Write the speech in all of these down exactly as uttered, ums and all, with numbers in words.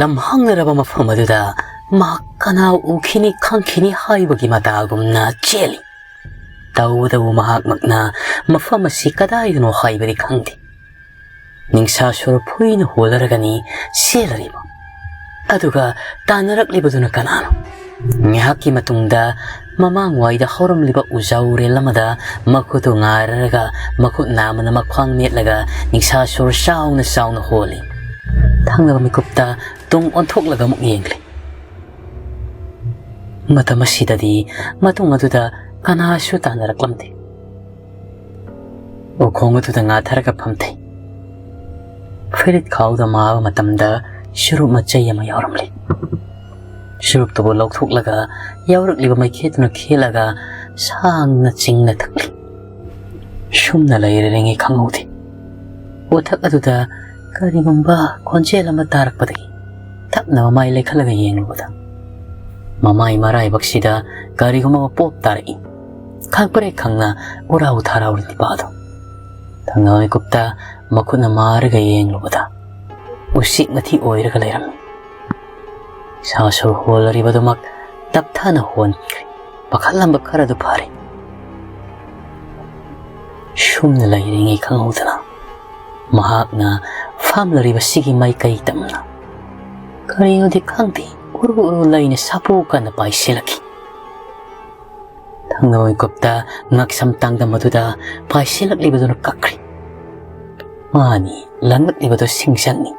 ꯂꯝꯍꯥꯡꯅꯔꯕ ꯃꯐꯝ ꯑꯗꯨꯗ ꯃꯍꯥꯛ ꯀꯅꯥ ꯎꯈꯤꯅꯤ ꯈꯪꯈꯤꯅꯤ ꯍꯥꯏꯕꯒꯤ ꯃꯇꯥꯒꯨꯝꯅ ꯆꯦꯜꯂꯤ꯫ ꯇꯧꯕꯇꯕꯨ ꯃꯍꯥꯛꯃꯛꯅ ꯃꯐꯝ ꯑꯁꯤ ꯀꯗꯥꯏꯗꯅꯣ ꯍꯥꯏꯕꯗꯤ ꯈꯪꯗꯦ꯫ ꯅꯤꯡꯁꯥ ꯁꯣꯔ ꯐꯨꯏꯅ ꯍꯣꯜꯂꯔꯒꯅꯤ ꯆꯦꯜꯂꯔꯤꯕ꯫ ꯑꯗꯨꯒ ꯇꯥꯟꯅꯔꯛꯂꯤꯕꯗꯨꯅ ꯀꯅꯥꯅꯣ? ꯉꯥꯏꯍꯥꯛꯀꯤ ꯃꯇꯨꯡꯗ ꯃꯃꯥꯡꯋꯥꯏꯗ ꯍꯧꯔꯝꯂꯤꯕ ꯎꯖꯥꯎ ꯔꯦꯜ ꯑꯃꯗ ꯃꯈꯨꯠꯇꯨ ꯉꯥꯔꯔꯒ ꯃꯈꯨꯠ ꯅꯥꯝꯃꯅ ꯃꯈ꯭ꯋꯥꯡ ꯃꯦꯠꯂꯒ ꯅꯤꯡꯁꯥ ꯁꯣꯔ ꯆꯥꯎꯅ ꯆꯥꯎꯅ ꯍꯣꯜꯂꯤ꯫ ꯊꯪꯅꯕ ꯃꯤꯀꯨꯞꯇ ꯇꯨꯡ ꯑꯣꯟꯊꯣꯛꯂꯒ ꯑꯃꯨꯛ ꯌꯦꯡꯂꯤ꯫ ꯃꯇꯝ ꯑꯁꯤꯗꯗꯤ ꯃꯇꯨꯡ ꯑꯗꯨꯗ ꯀꯅꯥꯁꯨ ꯇꯥꯟꯅꯔꯛꯂꯝꯗꯦ꯫ ꯎꯈꯣꯡ ꯑꯗꯨꯗ ꯉꯥꯊꯔꯒ ꯐꯝꯊꯩ꯫ ꯐꯨꯔꯤꯠ ꯈꯥꯎꯗ ꯃꯥꯕ ꯃꯇꯝꯗ ꯆꯨꯔꯨꯞ ꯃꯆꯩ ꯑꯃ ꯌꯥꯎꯔꯝꯂꯤ꯫ ꯆꯨꯔꯨꯞꯇꯨꯕꯨ ꯂꯧꯊꯣꯛꯂꯒ ꯌꯥꯎꯔꯛꯂꯤꯕ ꯃꯩꯈꯦꯠꯇꯨꯅ ꯈꯦꯠꯂꯒ ꯁꯥꯡꯅ ꯆꯤꯡꯅ ꯊꯛꯂꯤ꯫ ꯁꯨꯝꯅ ꯂꯩꯔꯔꯤꯉꯩ ꯈꯪꯍꯧꯗꯦ꯫ ꯎꯊꯛ ꯑꯗꯨꯗ ꯀꯔꯤꯒꯨꯝꯕ ꯈꯣꯟꯖꯦꯜ ꯑꯃ ꯇꯥꯔꯛꯄꯗꯒꯤ ꯇꯞꯅ ꯃꯃꯥꯏ ꯂꯩꯈꯠꯂꯒ ꯌꯦꯡꯂꯨꯕꯗ ꯃꯃꯥꯏ ꯃꯔꯥꯏꯕꯛꯁꯤꯗ ꯀꯔꯤꯒꯨꯝꯕ ꯑꯃ ꯄꯣꯞ ꯇꯥꯔꯛꯏ꯫ ꯈꯪꯄ꯭ꯔꯦꯛ ꯈꯪꯅ ꯎꯔꯥꯎ ꯊꯔꯥꯎꯔꯤ ꯅꯨꯄꯥꯗꯣ꯫ ꯊꯪꯅꯕ ꯃꯤꯀꯨꯞꯇ ꯃꯈꯨꯠꯅ ꯃꯥꯔꯒ ꯌꯦꯡꯂꯨꯕꯗ ꯎꯆꯦꯛ ꯃꯊꯤ ꯑꯣꯏꯔꯒ ꯂꯩꯔꯝꯃꯤ꯫ ꯁꯥ ꯁꯣꯔ ꯍꯣꯜꯂꯔꯤꯕꯗꯨꯃꯛ ꯇꯞꯊꯥꯅ ꯍꯣꯟꯈ꯭ꯔꯦ꯫ ꯄꯥꯈꯠꯂꯝꯕ ꯈꯔꯗꯨ ꯐꯔꯦ꯫ ꯁꯨꯝꯅ ꯂꯩꯔꯤꯉꯩ ꯈꯪꯍꯧꯗꯅ ꯃꯍꯥꯛꯅ ꯐꯝꯂꯔꯤꯕꯁꯤꯒꯤ ꯃꯥꯏꯀꯩ ꯇꯝꯅ ꯀꯔꯤꯅꯣꯗꯤ ꯈꯪꯗꯦ, ꯎꯔꯨ ꯎꯔꯨ ꯂꯩꯅ ꯁꯥꯄꯣ ꯀꯟꯅ ꯄꯥꯏꯁꯤꯜꯂꯛꯈꯤ꯫ ꯊꯪꯅꯕ ꯃꯤꯀꯨꯞꯇ ꯉꯛꯁꯝ ꯇꯥꯡꯗꯝ ꯑꯗꯨꯗ ꯄꯥꯏꯁꯤꯜꯂꯛꯂꯤꯕꯗꯨꯅ ꯀꯛꯈ꯭ꯔꯦ꯫ ꯃꯥꯅꯤ, ꯂꯪꯂꯛꯂꯤꯕꯗꯨ ꯁꯤꯡꯖꯪꯅꯤ꯫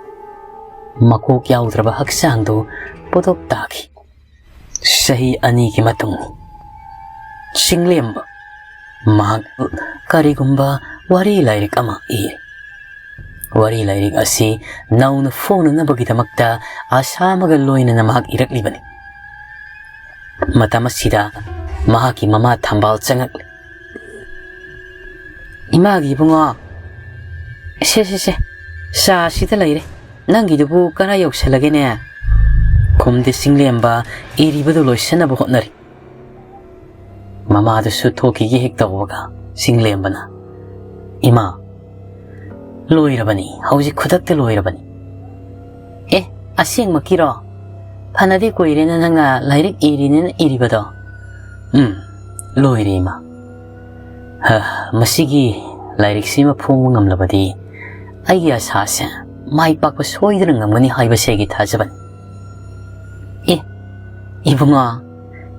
ꯃꯀꯣꯛ ꯌꯥꯎꯗ꯭ꯔꯕ ꯍꯛꯆꯥꯡꯗꯨ ꯄꯣꯗꯣꯞ ꯇꯥꯈꯤ꯫ ꯆꯍꯤ ꯑꯅꯤꯒꯤ ꯃꯇꯨꯡꯅꯤ꯫ ꯆꯤꯡꯂꯦꯝꯕ ꯃꯍꯥꯛ ꯀꯔꯤꯒꯨꯝꯕ ꯋꯥꯔꯤ ꯂꯥꯏꯔꯤꯛ ꯑꯃ ꯏꯔꯤ꯫ ꯋꯥꯔꯤ ꯂꯥꯏꯔꯤꯛ ꯑꯁꯤ ꯅꯧꯅ ꯐꯣꯡꯅꯅꯕꯒꯤꯗꯃꯛꯇ ꯑꯁꯥ ꯑꯃꯒ ꯂꯣꯏꯅꯅ ꯃꯍꯥꯛ ꯏꯔꯛꯂꯤꯕꯅꯤ꯫ ꯃꯇꯝ ꯑꯁꯤꯗ ꯃꯍꯥꯛꯀꯤ ꯃꯃꯥ ꯊꯝꯕꯥꯜ ꯆꯪꯉꯛꯂꯤ꯫ "ꯏꯃꯥꯒꯤ ꯏꯕꯨꯡꯉꯣ, ꯁꯦ, ꯁꯦ, ꯁꯦ, ꯆꯥ ꯑꯁꯤꯗ ꯂꯩꯔꯦ꯫ ꯅꯪꯒꯤꯗꯨꯕꯨ ꯀꯔꯥꯏ ꯌꯧꯁꯜꯂꯒꯦꯅꯦ?" ꯈꯨꯝꯗꯦ ꯆꯤꯡꯂꯦꯝꯕ ꯏꯔꯤꯕꯗꯨ ꯂꯣꯏꯁꯤꯟꯅꯕ ꯍꯣꯠꯅꯔꯤ꯫ ꯃꯃꯥꯗꯨꯁꯨ ꯊꯣꯛꯈꯤꯒꯦ ꯍꯦꯛ ꯇꯧꯕꯒ ꯆꯤꯡꯂꯦꯝꯕꯅ, "ꯏꯃꯥ, ꯂꯣꯏꯔꯕꯅꯤ, ꯍꯧꯖꯤꯛ ꯈꯨꯗꯛꯇ ꯂꯣꯏꯔꯕꯅꯤ꯫" "ꯑꯦ, ꯑꯁꯦꯡꯃꯛꯀꯤꯔꯣ? ꯐꯅꯗꯤ ꯀꯨꯏꯔꯦꯅ ꯅꯪꯅ ꯂꯥꯏꯔꯤꯛ ꯏꯔꯤꯅꯦꯅ ꯏꯔꯤꯕꯗꯣ꯫ ꯎꯝ, ꯂꯣꯏꯔꯦ, ꯏꯃꯥ꯫ ꯍ, ꯃꯁꯤꯒꯤ ꯂꯥꯏꯔꯤꯛꯁꯤꯃ ꯐꯣꯡꯕ ꯉꯝꯂꯕꯗꯤ ꯑꯩꯒꯤ ꯑꯁꯥꯁꯦ ꯃꯥꯏ ꯄꯥꯛꯄ ꯁꯣꯏꯗꯅ ꯉꯝꯒꯅꯤ ꯍꯥꯏꯕꯁꯦ ꯑꯩꯒꯤ ꯊꯥꯖꯕꯅꯤ꯫ ꯑꯦ, ꯏꯕꯨꯡꯉꯣ,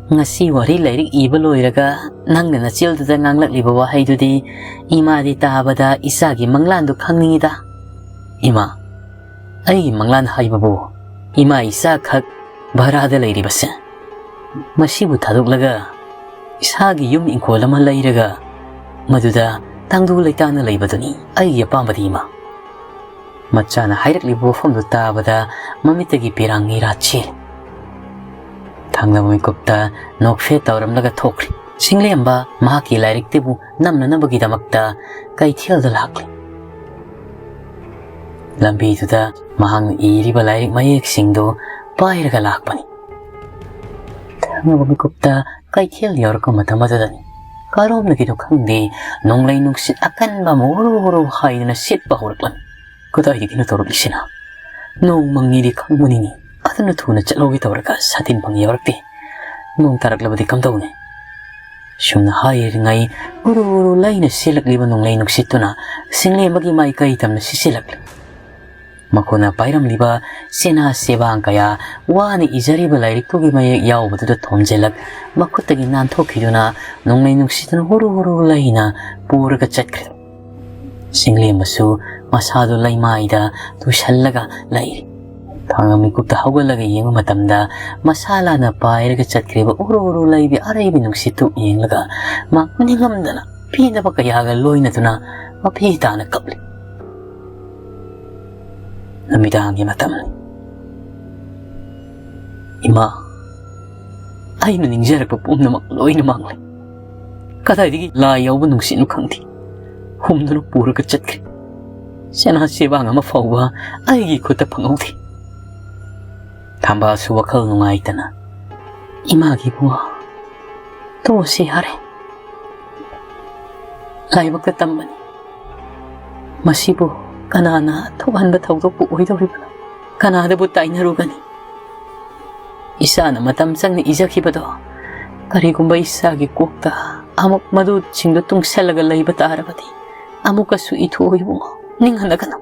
ꯉꯁꯤ ꯋꯥꯔꯤ ꯂꯥꯏꯔꯤꯛ ꯏꯕ ꯂꯣꯏꯔꯒ ꯅꯪꯅ ꯅꯆꯦꯜꯗꯨꯗ ꯉꯥꯡꯂꯛꯂꯤꯕ ꯋꯥꯍꯩꯗꯨꯗꯤ ꯏꯃꯥꯗꯤ ꯇꯥꯕꯗ ꯏꯆꯥꯒꯤ ꯃꯪꯂꯥꯟꯗꯨ ꯈꯪꯅꯤꯡꯏꯗ꯫ ꯏꯃꯥ, ꯑꯩꯒꯤ ꯃꯪꯂꯥꯟ ꯍꯥꯏꯕꯕꯨ ꯏꯃꯥ ꯏꯆꯥ ꯈꯛ ꯚꯔꯥꯗ ꯂꯩꯔꯤꯕꯁꯦ, ꯃꯁꯤꯕꯨ ꯊꯥꯗꯣꯛꯂꯒ ꯏꯁꯥꯒꯤ ꯌꯨꯝ ꯏꯪꯈꯣꯜ ꯑꯃ ꯂꯩꯔꯒ ꯃꯗꯨꯗ ꯇꯪꯗꯨ ꯂꯩꯇꯥꯅ ꯂꯩꯕꯗꯨꯅꯤ ꯑꯩꯒꯤ ꯑꯄꯥꯝꯕꯗꯤ, ꯏꯃꯥ꯫ ꯃꯆꯥꯅ ꯍꯥꯏꯔꯛꯂꯤꯕ ꯋꯥꯐꯝꯗꯨ ꯇꯥꯕꯗ ꯃꯃꯤꯠꯇꯒꯤ ꯄꯤꯔꯥꯡ ꯏꯔꯥ ꯆꯦꯜꯂꯤ꯫ ꯊꯪꯅꯕ ꯃꯤꯀꯨꯞꯇ ꯅꯣꯛꯐꯦꯠ ꯇꯧꯔꯝꯂꯒ ꯊꯣꯛꯈ꯭ꯔꯤ꯫ ꯁꯤꯡꯂꯦꯝꯕ ꯃꯍꯥꯛꯀꯤ ꯂꯥꯏꯔꯤꯛꯇꯨꯕꯨ ꯅꯝꯅꯅꯕꯒꯤꯗꯃꯛꯇ ꯀꯩꯊꯦꯜꯗ ꯂꯥꯛꯂꯤ꯫ ꯂꯝꯕꯤꯗꯨꯗ ꯃꯍꯥꯛꯅ ꯏꯔꯤꯕ ꯂꯥꯏꯔꯤꯛ ꯃꯌꯦꯛꯁꯤꯡꯗꯨ ꯄꯥꯏꯔꯒ ꯂꯥꯛꯄꯅꯤ꯫ ꯊꯪꯅꯕ ꯃꯤꯀꯨꯞꯇ ꯀꯩꯊꯦꯜ ꯌꯧꯔꯛꯄ ꯃꯇꯝ ꯑꯗꯨꯗꯅꯤ꯫ ꯀꯔꯣꯝꯗꯒꯤꯅꯣ ꯈꯪꯗꯦ, ꯅꯣꯡꯂꯩ ꯅꯨꯡꯁꯤꯠ ꯑꯀꯟꯕ ꯑꯃ ꯎꯔꯨ ꯎꯔꯨ ꯍꯥꯏꯗꯨꯅ ꯁꯤꯠꯄ ꯍꯧꯔꯛꯂꯝꯃꯤ꯫ ꯀꯗꯥꯏꯗꯒꯤꯅꯣ ꯇꯧꯔꯛꯂꯤꯁꯤꯅ? ꯅꯣꯡ ꯃꯪꯉꯤꯗꯤ ꯈꯪꯕꯅꯤꯅꯦ꯫ ꯑꯗꯨꯅ ꯊꯨꯅ ꯆꯠꯍꯧꯒꯦ ꯇꯧꯔꯒ ꯁꯥꯇꯤꯟ ꯐꯪ ꯌꯧꯔꯛꯇꯦ꯫ ꯅꯣꯡ ꯇꯥꯔꯛꯂꯕꯗꯤ ꯀꯝꯗꯧꯅꯤ? ꯁꯨꯝꯅ ꯍꯥꯏꯔꯤꯉꯩ ꯎꯔꯨ ꯎꯔꯨ ꯂꯩꯅ ꯁꯤꯜꯂꯛꯂꯤꯕ ꯅꯣꯡꯂꯩ ꯅꯨꯡꯁꯤꯠꯇꯨꯅ ꯁꯤꯡꯂꯦꯝꯕꯒꯤ ꯃꯥꯏꯀꯩ ꯇꯝꯅ ꯁꯤꯠꯆꯤꯜꯂꯛꯂꯤ꯫ ꯃꯈꯣꯏꯅ ꯄꯥꯏꯔꯝꯂꯤꯕ ꯆꯦꯅꯥ ꯆꯦꯕꯥꯡ ꯀꯌꯥ ꯋꯥꯅ ꯏꯖꯔꯤꯕ ꯂꯥꯏꯔꯤꯛꯇꯨꯒꯤ ꯃꯌꯦꯛ ꯌꯥꯎꯕꯗꯨꯗ ꯊꯣꯝꯖꯤꯜꯂꯛ ꯃꯈꯨꯠꯇꯒꯤ ꯅꯥꯟꯊꯣꯛꯈꯤꯗꯨꯅ ꯅꯣꯡꯂꯩ ꯅꯨꯡꯁꯤꯠꯇꯨꯅ ꯎꯔꯨ ꯎꯔꯨ ꯂꯩꯅ ꯄꯨꯔꯒ ꯆꯠꯈ꯭ꯔꯦ꯫ ꯁꯤꯡꯂꯦꯝꯕꯁꯨ ꯃꯁꯥꯗꯨ ꯂꯩꯃꯥꯏꯗ ꯇꯨꯁꯜꯂꯒ ꯂꯩꯔꯤ꯫ ꯊꯥꯡꯒ ꯃꯤꯀꯨꯞꯇ ꯍꯧꯒꯠꯂꯒ ꯌꯦꯡꯕ ꯃꯇꯝꯗ ꯃꯁꯥ ꯂꯥꯟꯅ ꯄꯥꯏꯔꯒ ꯆꯠꯈ꯭ꯔꯤꯕ ꯎꯔꯨ ꯎꯔꯨ ꯂꯩꯕꯤ ꯑꯔꯩꯕꯤ ꯅꯨꯡꯁꯤꯠꯇꯨ ꯌꯦꯡꯂꯒ ꯃꯥ ꯅꯤꯡꯉꯝꯗꯅ ꯄꯦꯟꯗꯕ ꯀꯌꯥꯒ ꯂꯣꯏꯅꯗꯨꯅ ꯃꯄꯤ ꯇꯥꯅ ꯀꯞꯂꯤ꯫ ꯅꯨꯃꯤꯗꯥꯡꯒꯤ ꯃꯇꯝꯅꯤ꯫ ꯏꯃꯥ, ꯑꯩꯅ ꯅꯤꯡꯖꯔꯛꯄ ꯄꯨꯝꯅꯃꯛ ꯂꯣꯏꯅ ꯃꯥꯡꯂꯦ꯫ ꯀꯗꯥꯏꯗꯒꯤ ꯂꯥꯏ ꯌꯥꯎꯕ ꯅꯨꯡꯁꯤꯠꯅꯣ ꯈꯪꯗꯦ, ꯍꯨꯝꯗꯨꯅ ꯄꯨꯔꯒ ꯆꯠꯈ꯭ꯔꯦ꯫ ꯆꯦꯅꯥ ꯆꯦꯕꯥꯡ ꯑꯃ ꯐꯥꯎꯕ ꯑꯩꯒꯤ ꯈꯨꯠꯇ ꯐꯪꯍꯧꯗꯦ꯫ ꯊꯝꯕꯥꯜꯁꯨ ꯋꯥꯈꯜ ꯅꯨꯡꯉꯥꯏꯇꯅ, "ꯏꯃꯥꯒꯤ ꯏꯕꯨꯡꯉꯣ, ꯇꯣꯛꯑꯁꯤ ꯌꯥꯔꯦ꯫ ꯂꯥꯏꯕꯛꯇ ꯇꯝꯕꯅꯤ꯫ ꯃꯁꯤꯕꯨ ꯀꯅꯥꯅ ꯊꯣꯛꯍꯟꯕ ꯊꯧꯗꯣꯛꯄꯨ ꯑꯣꯏꯗꯧꯔꯤꯕꯅꯣ?" ꯀꯅꯥꯗꯕꯨ ꯇꯥꯏꯅꯔꯨꯒꯅꯤ? ꯏꯁꯥꯅ ꯃꯇꯝ ꯆꯪꯅ ꯏꯖꯈꯤꯕꯗꯣ ꯀꯔꯤꯒꯨꯝꯕ ꯏꯁꯥꯒꯤ ꯀꯣꯛꯇ ꯑꯃꯨꯛ ꯃꯗꯨꯁꯤꯡꯗꯨ ꯇꯨꯡꯁꯜꯂꯒ ꯂꯩꯕ ꯇꯥꯔꯕꯗꯤ ꯑꯃꯨꯛꯀꯁꯨ ꯏꯊꯣꯛꯑꯣ ꯏꯕꯨꯡꯉꯣ, ꯅꯤꯡꯍꯟꯅꯒꯅꯨ꯫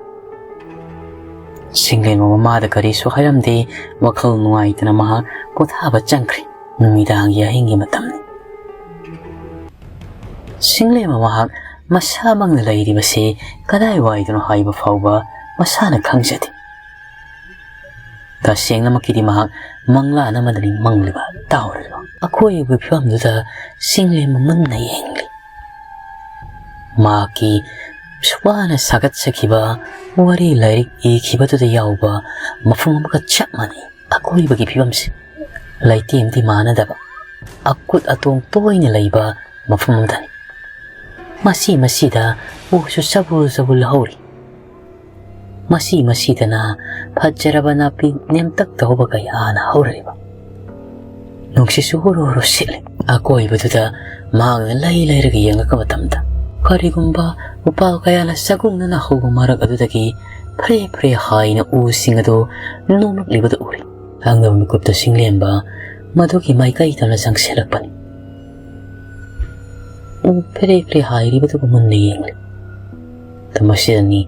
ꯁꯤꯡꯂꯦꯝꯕ ꯃꯃꯥꯗ ꯀꯔꯤꯁꯨ ꯍꯥꯏꯔꯝꯗꯦ꯫ ꯋꯥꯈꯜ ꯅꯨꯡꯉꯥꯏꯇꯅ ꯃꯍꯥꯛ ꯄꯣꯊꯥꯕ ꯆꯪꯈ꯭ꯔꯦ꯫ ꯅꯨꯃꯤꯗꯥꯡꯒꯤ ꯑꯍꯤꯡꯒꯤ ꯃꯇꯝꯅꯤ꯫ ꯁꯤꯡꯂꯦꯝꯕ ꯃꯍꯥꯛ ꯃꯁꯥꯃꯛꯅ ꯂꯩꯔꯤꯕꯁꯤ ꯀꯗꯥꯏꯋꯥꯏꯗꯅꯣ ꯍꯥꯏꯕ ꯐꯥꯎꯕ ꯃꯁꯥꯅ ꯈꯪꯖꯗꯦ꯫ ꯇꯁꯦꯡꯅꯃꯛꯀꯤꯗꯤ ꯃꯍꯥꯛ ꯃꯪꯂꯥꯟ ꯑꯃꯗꯅꯤ ꯃꯪꯂꯤꯕ, ꯇꯥꯎꯔꯤꯕ꯫ ꯑꯀꯣꯏꯕꯒꯤ ꯐꯤꯕꯝꯗꯨꯗ ꯁꯤꯡꯂꯦꯝꯕ ꯃꯨꯟꯅ ꯌꯦꯡꯂꯤ꯫ ꯃꯍꯥꯛꯀꯤ ꯋꯥꯅ ꯁꯥꯒꯠꯆꯈꯤꯕ ꯋꯥꯔꯤ ꯂꯥꯏꯔꯤꯛ ꯏꯈꯤꯕꯗꯨꯗ ꯌꯥꯎꯕ ꯃꯐꯝ ꯑꯃꯒ ꯆꯞ ꯃꯥꯟꯅꯩ꯫ ꯑꯀꯣꯏꯕꯒꯤ ꯐꯤꯕꯝꯁꯤ ꯂꯩꯇꯦꯝꯗꯤ ꯃꯥꯟꯅꯗꯕ, ꯑꯀꯨꯠ ꯑꯇꯣꯡ ꯇꯣꯏꯅ ꯂꯩꯕ ꯃꯐꯝ ꯑꯃꯗꯅꯤ꯫ ꯃꯁꯤ ꯃꯁꯤꯗ ꯎꯁꯨ ꯆꯕꯨꯜ ꯆꯕꯨꯜ ꯍꯧꯔꯤ꯫ ꯃꯁꯤ ꯃꯁꯤꯗꯅ ꯐꯖꯔꯕ ꯅꯥꯄꯤ ꯅꯦꯝꯇꯛ ꯇꯧꯕ ꯀꯌꯥꯅ ꯍꯧꯔꯤꯕ꯫ ꯅꯨꯡꯁꯤꯠꯁꯨ ꯍꯨꯔꯨ ꯍꯨꯔꯨ ꯁꯤꯠꯂꯤ꯫ ꯑꯀꯣꯏꯕꯗꯨꯗ ꯃꯍꯥꯛꯅ ꯂꯩ ꯂꯩꯔꯒ ꯌꯦꯡꯂꯛꯄ ꯃꯇꯝꯗ, ꯀꯔꯤꯒꯨꯝꯕ ꯎꯄꯥꯜ ꯀꯌꯥꯅ ꯆꯒꯨꯡꯅꯅ ꯍꯧꯕ ꯃꯔꯛ ꯑꯗꯨꯗꯒꯤ ꯐ꯭ꯔꯦ ꯐ꯭ꯔꯦ ꯍꯥꯏꯅ ꯎꯁꯤꯡ ꯑꯗꯨ ꯅꯣꯝꯂꯛꯂꯤꯕꯗꯨ ꯎꯔꯤ꯫ ꯈꯪꯗꯕ ꯃꯤꯀꯨꯞꯇ ꯁꯤꯡꯂꯦꯝꯕ ꯃꯗꯨꯒꯤ ꯃꯥꯏꯀꯩ ꯇꯝꯅ ꯆꯪꯁꯤꯜꯂꯛꯄꯅꯤ꯫ ꯎ ꯐ꯭ꯔꯦ ꯐ꯭ꯔꯦ ꯍꯥꯏꯔꯤꯕꯗꯨꯕꯨ ꯃꯨꯟꯅ ꯌꯦꯡꯂꯤ꯫ ꯃꯇꯝ ꯑꯁꯤꯗꯅꯤ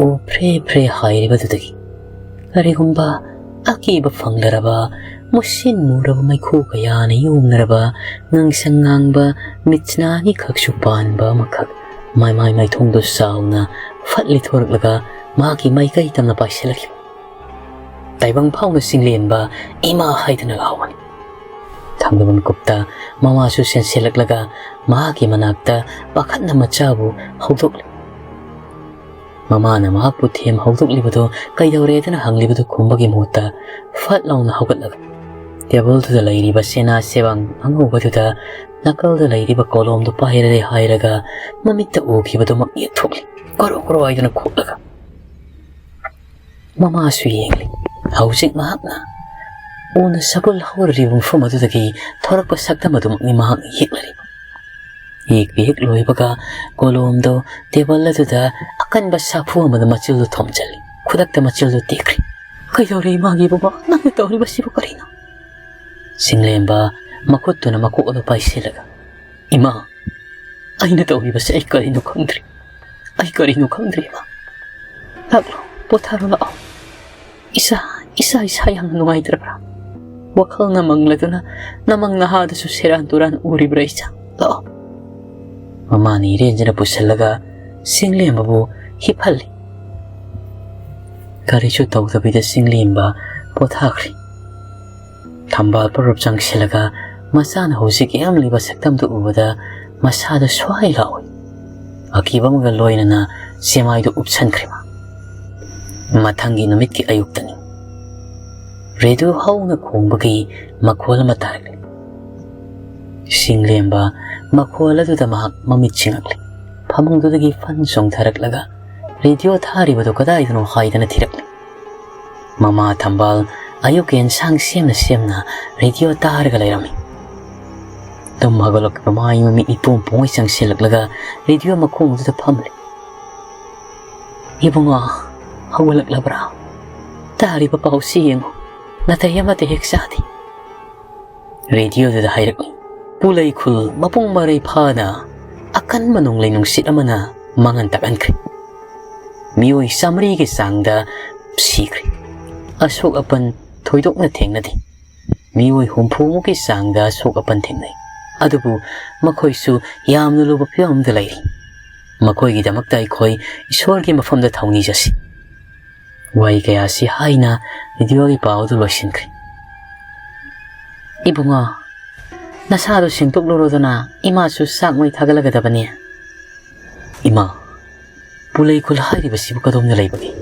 ꯎ ꯐ꯭ꯔꯦ ꯐ꯭ꯔꯦ ꯍꯥꯏꯔꯤꯕꯗꯨꯗꯒꯤ ꯀꯔꯤꯒꯨꯝꯕ ꯑꯀꯤꯕ ꯐꯪꯂꯔꯕ, ꯃꯨꯁꯤꯟ ꯃꯨꯔꯕ ꯃꯩꯈꯨ ꯀꯌꯥꯅ ꯌꯣꯝꯅꯔꯕ, ꯉꯥꯡꯁꯪ ꯉꯥꯡꯕ ꯃꯤꯠꯁꯤꯅ ꯑꯅꯤꯈꯛꯁꯨ ꯄꯥꯟꯕ ꯑꯃꯈꯛ ꯃꯥꯏ ꯃꯥꯏ ꯃꯥꯏꯊꯣꯡꯗꯨ ꯆꯥꯎꯅ ꯐꯠ ꯂꯤꯊꯣꯔꯛꯂꯒ ꯃꯍꯥꯛꯀꯤ ꯃꯥꯏꯀꯩ ꯇꯝꯅ ꯄꯥꯏꯁꯤꯜꯂꯛꯈꯤ꯫ ꯇꯥꯏꯕꯪ ꯐꯥꯎꯅ ꯁꯤꯡꯂꯦꯝꯕ "ꯏꯃꯥ" ꯍꯥꯏꯗꯨꯅ ꯂꯥꯎꯕꯅꯤ꯫ ꯊꯪꯅꯕ ꯃꯤꯀꯨꯞꯇ ꯃꯃꯥꯁꯨ ꯆꯦꯟꯁꯤꯜꯂꯛꯂꯒ ꯃꯍꯥꯛꯀꯤ ꯃꯅꯥꯛꯇ ꯄꯥꯈꯠꯅ ꯃꯆꯥꯕꯨ ꯍꯧꯗꯣꯛꯂꯤ꯫ ꯃꯃꯥꯅ ꯃꯍꯥꯛꯄꯨ ꯊꯦꯝ ꯍꯧꯗꯣꯛꯂꯤꯕꯗꯨ ꯀꯩꯗꯧꯔꯦꯗꯅ ꯍꯪꯂꯤꯕꯗꯨ ꯈꯨꯝꯕꯒꯤ ꯃꯍꯨꯠꯇ ꯐꯠ ꯂꯥꯎꯅ ꯍꯧꯒꯠꯂꯒ ꯇꯦꯕꯜꯗꯨꯗ ꯂꯩꯔꯤꯕ ꯆꯦꯅꯥ ꯆꯦꯕꯥꯡ ꯑꯉꯧꯕꯗꯨꯗ ꯅꯥꯀꯜꯗ ꯂꯩꯔꯤꯕ ꯀꯣꯂꯣꯝꯗꯨ ꯄꯥꯏꯔꯔꯦ ꯍꯥꯏꯔꯒ ꯃꯃꯤꯠꯇ ꯎꯈꯤꯕꯗꯨꯃꯛ ꯌꯦꯛꯊꯣꯛꯂꯤ꯫ ꯀꯣꯔꯣ ꯀꯣꯔꯣ ꯍꯥꯏꯗꯨꯅ ꯈꯣꯠꯂꯒ ꯃꯃꯥꯁꯨ ꯌꯦꯡꯂꯤ꯫ ꯍꯧꯖꯤꯛ ꯃꯍꯥꯛꯅ ꯎꯅ ꯁꯒꯣꯜ ꯍꯧꯔꯤꯕ ꯃꯐꯝ ꯑꯗꯨꯗꯒꯤ ꯊꯣꯔꯛꯄ ꯁꯛꯇꯝ ꯑꯗꯨꯃꯛꯅꯤ ꯃꯍꯥꯛꯅ ꯌꯦꯛꯂꯔꯤꯕ꯫ ꯌꯦꯛꯄ ꯍꯦꯛ ꯂꯣꯏꯕꯒ ꯀꯣꯂꯣꯝꯗꯣ ꯇꯦꯕꯜ ꯑꯗꯨꯗ ꯑꯀꯟꯕ ꯁꯥꯐꯨ ꯑꯃꯗ ꯃꯆꯤꯜꯗꯨ ꯊꯣꯝꯖꯤꯜꯂꯤ꯫ ꯈꯨꯗꯛꯇ ꯃꯆꯤꯜꯗꯨ ꯇꯦꯛꯈ꯭ꯔꯦ꯫ ꯀꯩꯗꯧꯔꯦ ꯏꯃꯥꯒꯤ ꯏꯕꯨꯡꯉꯣ? ꯅꯪꯅ ꯇꯧꯔꯤꯕꯁꯤꯕꯨ ꯀꯔꯤꯅꯣ? ꯁꯤꯡꯂꯦꯝꯕ ꯃꯈꯨꯠꯇꯨꯅ ꯃꯀꯣꯛ ꯑꯗꯨ ꯄꯥꯏꯁꯤꯜꯂꯒ, "ꯏꯃꯥ, ꯑꯩꯅ ꯇꯧꯔꯤꯕꯁꯦ ꯑꯩ ꯀꯔꯤꯅꯣ ꯈꯪꯗ꯭ꯔꯦ꯫ ꯑꯩ ꯀꯔꯤꯅꯣ ꯈꯪꯗ꯭ꯔꯦ, ꯏꯃꯥ꯫ ꯂꯥꯛꯂꯣ, ꯄꯣꯊꯥꯔꯣ ꯂꯥꯛꯑꯣ꯫ ꯏꯁꯥ, ꯏꯁꯥ, ꯏꯁꯥ ꯌꯥꯝꯅ ꯅꯨꯡꯉꯥꯏꯇ꯭ꯔꯕ꯭ꯔꯥ? ꯋꯥꯈꯜꯅ ꯃꯪꯂꯗꯨꯅ ꯅꯃꯪ ꯅꯍꯥꯗꯁꯨ ꯁꯦꯔꯥꯟ ꯇꯨꯔꯥꯟ ꯎꯔꯤꯕ꯭ꯔꯥ, ꯏꯆꯥ? ꯂꯥꯛꯑꯣ꯫" ꯃꯃꯥꯅ ꯏꯔꯦꯟꯖꯅ ꯄꯨꯁꯤꯜꯂꯒ ꯁꯤꯡꯂꯦꯝꯕꯕꯨ ꯍꯤꯞꯍꯜꯂꯤ꯫ ꯀꯔꯤꯁꯨ ꯇꯧꯗꯕꯤꯗ ꯁꯤꯡꯂꯦꯝꯕ ꯄꯣꯊꯥꯈ꯭ꯔꯦ꯫ ꯊꯝꯕꯥꯜ ꯄꯔꯨꯞ ꯆꯪꯁꯤꯜꯂꯒ ꯃꯆꯥꯅ ꯍꯧꯖꯤꯛ ꯌꯦꯡꯂꯤꯕ ꯁꯛꯇꯝꯗꯨ ꯎꯕꯗ ꯃꯁꯥꯗ ꯁ꯭ꯋꯥꯏ ꯂꯥꯎꯏ꯫ ꯑꯀꯤꯕ ꯑꯃꯒ ꯂꯣꯏꯅꯅ ꯆꯦꯃꯥꯏꯗꯨ ꯎꯞꯁꯟꯈ꯭ꯔꯦ ꯃꯥ꯫ ꯃꯊꯪꯒꯤ ꯅꯨꯃꯤꯠꯀꯤ ꯑꯌꯨꯛꯇꯅꯤ꯫ ꯔꯦꯗꯤꯑꯣ ꯍꯧꯅ ꯈꯣꯡꯕꯒꯤ ꯃꯈꯣꯜ ꯑꯃ ꯇꯥꯔꯛꯂꯤ꯫ ꯁꯤꯡꯂꯦꯝꯕ ꯃꯈꯣꯜ ꯑꯗꯨꯗ ꯃꯍꯥꯛ ꯃꯃꯤꯠ ꯁꯤꯡꯉꯛꯂꯤ꯫ ꯐꯃꯨꯡꯗꯨꯗꯒꯤ ꯐꯟ ꯆꯣꯡꯊꯔꯛꯂꯒ ꯔꯦꯗꯤꯑꯣ ꯊꯥꯔꯤꯕꯗꯨ ꯀꯗꯥꯏꯗꯅꯣ ꯍꯥꯏꯗꯅ ꯊꯤꯔꯛꯂꯤ꯫ ꯃꯃꯥ ꯊꯝꯕꯥꯜ ꯑꯌꯨꯛꯀꯤ ꯑꯦꯟꯁꯥꯡ ꯁꯦꯝꯅ ꯁꯦꯝꯅ ꯔꯦꯗꯤꯑꯣ ꯇꯥꯔꯒ ꯂꯩꯔꯝꯃꯤ꯫ ꯇꯨꯝ ꯍꯧꯒꯠꯂꯛꯄ ꯃꯥꯏ ꯃꯃꯤꯠ ꯏꯄꯣꯝ ꯄꯣꯝꯉꯩ ꯆꯪꯁꯤꯜꯂꯛꯂꯒ ꯔꯦꯗꯤꯑꯣ ꯃꯈꯣꯡ ꯑꯗꯨꯗ ꯐꯝꯂꯤ꯫ "ꯏꯕꯨꯡꯉꯣ, ꯍꯧꯒꯠꯂꯛꯂꯕ꯭ꯔꯥ? ꯇꯥꯔꯤꯕ ꯄꯥꯎꯁꯤ ꯌꯦꯡꯉꯨ, ꯅꯥꯇꯩ ꯑꯃꯠꯇ ꯍꯦꯛ ꯆꯥꯗꯦ꯫" ꯔꯦꯗꯤꯑꯣꯗꯨꯗ ꯍꯥꯏꯔꯛꯂꯤ꯫ ꯄꯨꯂꯩ ꯈꯨꯜ ꯃꯄꯨꯡ ꯃꯔꯩ ꯐꯥꯅ ꯑꯀꯟꯕ ꯅꯣꯡꯂꯩ ꯅꯨꯡꯁꯤꯠ ꯑꯃꯅ ꯃꯥꯡꯍꯟ ꯇꯥꯛꯍꯟꯈ꯭ꯔꯦ꯫ ꯃꯤꯑꯣꯏ ꯆꯥꯃꯔꯤꯒꯤ ꯆꯥꯡꯗ ꯁꯤꯈ꯭ꯔꯦ꯫ ꯑꯁꯣꯛ ꯑꯄꯟ ꯊꯣꯏꯗꯣꯛꯅ ꯊꯦꯡꯅꯗꯦ꯫ ꯃꯤꯑꯣꯏ ꯍꯨꯝꯐꯨꯃꯨꯛꯀꯤ ꯆꯥꯡꯗ ꯑꯁꯣꯛ ꯑꯄꯟ ꯊꯦꯡꯅꯩ꯫ ꯑꯗꯨꯕꯨ ꯃꯈꯣꯏꯁꯨ ꯌꯥꯝꯅ ꯂꯨꯕ ꯐꯤꯕꯝ ꯑꯃꯗ ꯂꯩꯔꯤ꯫ ꯃꯈꯣꯏꯒꯤꯗꯃꯛꯇ ꯑꯩꯈꯣꯏ ꯏꯁꯣꯔꯒꯤ ꯃꯐꯝꯗ ꯊꯧꯅꯤꯖꯁꯤ꯫ ꯋꯥꯍꯩ ꯀꯌꯥꯁꯤ ꯍꯥꯏꯅ ꯔꯦꯗꯤꯑꯣꯒꯤ ꯄꯥꯎ ꯑꯗꯨ ꯂꯣꯏꯁꯤꯟꯈ꯭ꯔꯦ꯫ "ꯏꯕꯨꯡꯉꯣ, ꯅꯁꯥꯗꯣ ꯁꯦꯡꯗꯣꯛꯂꯨꯔꯣꯗꯅ, ꯏꯃꯥꯁꯨ ꯆꯥꯛ ꯃꯩ ꯊꯥꯒꯠꯂꯒꯗꯕꯅꯤ꯫" "ꯏꯃꯥ, ꯄꯨꯂꯩ ꯈꯨꯜ ꯍꯥꯏꯔꯤꯕꯁꯤꯕꯨ ꯀꯗꯣꯝꯗ ꯂꯩꯕꯒꯦ?"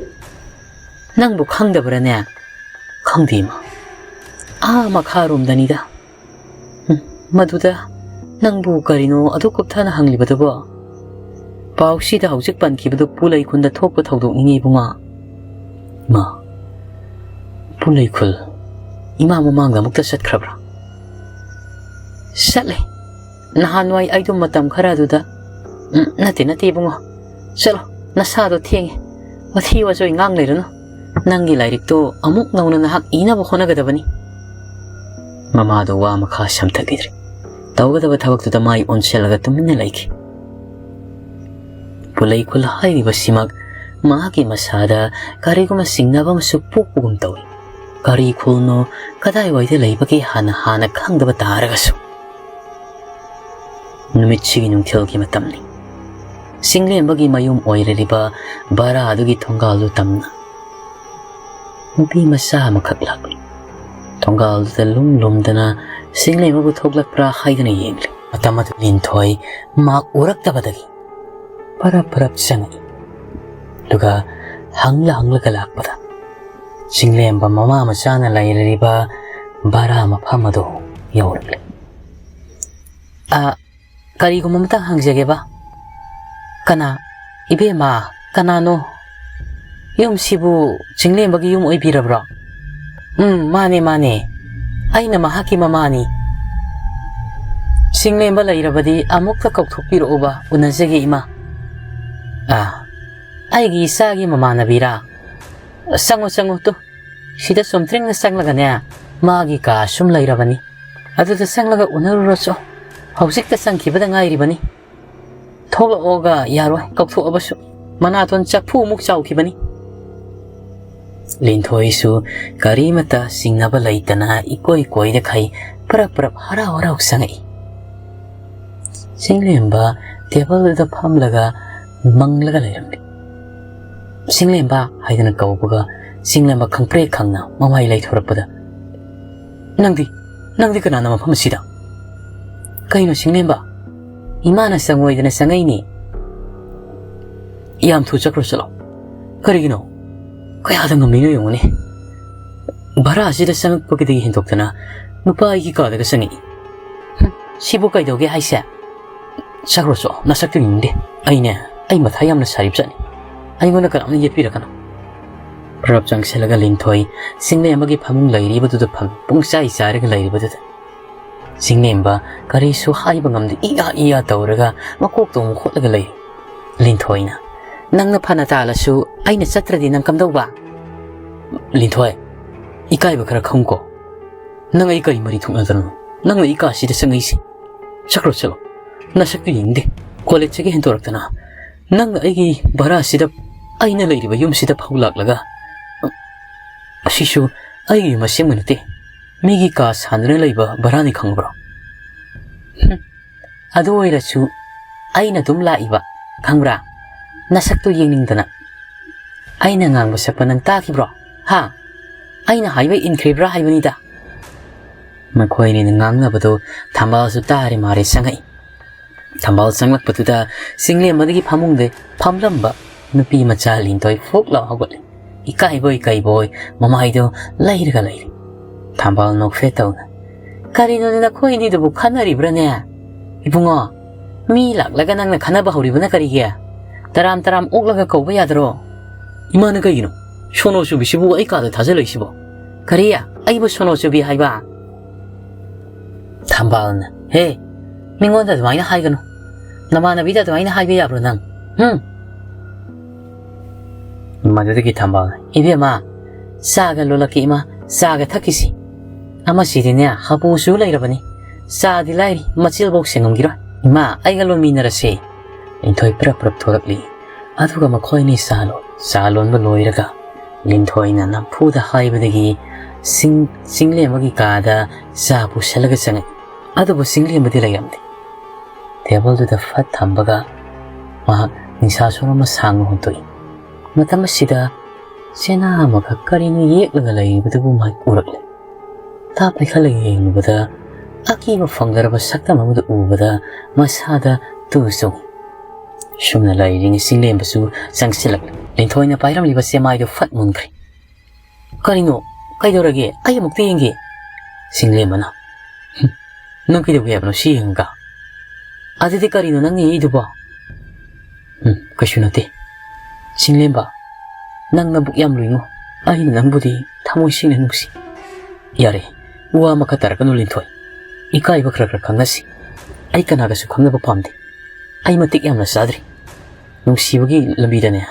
"ꯅꯪꯕꯨ ꯈꯪꯗꯕ꯭ꯔꯥꯅꯦ?" "ꯈꯪꯗꯦ, ꯏꯃꯥ꯫" "ꯑꯥ ꯃꯈꯥꯔꯣꯝꯗꯅꯤꯗ꯫" "ꯎꯝ, ꯃꯗꯨꯗ ꯅꯪꯕꯨ ꯀꯔꯤꯅꯣ ꯑꯗꯨꯛ ꯀꯨꯞꯊꯅ ꯍꯪꯂꯤꯕꯗꯨꯕꯣ? ꯄꯥꯎꯁꯤꯗ ꯍꯧꯖꯤꯛ ꯄꯟꯈꯤꯕꯗꯨ ꯄꯨꯂꯩ ꯈꯨꯟꯗ ꯊꯣꯛꯄ ꯊꯧꯗꯣꯛꯅꯤꯅꯦ, ꯏꯕꯨꯡꯉꯣ꯫" "ꯏꯃꯥ, ꯄꯨꯂꯩ ꯈꯨꯜ ꯏꯃꯥ ꯃꯃꯥꯡꯗ ꯑꯃꯨꯛꯇ ꯆꯠꯈ꯭ꯔꯕ꯭ꯔꯥ?" "ꯆꯠꯂꯦ꯫ ꯅꯍꯥꯟꯋꯥꯏ ꯑꯩꯗꯣ ꯃꯇꯝ ꯈꯔ ꯑꯗꯨꯗ꯫" "ꯎꯝ, ꯅꯠꯇꯦ, ꯅꯠꯇꯦ, ꯏꯕꯨꯡꯉꯣ꯫ ꯆꯠꯂꯣ, ꯅꯁꯥꯗꯣ ꯊꯦꯡꯉꯦ꯫ ꯋꯥꯊꯤ ꯋꯥꯆꯣꯏ ꯉꯥꯡ ꯂꯩꯔꯅꯨ꯫ "ꯅꯪꯒꯤ ꯂꯥꯏꯔꯤꯛꯇꯣ ꯑꯃꯨꯛ ꯅꯧꯅ ꯅꯍꯥꯛ ꯏꯅꯕ ꯍꯣꯠꯅꯒꯗꯕꯅꯤ꯫" ꯃꯃꯥꯗꯣ ꯋꯥ ꯃꯈꯥ ꯁꯝꯊꯈꯤꯗ꯭ꯔꯦ꯫ ꯇꯧꯒꯗꯕ ꯊꯕꯛꯇꯨꯗ ꯃꯥꯏ ꯑꯣꯟꯁꯤꯜꯂꯒ ꯇꯨꯃꯤꯟꯅ ꯂꯩꯈꯤ꯫ ꯄꯨꯂꯩ ꯈꯨꯜ ꯍꯥꯏꯔꯤꯕꯁꯤꯃꯛ ꯃꯍꯥꯛꯀꯤ ꯃꯁꯥꯗ ꯀꯔꯤꯒꯨꯝꯕ ꯆꯤꯡꯅꯕ ꯑꯃꯁꯨ ꯄꯣꯛꯄꯒꯨꯝ ꯇꯧꯏ꯫ ꯀꯔꯤ ꯈꯨꯜꯅꯣ, ꯀꯗꯥꯏꯋꯥꯏꯗ ꯂꯩꯕꯒꯦ ꯍꯥꯟꯅ ꯍꯥꯟꯅ ꯈꯪꯗꯕ ꯇꯥꯔꯒꯁꯨ꯫ ꯅꯨꯃꯤꯠꯁꯤꯒꯤ ꯅꯨꯡꯊꯤꯜꯒꯤ ꯃꯇꯝꯅꯤ꯫ ꯆꯤꯡꯂꯦꯝꯕꯒꯤ ꯃꯌꯨꯝ ꯑꯣꯏꯔꯤꯕ ꯚꯔꯥ ꯑꯗꯨꯒꯤ ꯊꯣꯡꯒꯥꯜꯗꯨ ꯇꯝꯅ ꯅꯨꯄꯤ ꯃꯆꯥ ꯑꯃꯈꯛ ꯂꯥꯛꯂꯤ꯫ ꯊꯣꯡꯒꯥꯜꯗꯨꯗ ꯂꯨꯝ ꯂꯨꯝꯗꯅ ꯆꯤꯡꯂꯦꯝꯕꯕꯨ ꯊꯣꯛꯂꯛꯄ꯭ꯔꯥ ꯍꯥꯏꯗꯅ ꯌꯦꯡꯂꯤ꯫ ꯃꯇꯝ ꯑꯗꯨ ꯂꯤꯟꯊꯣꯏ ꯃꯍꯥꯛ ꯎꯔꯛꯇꯕꯗꯒꯤ ꯄꯔꯞ ꯄꯔꯞ ꯆꯪꯉꯛꯏ꯫ ꯑꯗꯨꯒ ꯍꯪꯂ ꯍꯪꯂꯒ ꯂꯥꯛꯄꯗ ꯆꯤꯡꯂꯦꯝꯕ ꯃꯃꯥ ꯃꯆꯥꯅ ꯂꯩꯔꯤꯕ ꯚꯔꯥ ꯃꯐꯝ ꯑꯗꯨ ꯌꯧꯔꯛꯂꯦ꯫ "ꯑ, ꯀꯔꯤꯒꯨꯝꯕ ꯑꯃꯇꯪ ꯍꯪꯖꯒꯦꯕ꯫" "ꯀꯅꯥ?" "ꯏꯕꯦꯝꯃ, ꯀꯅꯥꯅꯣ? ꯌꯨꯝꯁꯤꯕꯨ ꯆꯤꯡꯂꯦꯝꯕꯒꯤ ꯌꯨꯝ ꯑꯣꯏꯕꯤꯔꯕ꯭ꯔꯣ?" "ꯎꯝ, ꯃꯥꯅꯦ, ꯃꯥꯅꯦ꯫ ꯑꯩꯅ ꯃꯍꯥꯛꯀꯤ ꯃꯃꯥꯅꯤ꯫" "ꯆꯤꯡꯂꯦꯝꯕ ꯂꯩꯔꯕꯗꯤ ꯑꯃꯨꯛꯇ ꯀꯧꯊꯣꯛꯄꯤꯔꯛꯎꯕ, ꯎꯅꯖꯒꯦ ꯏꯃꯥ꯫" "ꯑ, ꯑꯩꯒꯤ ꯏꯆꯥꯒꯤ ꯃꯃꯥꯟꯅꯕꯤꯔꯥ? ꯆꯪꯉꯨ, ꯆꯪꯉꯨ, ꯇꯨ, ꯁꯤꯗ ꯆꯨꯝꯗ꯭ꯔꯤꯡꯅ ꯆꯪꯂꯒꯅꯦ, ꯃꯥꯒꯤ ꯀꯥ ꯁꯨꯝ ꯂꯩꯔꯕꯅꯤ꯫ ꯑꯗꯨꯗ ꯆꯪꯂꯒ ꯎꯅꯔꯨꯔꯣ ꯆꯣ꯫ ꯍꯧꯖꯤꯛꯇ ꯆꯪꯈꯤꯕꯗ ꯉꯥꯏꯔꯤꯕꯅꯤ꯫ ꯊꯣꯛꯂꯛꯑꯣꯒ ꯌꯥꯔꯣꯏ, ꯀꯧꯊꯣꯛꯑꯕꯁꯨ꯫ ꯃꯅꯥꯇꯣꯟ ꯆꯐꯨꯃꯨꯛ ꯆꯥꯎꯈꯤꯕꯅꯤ꯫" ꯂꯤꯟꯊꯣꯏꯁꯨ ꯀꯔꯤꯃꯇ ꯆꯤꯡꯅꯕ ꯂꯩꯇꯅ ꯏꯀꯣꯏ ꯀꯣꯏꯗꯈꯩ ꯄꯔꯞ ꯄꯔꯞ ꯍꯔꯥꯎ ꯍꯔꯥꯎ ꯆꯪꯉꯛꯏ꯫ ꯆꯤꯡꯂꯦꯝꯕ ꯇꯦꯕꯜꯗꯨꯗ ꯐꯝꯂꯒ ꯃꯪꯂꯒ ꯂꯩꯔꯝꯂꯤ꯫ "ꯆꯤꯡꯂꯦꯝꯕ" ꯍꯥꯏꯗꯅ ꯀꯧꯕꯒ ꯆꯤꯡꯂꯦꯝꯕ ꯈꯪꯄ꯭ꯔꯦꯛ ꯈꯪꯅ ꯃꯃꯥꯏ ꯂꯩꯊꯣꯔꯛꯄꯗ, "ꯅꯪꯗꯤ, ꯅꯪꯗꯤ ꯀꯅꯥꯅ ꯃꯐꯝ ꯑꯁꯤꯗ?" "ꯀꯩꯅꯣ ꯆꯤꯡꯂꯦꯝꯕ? ꯏꯃꯥꯅ ꯆꯪꯉꯣꯏꯗꯅ ꯆꯪꯉꯛꯏꯅꯦ꯫" "ꯌꯥꯝ ꯊꯨ ꯆꯠꯈ꯭ꯔꯣ ꯆꯠꯂꯣ꯫" "ꯀꯔꯤꯒꯤꯅꯣ? ꯀꯌꯥꯗ ꯉꯝꯃꯤꯅꯣ ꯌꯦꯡꯉꯨꯅꯦ꯫ ꯚꯔꯥꯁꯤꯗ ꯆꯪꯉꯛꯄꯒꯤꯗꯒꯤ ꯍꯦꯟꯗꯣꯛꯇꯅ ꯅꯨꯄꯥ ꯑꯩꯒꯤ ꯀꯥꯗꯒ ꯆꯪꯉꯛꯏ꯫ ꯍꯨꯝ, ꯁꯤꯕꯨ ꯀꯩꯗꯧꯒꯦ ꯍꯥꯏꯁꯦ? ꯆꯠꯈ꯭ꯔꯣ ꯆꯣ, ꯅꯁꯛꯇꯨ ꯌꯦꯡꯅꯤꯡꯗꯦ꯫ ꯑꯩꯅꯦ, ꯑꯩ ꯃꯊꯥ ꯌꯥꯝꯅ ꯁꯥꯔꯤꯕ ꯖꯥꯠꯅꯤ꯫ ꯑꯩꯉꯣꯟꯗ ꯀꯅꯥꯝꯅ ꯌꯦꯠꯄꯤꯔꯛꯀꯅꯨ꯫" ꯄ꯭ꯔꯞ ꯆꯪꯁꯤꯜꯂꯒ ꯂꯤꯟꯊꯣꯏ ꯆꯤꯡꯂꯦꯝꯕꯒꯤ ꯐꯃꯨꯡ ꯂꯩꯔꯤꯕꯗꯨꯗ ꯐꯝꯃꯤ꯫ ꯄꯨꯡꯆꯥꯏ ꯆꯥꯏꯔꯒ ꯂꯩꯔꯤꯕꯗꯨꯗ ꯆꯤꯡꯂꯦꯝꯕ ꯀꯔꯤꯁꯨ ꯍꯥꯏꯕ ꯉꯝꯗꯦ꯫ ꯏꯌꯥ ꯏꯌꯥ ꯇꯧꯔꯒ ꯃꯀꯣꯛꯇꯣ ꯑꯃꯨꯛ ꯈꯣꯠꯂꯒ ꯂꯩ꯫ ꯂꯤꯟꯊꯣꯏꯅ, "ꯅꯪꯅ ꯐꯅ ꯇꯥꯜꯂꯁꯨ ꯑꯩꯅ ꯆꯠꯇ꯭ꯔꯗꯤ ꯅꯪ ꯀꯝꯗꯧꯕ?" ꯂꯤꯟꯊꯣꯏ, ꯏꯀꯥꯏꯕ ꯈꯔ ꯈꯪꯉꯨꯀꯣ꯫ ꯅꯪ ꯑꯩ ꯀꯔꯤ ꯃꯔꯤ ꯊꯣꯛꯅꯗꯅꯣ? ꯅꯪꯅ ꯑꯩ ꯀꯥꯁꯤꯗ ꯆꯪꯉꯛꯏꯁꯦ? ꯆꯠꯈ꯭ꯔꯣ, ꯆꯠꯂꯣ꯫ ꯅꯁꯛꯇꯨ ꯌꯦꯡꯅꯤꯡꯗꯦ꯫ ꯀꯣꯂꯦꯖꯇꯒꯤ ꯍꯦꯟꯗꯣꯔꯛꯇꯅ ꯅꯪꯅ ꯑꯩꯒꯤ ꯚꯔꯥꯁꯤꯗ, ꯑꯩꯅ ꯂꯩꯔꯤꯕ ꯌꯨꯝꯁꯤꯗ ꯐꯥꯎ ꯂꯥꯛꯂꯒ, ꯑꯁꯤꯁꯨ ꯑꯩꯒꯤ ꯌꯨꯝ ꯑꯁꯦꯡꯕ ꯅꯠꯇꯦ, ꯃꯤꯒꯤ ꯀꯥ ꯁꯥꯟꯗꯨꯅ ꯂꯩꯕ ꯚꯔꯥꯅꯤ, ꯈꯪꯕ꯭ꯔꯣ? ꯍꯨꯝ, ꯑꯗꯨ ꯑꯣꯏꯔꯁꯨ ꯑꯩꯅ ꯑꯗꯨꯝ ꯂꯥꯛꯏꯕ, ꯈꯪꯕ꯭ꯔꯥ? ꯅꯁꯛꯇꯨ ꯌꯦꯡꯅꯤꯡꯗꯅ꯫ ꯑꯩꯅ ꯉꯥꯡꯕ ꯁꯛꯄ ꯅꯪ ꯇꯥꯈꯤꯕ꯭ꯔꯣ? ꯍꯥ? ꯑꯩꯅ ꯍꯥꯏꯕ ꯏꯟꯈ꯭ꯔꯤꯕ꯭ꯔꯥ ꯍꯥꯏꯕꯅꯤꯗ꯫ ꯃꯈꯣꯏ ꯑꯅꯤꯅ ꯉꯥꯡꯅꯕꯗꯨ ꯊꯝꯕꯥꯜꯁꯨ ꯇꯥꯔꯦ ꯃꯥꯔꯦ ꯆꯪꯉꯛꯏ꯫ ꯊꯝꯕꯥꯜ ꯆꯪꯂꯛꯄꯗꯨꯗ ꯆꯤꯡꯂꯦꯝꯕꯗꯒꯤ ꯐꯃꯨꯡꯗ ꯐꯝꯂꯝꯕ ꯅꯨꯄꯤ ꯃꯆꯥ ꯂꯤꯟꯊꯣꯏ ꯐꯨꯛ ꯂꯥꯎ ꯍꯧꯒꯠꯂꯦ꯫ ꯏꯀꯥꯏꯕꯣꯏ ꯀꯩꯕꯣꯏ ꯃꯃꯥꯏꯗꯣ ꯂꯩꯔꯒ ꯂꯩꯔꯦ꯫ ꯊꯝꯕꯥꯜ ꯅꯣꯛꯐꯦꯠ ꯇꯧꯅ, "ꯀꯔꯤꯅꯣꯅꯦ ꯅꯈꯣꯏ ꯑꯅꯤꯗꯨꯕꯨ ꯈꯟꯅꯔꯤꯕ꯭ꯔꯥꯅꯦ? ꯏꯕꯨꯡꯉꯣ, ꯃꯤ ꯂꯥꯛꯂꯒ ꯅꯪꯅ ꯈꯟꯅꯕ ꯍꯧꯔꯤꯕꯅ ꯀꯔꯤꯒꯤ? ꯇꯔꯥꯝ ꯇꯔꯥꯝ ꯑꯣꯛꯂꯒ ꯀꯧꯕ ꯌꯥꯗ꯭ꯔꯣ?" "ꯏꯃꯥꯅ ꯀꯩꯒꯤꯅꯣ ꯁꯣꯅꯣ ꯆꯨꯕꯤꯁꯤꯕꯨ ꯑꯩ ꯀꯥꯗ ꯊꯥꯖꯤꯜꯂꯛꯏꯁꯤꯕꯣ?" "ꯀꯔꯤ? ꯑꯩꯕꯨ ꯁꯣꯅꯣ ꯆꯨꯕꯤ ꯍꯥꯏꯕ?" ꯊꯝꯕꯥꯜꯅ, "ꯍꯦ, ꯃꯤꯉꯣꯟꯗ ꯑꯗꯨꯃꯥꯏꯅ ꯍꯥꯏꯒꯅꯨ꯫ ꯅꯃꯥꯟꯅꯕꯤꯗ ꯑꯗꯨꯃꯥꯏꯅ ꯍꯥꯏꯕ ꯌꯥꯕ꯭ꯔꯣ ꯅꯪ? ꯍꯨꯝ?" ꯃꯗꯨꯗꯒꯤ ꯊꯝꯕꯥꯜꯅ, "ꯏꯕꯦꯝꯃ, ꯆꯥꯒ ꯂꯣꯜꯂꯛꯀꯦ ꯏꯃꯥ, ꯆꯥꯒ ꯊꯛꯈꯤꯁꯤ꯫ ꯑꯃꯁꯤꯗꯤꯅꯦ, ꯍꯥꯄꯨꯁꯨ ꯂꯩꯔꯕꯅꯤ꯫ ꯆꯥꯗꯤ ꯂꯥꯏꯔꯤ, ꯃꯆꯤꯜꯐꯧ ꯁꯦꯡꯉꯝꯈꯤꯔꯣꯏ꯫ ꯏꯃꯥ, ꯑꯩꯒ ꯂꯣꯟꯃꯤꯟꯅꯔꯁꯦ꯫" ꯂꯤꯟꯊꯣꯏ ꯄ꯭ꯔꯞ ꯄ꯭ꯔꯞ ꯊꯣꯛꯂꯛꯂꯤ꯫ ꯑꯗꯨꯒ ꯃꯈꯣꯏ ꯑꯅꯤ ꯆꯥ ꯂꯣꯟ-, ꯆꯥ ꯂꯣꯟꯕ ꯂꯣꯏꯔꯒ ꯂꯤꯟꯊꯣꯏꯅ ꯅꯝꯐꯨꯗ ꯍꯥꯏꯕꯗꯒꯤ ꯆꯤꯡ-, ꯆꯤꯡꯂꯦꯝꯕꯒꯤ ꯀꯥꯗ ꯆꯥ ꯄꯨꯁꯜꯂꯒ ꯆꯪꯉꯛꯏ꯫ ꯑꯗꯨꯕꯨ ꯆꯤꯡꯂꯦꯝꯕꯗꯤ ꯂꯩꯔꯝꯗꯦ꯫ ꯇꯦꯕꯜꯗꯨꯗ ꯐꯠ ꯊꯝꯕꯒ ꯃꯍꯥꯛ ꯅꯤꯡꯁꯥ ꯁꯣꯔ ꯑꯃ ꯁꯥꯡꯅ ꯍꯣꯟꯗꯣꯛꯏ꯫ ꯃꯇꯝ ꯑꯁꯤꯗ ꯆꯦꯅꯥ ꯑꯃꯈꯛ ꯀꯔꯤꯅꯣ ꯌꯦꯛꯂꯒ ꯂꯩꯔꯤꯕꯗꯨꯕꯨ ꯃꯍꯥꯛ ꯎꯔꯛꯂꯦ꯫ ꯇꯥ ꯄꯥꯏꯈꯠꯂꯒ ꯌꯦꯡꯂꯨꯕꯗ ꯑꯀꯤꯕ ꯐꯪꯗ꯭ꯔꯕ ꯁꯛꯇꯝ ꯑꯃꯗ ꯎꯕꯗ ꯃꯁꯥꯗ ꯇꯨ ꯆꯣꯡꯏ꯫ ꯁꯨꯝꯅ ꯂꯩꯔꯤꯉꯩ ꯆꯤꯡꯂꯦꯝꯕꯁꯨ ꯆꯪꯁꯤꯜꯂꯛꯂꯦ꯫ ꯂꯤꯟꯊꯣꯏꯅ ꯄꯥꯏꯔꯝꯂꯤꯕ ꯆꯦꯃꯥꯏꯗꯨ ꯐꯠ ꯃꯨꯟꯈ꯭ꯔꯦ꯫ "ꯀꯔꯤꯅꯣ? ꯀꯩꯗꯧꯔꯒꯦ? ꯑꯩ ꯑꯃꯨꯛꯇ ꯌꯦꯡꯒꯦ꯫" ꯆꯤꯡꯂꯦꯝꯕꯅ, "ꯍꯨꯝ, ꯅꯪ ꯀꯩꯗꯧꯒꯦ ꯍꯥꯏꯕꯅꯣ ꯁꯤ ꯌꯦꯡꯉꯒ? ꯑꯗꯨꯗꯤ ꯀꯔꯤꯅꯣ ꯅꯪꯅ ꯌꯦꯛꯏꯗꯨꯕꯣ?" "ꯎꯝ, ꯀꯩꯁꯨ ꯅꯠꯇꯦ꯫ ꯆꯤꯡꯂꯦꯝꯕ, ꯅꯪ ꯅꯕꯨꯛ ꯌꯥꯝ ꯂꯨꯏꯉꯣ꯫ ꯑꯩꯅ ꯅꯪꯕꯨꯗꯤ ꯊꯃꯣꯏ ꯁꯦꯡꯅ ꯅꯨꯡꯁꯤ꯫" "ꯌꯥꯔꯦ, ꯋꯥ ꯃꯈꯥ ꯇꯥꯔꯛꯀꯅꯨ ꯂꯤꯟꯊꯣꯏ꯫ ꯏꯀꯥꯏꯕ ꯈꯔ ꯈꯔ ꯈꯪꯅꯁꯤ꯫ ꯑꯩ ꯀꯅꯥꯒꯁꯨ ꯈꯪꯅꯕ ꯄꯥꯝꯗꯦ꯫ ꯑꯩ ꯃꯇꯤꯛ ꯌꯥꯝꯅ ꯆꯥꯗ꯭ꯔꯤ꯫ ꯅꯨꯡꯁꯤꯕꯒꯤ ꯂꯝꯕꯤꯗꯅꯦ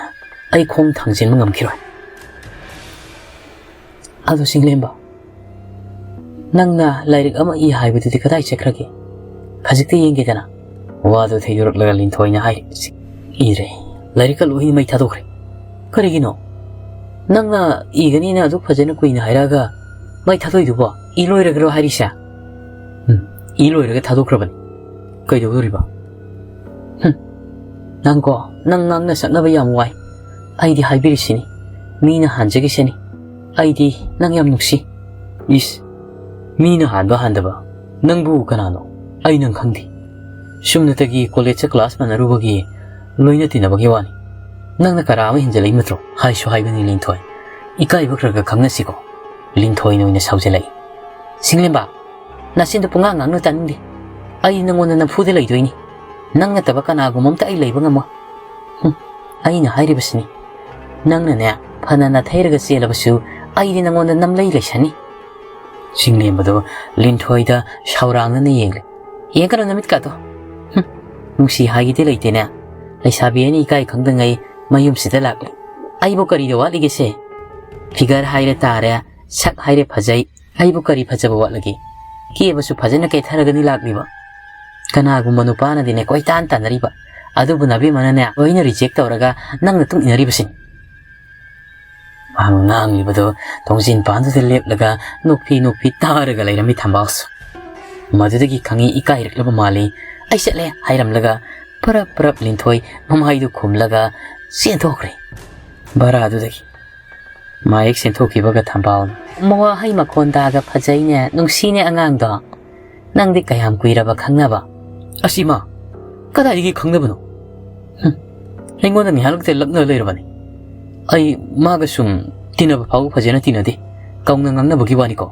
ꯑꯩ ꯈꯣꯡ ꯊꯥꯡꯖꯤꯟꯕ ꯉꯝꯈꯤꯔꯣꯏ꯫" "ꯑꯗꯣ ꯆꯤꯡꯂꯦꯝꯕ, ꯅꯪꯅ ꯂꯥꯏꯔꯤꯛ ꯑꯃ ꯏ ꯍꯥꯏꯕꯗꯨꯗꯤ ꯀꯗꯥꯏ ꯆꯠꯈ꯭ꯔꯒꯦ? ꯈꯖꯤꯛꯇ ꯌꯦꯡꯒꯦꯗꯅ?" ꯋꯥꯗꯨ ꯊꯩꯗꯣꯔꯛꯂꯒ ꯂꯤꯟꯊꯣꯏꯅ ꯍꯥꯏꯔꯤ, "ꯁꯤ ꯏꯔꯦ꯫ ꯂꯥꯏꯔꯤꯛꯀ ꯂꯣꯏꯅ ꯃꯩ ꯊꯥꯗꯣꯛꯈ꯭ꯔꯦ꯫ ꯀꯔꯤꯒꯤꯅꯣ? ꯅꯪꯅ ꯏꯒꯅꯤꯅ ꯑꯗꯨꯛ ꯐꯖꯅ ꯀꯨꯏꯅ ꯍꯥꯏꯔꯛꯑꯒ ꯃꯩ ꯊꯥꯗꯣꯛꯏꯗꯨꯕꯣ? ꯏ ꯂꯣꯏꯔꯒꯔꯣ ꯍꯥꯏꯔꯤꯁꯦ?" "ꯎꯝ, ꯏ ꯂꯣꯏꯔꯒ ꯊꯥꯗꯣꯛꯈ꯭ꯔꯕꯅꯤ꯫ ꯀꯩꯗꯧꯗꯣꯔꯤꯕ?" "ꯍꯨꯝ, ꯅꯪꯀꯣ, ꯅꯪ ꯉꯥꯡꯅ ꯁꯛꯅꯕ ꯌꯥꯝ ꯋꯥꯏ꯫ ꯑꯩꯗꯤ ꯍꯥꯏꯕꯤꯔꯤꯁꯤꯅꯤ, ꯃꯤꯅ ꯍꯥꯟꯖꯈꯤꯁꯅꯤ꯫ ꯑꯩꯗꯤ ꯅꯪ ꯌꯥꯝ ꯅꯨꯡꯁꯤ꯫" "ꯏꯁ, ꯃꯤꯅ ꯍꯥꯟꯕ ꯍꯥꯟꯗꯕ, ꯅꯪꯕꯨ ꯀꯅꯥꯅꯣ? ꯑꯩ ꯅꯪ ꯈꯪꯗꯦ꯫ ꯆꯨꯝꯅꯇꯒꯤ ꯀꯣꯂꯦꯖꯇ ꯀ꯭ꯂꯥꯁ ꯃꯥꯟꯅꯔꯨꯕꯒꯤ ꯂꯣꯏꯅ ꯇꯤꯟꯅꯕꯒꯤ ꯋꯥꯅꯤ꯫ ꯅꯪꯅ ꯀꯔꯥ ꯑꯃ ꯍꯦꯟꯖꯜꯂꯛꯏ ꯅꯠꯇ꯭ꯔꯣ? ꯍꯥꯏꯁꯨ ꯍꯥꯏꯕꯅꯤ ꯂꯤꯟꯊꯣꯏ꯫ ꯏꯀꯥꯏꯕ ꯈꯔ ꯈꯔ ꯈꯪꯅꯁꯤꯀꯣ꯫" ꯂꯤꯟꯊꯣꯏꯅ ꯑꯣꯏꯅ ꯁꯥꯎꯖꯜꯂꯛꯏ꯫ "ꯁꯤꯡꯂꯦꯝꯕ, ꯅꯆꯤꯟꯗꯣ ꯄꯨꯡꯉꯥꯡ ꯉꯥꯡꯅꯨ, ꯇꯥꯅꯤꯡꯗꯦ꯫ ꯑꯩ ꯅꯉꯣꯟꯗ ꯅꯝꯐꯨꯗ ꯂꯩꯗꯣꯏꯅꯤ꯫ ꯅꯪ ꯅꯠꯇꯕ ꯀꯅꯥꯒꯨꯝꯕ ꯑꯝꯇ ꯑꯩ ꯂꯩꯕ ꯉꯝꯃꯣꯏ꯫ ꯍꯨꯝ, ꯑꯩꯅ ꯍꯥꯏꯔꯤꯕꯁꯤꯅꯤ꯫ ꯅꯪꯅꯅꯦ, ꯐꯅ ꯅꯥꯊꯩꯔꯒ ꯆꯦꯜꯂꯕꯁꯨ ꯑꯩꯗꯤ ꯅꯉꯣꯟꯗ ꯅꯝꯂꯩ ꯂꯩꯁꯟꯅꯤ꯫" ꯆꯤꯡꯂꯦꯝꯕꯗꯣ ꯂꯤꯟꯊꯣꯏꯗ ꯁꯥꯎꯔꯥꯡꯅꯅ ꯌꯦꯡꯂꯦ꯫ "ꯌꯦꯡꯀꯅꯨ ꯅꯃꯤꯠꯀꯥꯗꯣ꯫ ꯍꯨꯝ, ꯅꯨꯡꯁꯤ ꯍꯥꯏꯒꯦꯗꯤ ꯂꯩꯇꯦꯅꯦ꯫ ꯂꯩꯁꯥꯕꯤ ꯑꯩꯅ ꯏꯀꯥꯏ ꯈꯪꯗꯉꯩ ꯃꯌꯨꯝꯁꯤꯗ ꯂꯥꯛꯂꯦ꯫ ꯑꯩꯕꯨ ꯀꯔꯤꯗ ꯋꯥꯠꯂꯤꯒꯦꯁꯦ? ꯐꯤꯒꯔ ꯍꯥꯏꯔꯦ ꯇꯥꯔꯦ, ꯁꯛ ꯍꯥꯏꯔꯦ ꯐꯖꯩ, ꯑꯩꯕꯨ ꯀꯔꯤ ꯐꯖꯕ ꯋꯥꯠꯂꯒꯦ? ꯀꯦꯕꯁꯨ ꯐꯖꯅ ꯀꯦꯊꯔꯒꯅꯤ ꯂꯥꯛꯂꯤꯕ꯫ ꯀꯅꯥꯒꯨꯝꯕ ꯅꯨꯄꯥꯅꯗꯤꯅꯦ ꯀꯣꯏꯇꯥꯟ ꯇꯥꯟꯅꯔꯤꯕ, ꯑꯗꯨꯕꯨ ꯅꯕꯦꯝꯃꯅꯅꯦ ꯂꯣꯏꯅ ꯔꯤꯖꯦꯛ ꯇꯧꯔꯒ ꯅꯪꯅ ꯇꯨꯡ ꯏꯟꯅꯔꯤꯕꯁꯤꯅꯤ꯫" ꯃꯍꯥꯛꯅ ꯉꯥꯡꯂꯤꯕꯗꯨ ꯊꯣꯡꯖꯤꯟ ꯄꯥꯟꯗꯨꯗ ꯂꯦꯞꯂꯒ ꯅꯣꯛꯐꯤ ꯅꯣꯛꯐꯤ ꯇꯥꯔꯒ ꯂꯩꯔꯝꯃꯤ ꯊꯝꯕꯥꯜꯁꯨ꯫ ꯃꯗꯨꯗꯒꯤ ꯈꯪꯉꯤ ꯏꯀꯥꯏꯔꯛꯂꯕ ꯃꯥꯜꯂꯤ꯫ "ꯑꯩ ꯆꯠꯂꯦ" ꯍꯥꯏꯔꯝꯂꯒ ꯄꯔꯞ ꯄꯔꯞ ꯂꯤꯟꯊꯣꯏ ꯃꯃꯥꯏꯗꯨ ꯈꯨꯝꯂꯒ ꯆꯦꯟꯊꯣꯛꯈ꯭ꯔꯦ ꯚꯔꯥꯗꯨꯗꯒꯤ꯫ ꯃꯥꯌꯦꯛ ꯆꯦꯟꯊꯣꯛꯈꯤꯕꯒ ꯊꯝꯕꯥꯜꯅ, "ꯋꯥꯍꯩ ꯃꯈꯣꯟꯗꯥꯒ ꯐꯖꯩꯅꯦ, ꯅꯨꯡꯁꯤꯅꯦ ꯑꯉꯥꯡꯗꯣ꯫ ꯅꯪꯗꯤ ꯀꯌꯥꯝ ꯀꯨꯏꯔꯕ ꯈꯪꯅꯕ?" "ꯑꯁ ꯏꯃꯥ, ꯀꯗꯥꯏꯗꯒꯤ ꯈꯪꯅꯕꯅꯣ? ꯍꯨꯝ, ꯑꯩꯉꯣꯟꯗ ꯉꯥꯏꯍꯥꯛ ꯂꯛꯇ ꯂꯛꯅ ꯂꯩꯔꯕꯅꯤ꯫ ꯑꯩ ꯃꯥꯒ ꯁꯨꯝ ꯇꯤꯟꯅꯕ ꯐꯥꯎꯕ ꯐꯖꯅ ꯇꯤꯟꯅꯗꯦ, ꯀꯧꯅ ꯉꯥꯡꯅꯕꯒꯤ ꯋꯥꯅꯤꯀꯣ꯫"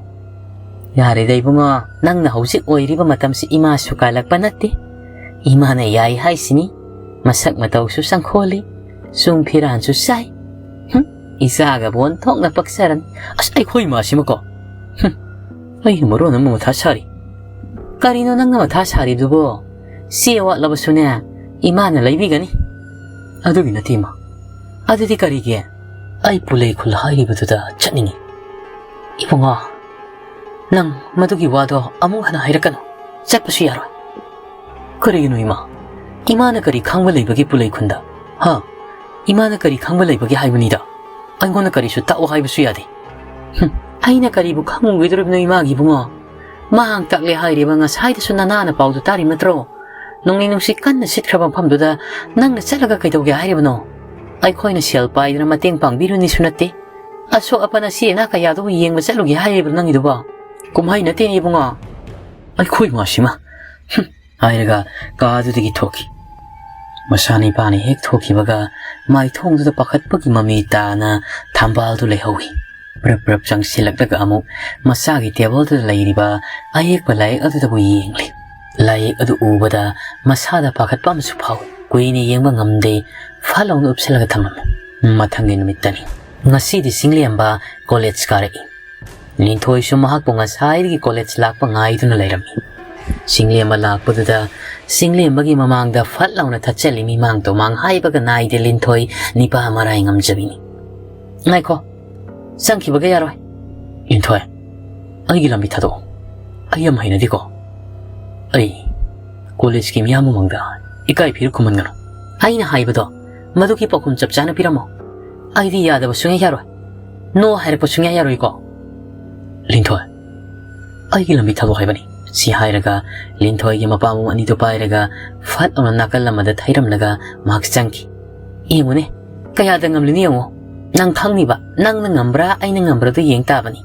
"ꯌꯥꯔꯦꯗ ꯏꯕꯨꯡꯉꯣ, ꯅꯪꯅ ꯍꯧꯖꯤꯛ ꯑꯣꯏꯔꯤꯕ ꯃꯇꯝꯁꯤ ꯏꯃꯥꯁꯨ ꯀꯥꯜꯂꯛꯄ ꯅꯠꯇꯦ꯫ ꯏꯃꯥꯅ ꯌꯥꯏ ꯍꯥꯏꯁꯤꯅꯤ, ꯃꯁꯛ ꯃꯇꯧꯁꯨ ꯆꯪꯈꯣꯜꯂꯤ, ꯆꯨꯡ ꯐꯤꯔꯥꯟꯁꯨ ꯆꯥꯏ꯫ ꯍꯨꯝ, ꯏꯆꯥꯒꯕꯨ ꯑꯣꯟꯊꯣꯛꯅ ꯄꯛꯆꯔꯅꯤ꯫" "ꯑꯁ, ꯑꯩꯈꯣꯏ ꯏꯃꯥꯁꯤꯃꯀꯣ꯫ ꯍꯨꯝ, ꯑꯩꯅ ꯃꯔꯣꯟ ꯑꯃ ꯃꯊꯥ ꯁꯥꯔꯤ꯫" "ꯀꯔꯤꯅꯣ ꯅꯪꯅ ꯃꯊꯥ ꯁꯥꯔꯤꯗꯨꯕꯣ? ꯆꯦ ꯋꯥꯠꯂꯕꯁꯨꯅꯦ, ꯏꯃꯥꯅ ꯂꯩꯕꯤꯒꯅꯤ꯫" "ꯑꯗꯨꯒꯤ ꯅꯠꯇꯦ ꯏꯃꯥ꯫ ꯑꯗꯨꯗꯤ ꯀꯔꯤꯒꯤ?" "ꯑꯩ ꯄꯨꯂꯩ ꯈꯨꯜ ꯍꯥꯏꯔꯤꯕꯗꯨꯗ ꯆꯠꯅꯤꯡꯉꯤ꯫ "ꯏꯕꯨꯡꯉꯣ, ꯅꯪ ꯃꯗꯨꯒꯤ ꯋꯥꯗꯣ ꯑꯃꯨꯛ ꯍꯟꯅ ꯍꯥꯏꯔꯛꯀꯅꯨ꯫ ꯆꯠꯄꯁꯨ ꯌꯥꯔꯣꯏ꯫" "ꯀꯔꯤꯒꯤꯅꯣ ꯏꯃꯥ? ꯏꯃꯥꯅ ꯀꯔꯤ ꯈꯪꯕ ꯂꯩꯕꯒꯦ ꯄꯨꯂꯩ ꯈꯨꯟꯗ? ꯍꯥ? ꯏꯃꯥꯅ ꯀꯔꯤ ꯈꯪꯕ ꯂꯩꯕꯒꯦ ꯍꯥꯏꯕꯅꯤꯗ꯫ ꯑꯩꯉꯣꯟꯗ ꯀꯔꯤꯁꯨ ꯇꯥꯛꯑꯣ ꯍꯥꯏꯕꯁꯨ ꯌꯥꯗꯦ꯫" "ꯍꯨꯝ, ꯑꯩꯅ ꯀꯔꯤꯕꯨ ꯈꯪꯉꯨꯒꯗꯧꯔꯤꯕꯅꯣ ꯏꯃꯥꯒꯤ ꯏꯕꯨꯡꯉꯣ? ꯃꯍꯥꯛ ꯇꯥꯛꯂꯦ ꯍꯥꯏꯔꯤꯕ ꯉꯁꯥꯏꯗꯁꯨ ꯅꯅꯥꯅ ꯄꯥꯎꯗꯨ ꯇꯥꯔꯤꯕ ꯅꯠꯇ꯭ꯔꯣ? ꯅꯣꯡꯂꯩ ꯅꯨꯡꯁꯤꯠ ꯀꯟꯅ ꯁꯤꯠꯈ꯭ꯔꯕ ꯃꯐꯝꯗꯨꯗ ꯅꯪꯅ ꯆꯠꯂꯒ ꯀꯩꯗꯧꯒꯦ ꯍꯥꯏꯔꯤꯕꯅꯣ? ꯑꯩꯈꯣꯏꯅ ꯁꯦꯜ ꯄꯥꯏꯗꯅ ꯃꯇꯦꯡ ꯄꯥꯡꯕꯤꯔꯨꯅꯤꯁꯨ ꯅꯠꯇꯦ꯫ ꯑꯁꯣꯛ ꯑꯄꯟ ꯑꯁꯤ ꯑꯅꯥ ꯀꯌꯥꯗꯨꯕꯨ ꯌꯦꯡꯕ ꯆꯠꯂꯨꯒꯦ ꯍꯥꯏꯔꯤꯕ꯭ꯔꯣ ꯅꯪꯒꯤꯗꯨꯕꯣ? ꯀꯨꯝꯍꯩ ꯅꯠꯇꯦꯅꯦ ꯏꯕꯨꯡꯉꯣ꯫" "ꯑꯩꯈꯣꯏ ꯃꯥꯁꯤꯃ, ꯍꯨꯝ," ꯍꯥꯏꯔꯒ ꯀꯥꯗꯨꯗꯒꯤ ꯊꯣꯛꯈꯤ꯫ ꯃꯆꯥꯅꯤꯄꯥꯅ ꯍꯦꯛ ꯊꯣꯛꯈꯤꯕꯒ ꯃꯥꯏꯊꯣꯡꯗꯨꯗ ꯄꯥꯈꯠꯄꯒꯤ ꯃꯃꯤ ꯇꯥꯅ ꯊꯝꯕꯥꯜꯗꯨ ꯂꯩꯍꯧꯏ꯫ ꯄ꯭ꯔꯞ ꯄ꯭ꯔꯞ ꯆꯪꯁꯤꯜꯂꯛꯂꯒ ꯑꯃꯨꯛ ꯃꯆꯥꯒꯤ ꯇꯦꯕꯜꯗꯨꯗ ꯂꯩꯔꯤꯕ ꯑꯌꯦꯛꯄ ꯂꯥꯏꯔꯤꯛ ꯑꯗꯨꯗꯕꯨ ꯌꯦꯡꯂꯤ꯫ ꯂꯥꯏꯔꯤꯛ ꯑꯗꯨ ꯎꯕꯗ ꯃꯁꯥꯗ ꯄꯥꯈꯠꯄ ꯑꯃꯁꯨ ꯐꯥꯎꯏ꯫ ꯀꯨꯏꯅ ꯌꯦꯡꯕ ꯉꯝꯗꯦ, ꯐꯠ ꯂꯥꯎꯅ ꯎꯞꯁꯜꯂꯒ ꯊꯝꯂꯝꯃꯤ꯫ ꯃꯊꯪꯒꯤ ꯅꯨꯃꯤꯠꯇꯅꯤ꯫ ꯉꯁꯤꯗꯤ ꯆꯤꯡꯂꯦꯝꯕ ꯀꯣꯂꯦꯖ ꯀꯥꯔꯛꯏ꯫ ꯂꯤꯟꯊꯣꯏꯁꯨ ꯃꯍꯥꯛꯄꯨ ꯉꯁꯥꯏꯗꯒꯤ ꯀꯣꯂꯦꯖ ꯂꯥꯛꯄ ꯉꯥꯏꯗꯨꯅ ꯂꯩꯔꯝꯃꯤ꯫ ꯆꯤꯡꯂꯦꯝꯕ ꯂꯥꯛꯄꯗꯨꯗ ꯆꯤꯡꯂꯦꯝꯕꯒꯤ ꯃꯃꯥꯡꯗ ꯐꯠ ꯂꯥꯎꯅ ꯊꯠꯆꯜꯂꯤ꯫ ꯃꯤꯃꯥꯡ ꯇꯨꯃꯥꯡ ꯍꯥꯏꯕꯒ ꯅꯥꯏꯗꯦ ꯂꯤꯟꯊꯣꯏ, ꯅꯤꯄꯥ ꯃꯔꯥꯏ ꯉꯝꯖꯕꯤꯅꯤ꯫ "ꯉꯥꯏꯈꯣ, ꯆꯪꯈꯤꯕꯒ ꯌꯥꯔꯣꯏ꯫" "ꯂꯤꯟꯊꯣꯏ, ꯑꯩꯒꯤ ꯂꯝꯕꯤ ꯊꯥꯗꯣꯛꯑꯣ꯫ ꯑꯩ ꯌꯥꯝ ꯍꯩꯅꯗꯦꯀꯣ꯫ ꯑꯩ ꯀꯣꯂꯦꯖꯀꯤ ꯃꯤꯌꯥꯝ ꯃꯃꯥꯡꯗ ꯏꯀꯥꯏ ꯐꯤꯔ ꯈꯨꯝꯍꯟꯒꯅꯨ꯫" "ꯑꯩꯅ ꯍꯥꯏꯕꯗꯣ ꯃꯗꯨꯒꯤ ꯄꯥꯎꯈꯨꯝ ꯆꯞ ꯆꯥꯅ ꯄꯤꯔꯝꯃꯣ꯫ ꯑꯩꯗꯤ ꯌꯥꯗꯕ ꯁꯨꯡꯌꯥ ꯌꯥꯔꯣꯏ꯫ ꯅꯣ ꯍꯥꯏꯔꯛꯄ ꯁꯨꯡꯌꯥ ꯌꯥꯔꯣꯏꯀꯣ꯫" "ꯂꯤꯟꯊꯣꯏ, ꯑꯩꯒꯤ ꯂꯝꯕꯤ ꯊꯥꯗꯣꯛ ꯍꯥꯏꯕꯅꯤ꯫" ꯁꯤ ꯍꯥꯏꯔꯒ ꯂꯤꯟꯊꯣꯏꯒꯤ ꯃꯄꯥꯝꯕꯣꯝ ꯑꯅꯤꯗꯨ ꯄꯥꯏꯔꯒ ꯐꯠ ꯂꯥꯎꯅ ꯅꯥꯀꯜ ꯑꯃꯗ ꯊꯩꯔꯝꯂꯒ ꯃꯍꯥꯛ ꯆꯪꯈꯤ꯫ "ꯌꯦꯡꯉꯨꯅꯦ, ꯀꯌꯥꯗ ꯉꯝꯂꯤꯅꯣ ꯌꯦꯡꯉꯣ꯫ ꯅꯪ ꯈꯪꯅꯤꯕ, ꯅꯪꯅ ꯉꯝꯕ꯭ꯔꯥ ꯑꯩꯅ ꯉꯝꯕ꯭ꯔꯥꯗꯣ ꯌꯦꯡ ꯇꯥꯕꯅꯤ꯫"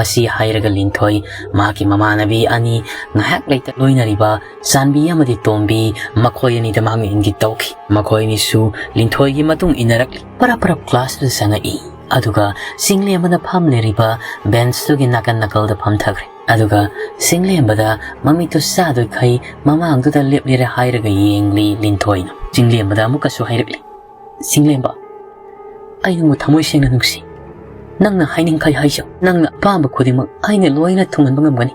ꯑꯁꯤ ꯍꯥꯏꯔꯒ ꯂꯤꯟꯊꯣꯏ ꯃꯍꯥꯛꯀꯤ ꯃꯃꯥꯟꯅꯕꯤ ꯑꯅꯤ ꯉꯥꯏꯍꯥꯛ ꯂꯩꯇ ꯂꯣꯏꯅꯔꯤꯕ ꯆꯥꯟꯕꯤ ꯑꯃꯗꯤ ꯇꯣꯝꯕꯤ, ꯃꯈꯣꯏ ꯑꯅꯤꯗ ꯃꯍꯥꯛꯅ ꯏꯪꯒꯤꯠ ꯇꯧꯈꯤ꯫ ꯃꯈꯣꯏ ꯑꯅꯤꯁꯨ ꯂꯤꯟꯊꯣꯏꯒꯤ ꯃꯇꯨꯡ ꯏꯟꯅꯔꯛꯂꯤ꯫ ꯄꯔꯞ ꯄꯔꯞ ꯀ꯭ꯂꯥꯁꯇꯨꯗ ꯆꯪꯉꯛꯏ꯫ ꯑꯗꯨꯒ ꯆꯤꯡꯂꯦꯝꯕꯅ ꯐꯝ ꯂꯩꯔꯤꯕ ꯕꯦꯟꯁꯇꯨꯒꯤ ꯅꯥꯀꯟ ꯅꯥꯀꯜꯗ ꯐꯝꯊꯈ꯭ꯔꯦ꯫ ꯑꯗꯨꯒ ꯆꯤꯡꯂꯦꯝꯕꯗ ꯃꯃꯤꯠꯇꯨ ꯆꯥꯗꯣꯏꯈꯩ ꯃꯃꯥꯡꯗꯨꯗ ꯂꯦꯞꯂꯤꯔꯦ ꯍꯥꯏꯔꯒ ꯌꯦꯡꯂꯤ ꯂꯤꯟꯊꯣꯏꯅ꯫ ꯆꯤꯡꯂꯦꯝꯕꯗ ꯑꯃꯨꯛꯀꯁꯨ ꯍꯥꯏꯔꯛꯂꯤ, "ꯆꯤꯡꯂꯦꯝꯕ, ꯑꯩ ꯅꯪꯕꯨ ꯊꯃꯣꯏ ꯁꯦꯡꯅ ꯅꯨꯡꯁꯤ꯫ ꯅꯪꯅ ꯍꯥꯏꯅꯤꯡꯈꯩ ꯍꯥꯏꯖꯧ꯫ ꯅꯪꯅ ꯑꯄꯥꯝꯕ ꯈꯨꯗꯤꯡꯃꯛ ꯑꯩꯅ ꯂꯣꯏꯅ ꯊꯨꯡꯍꯟꯕ ꯉꯝꯒꯅꯤ꯫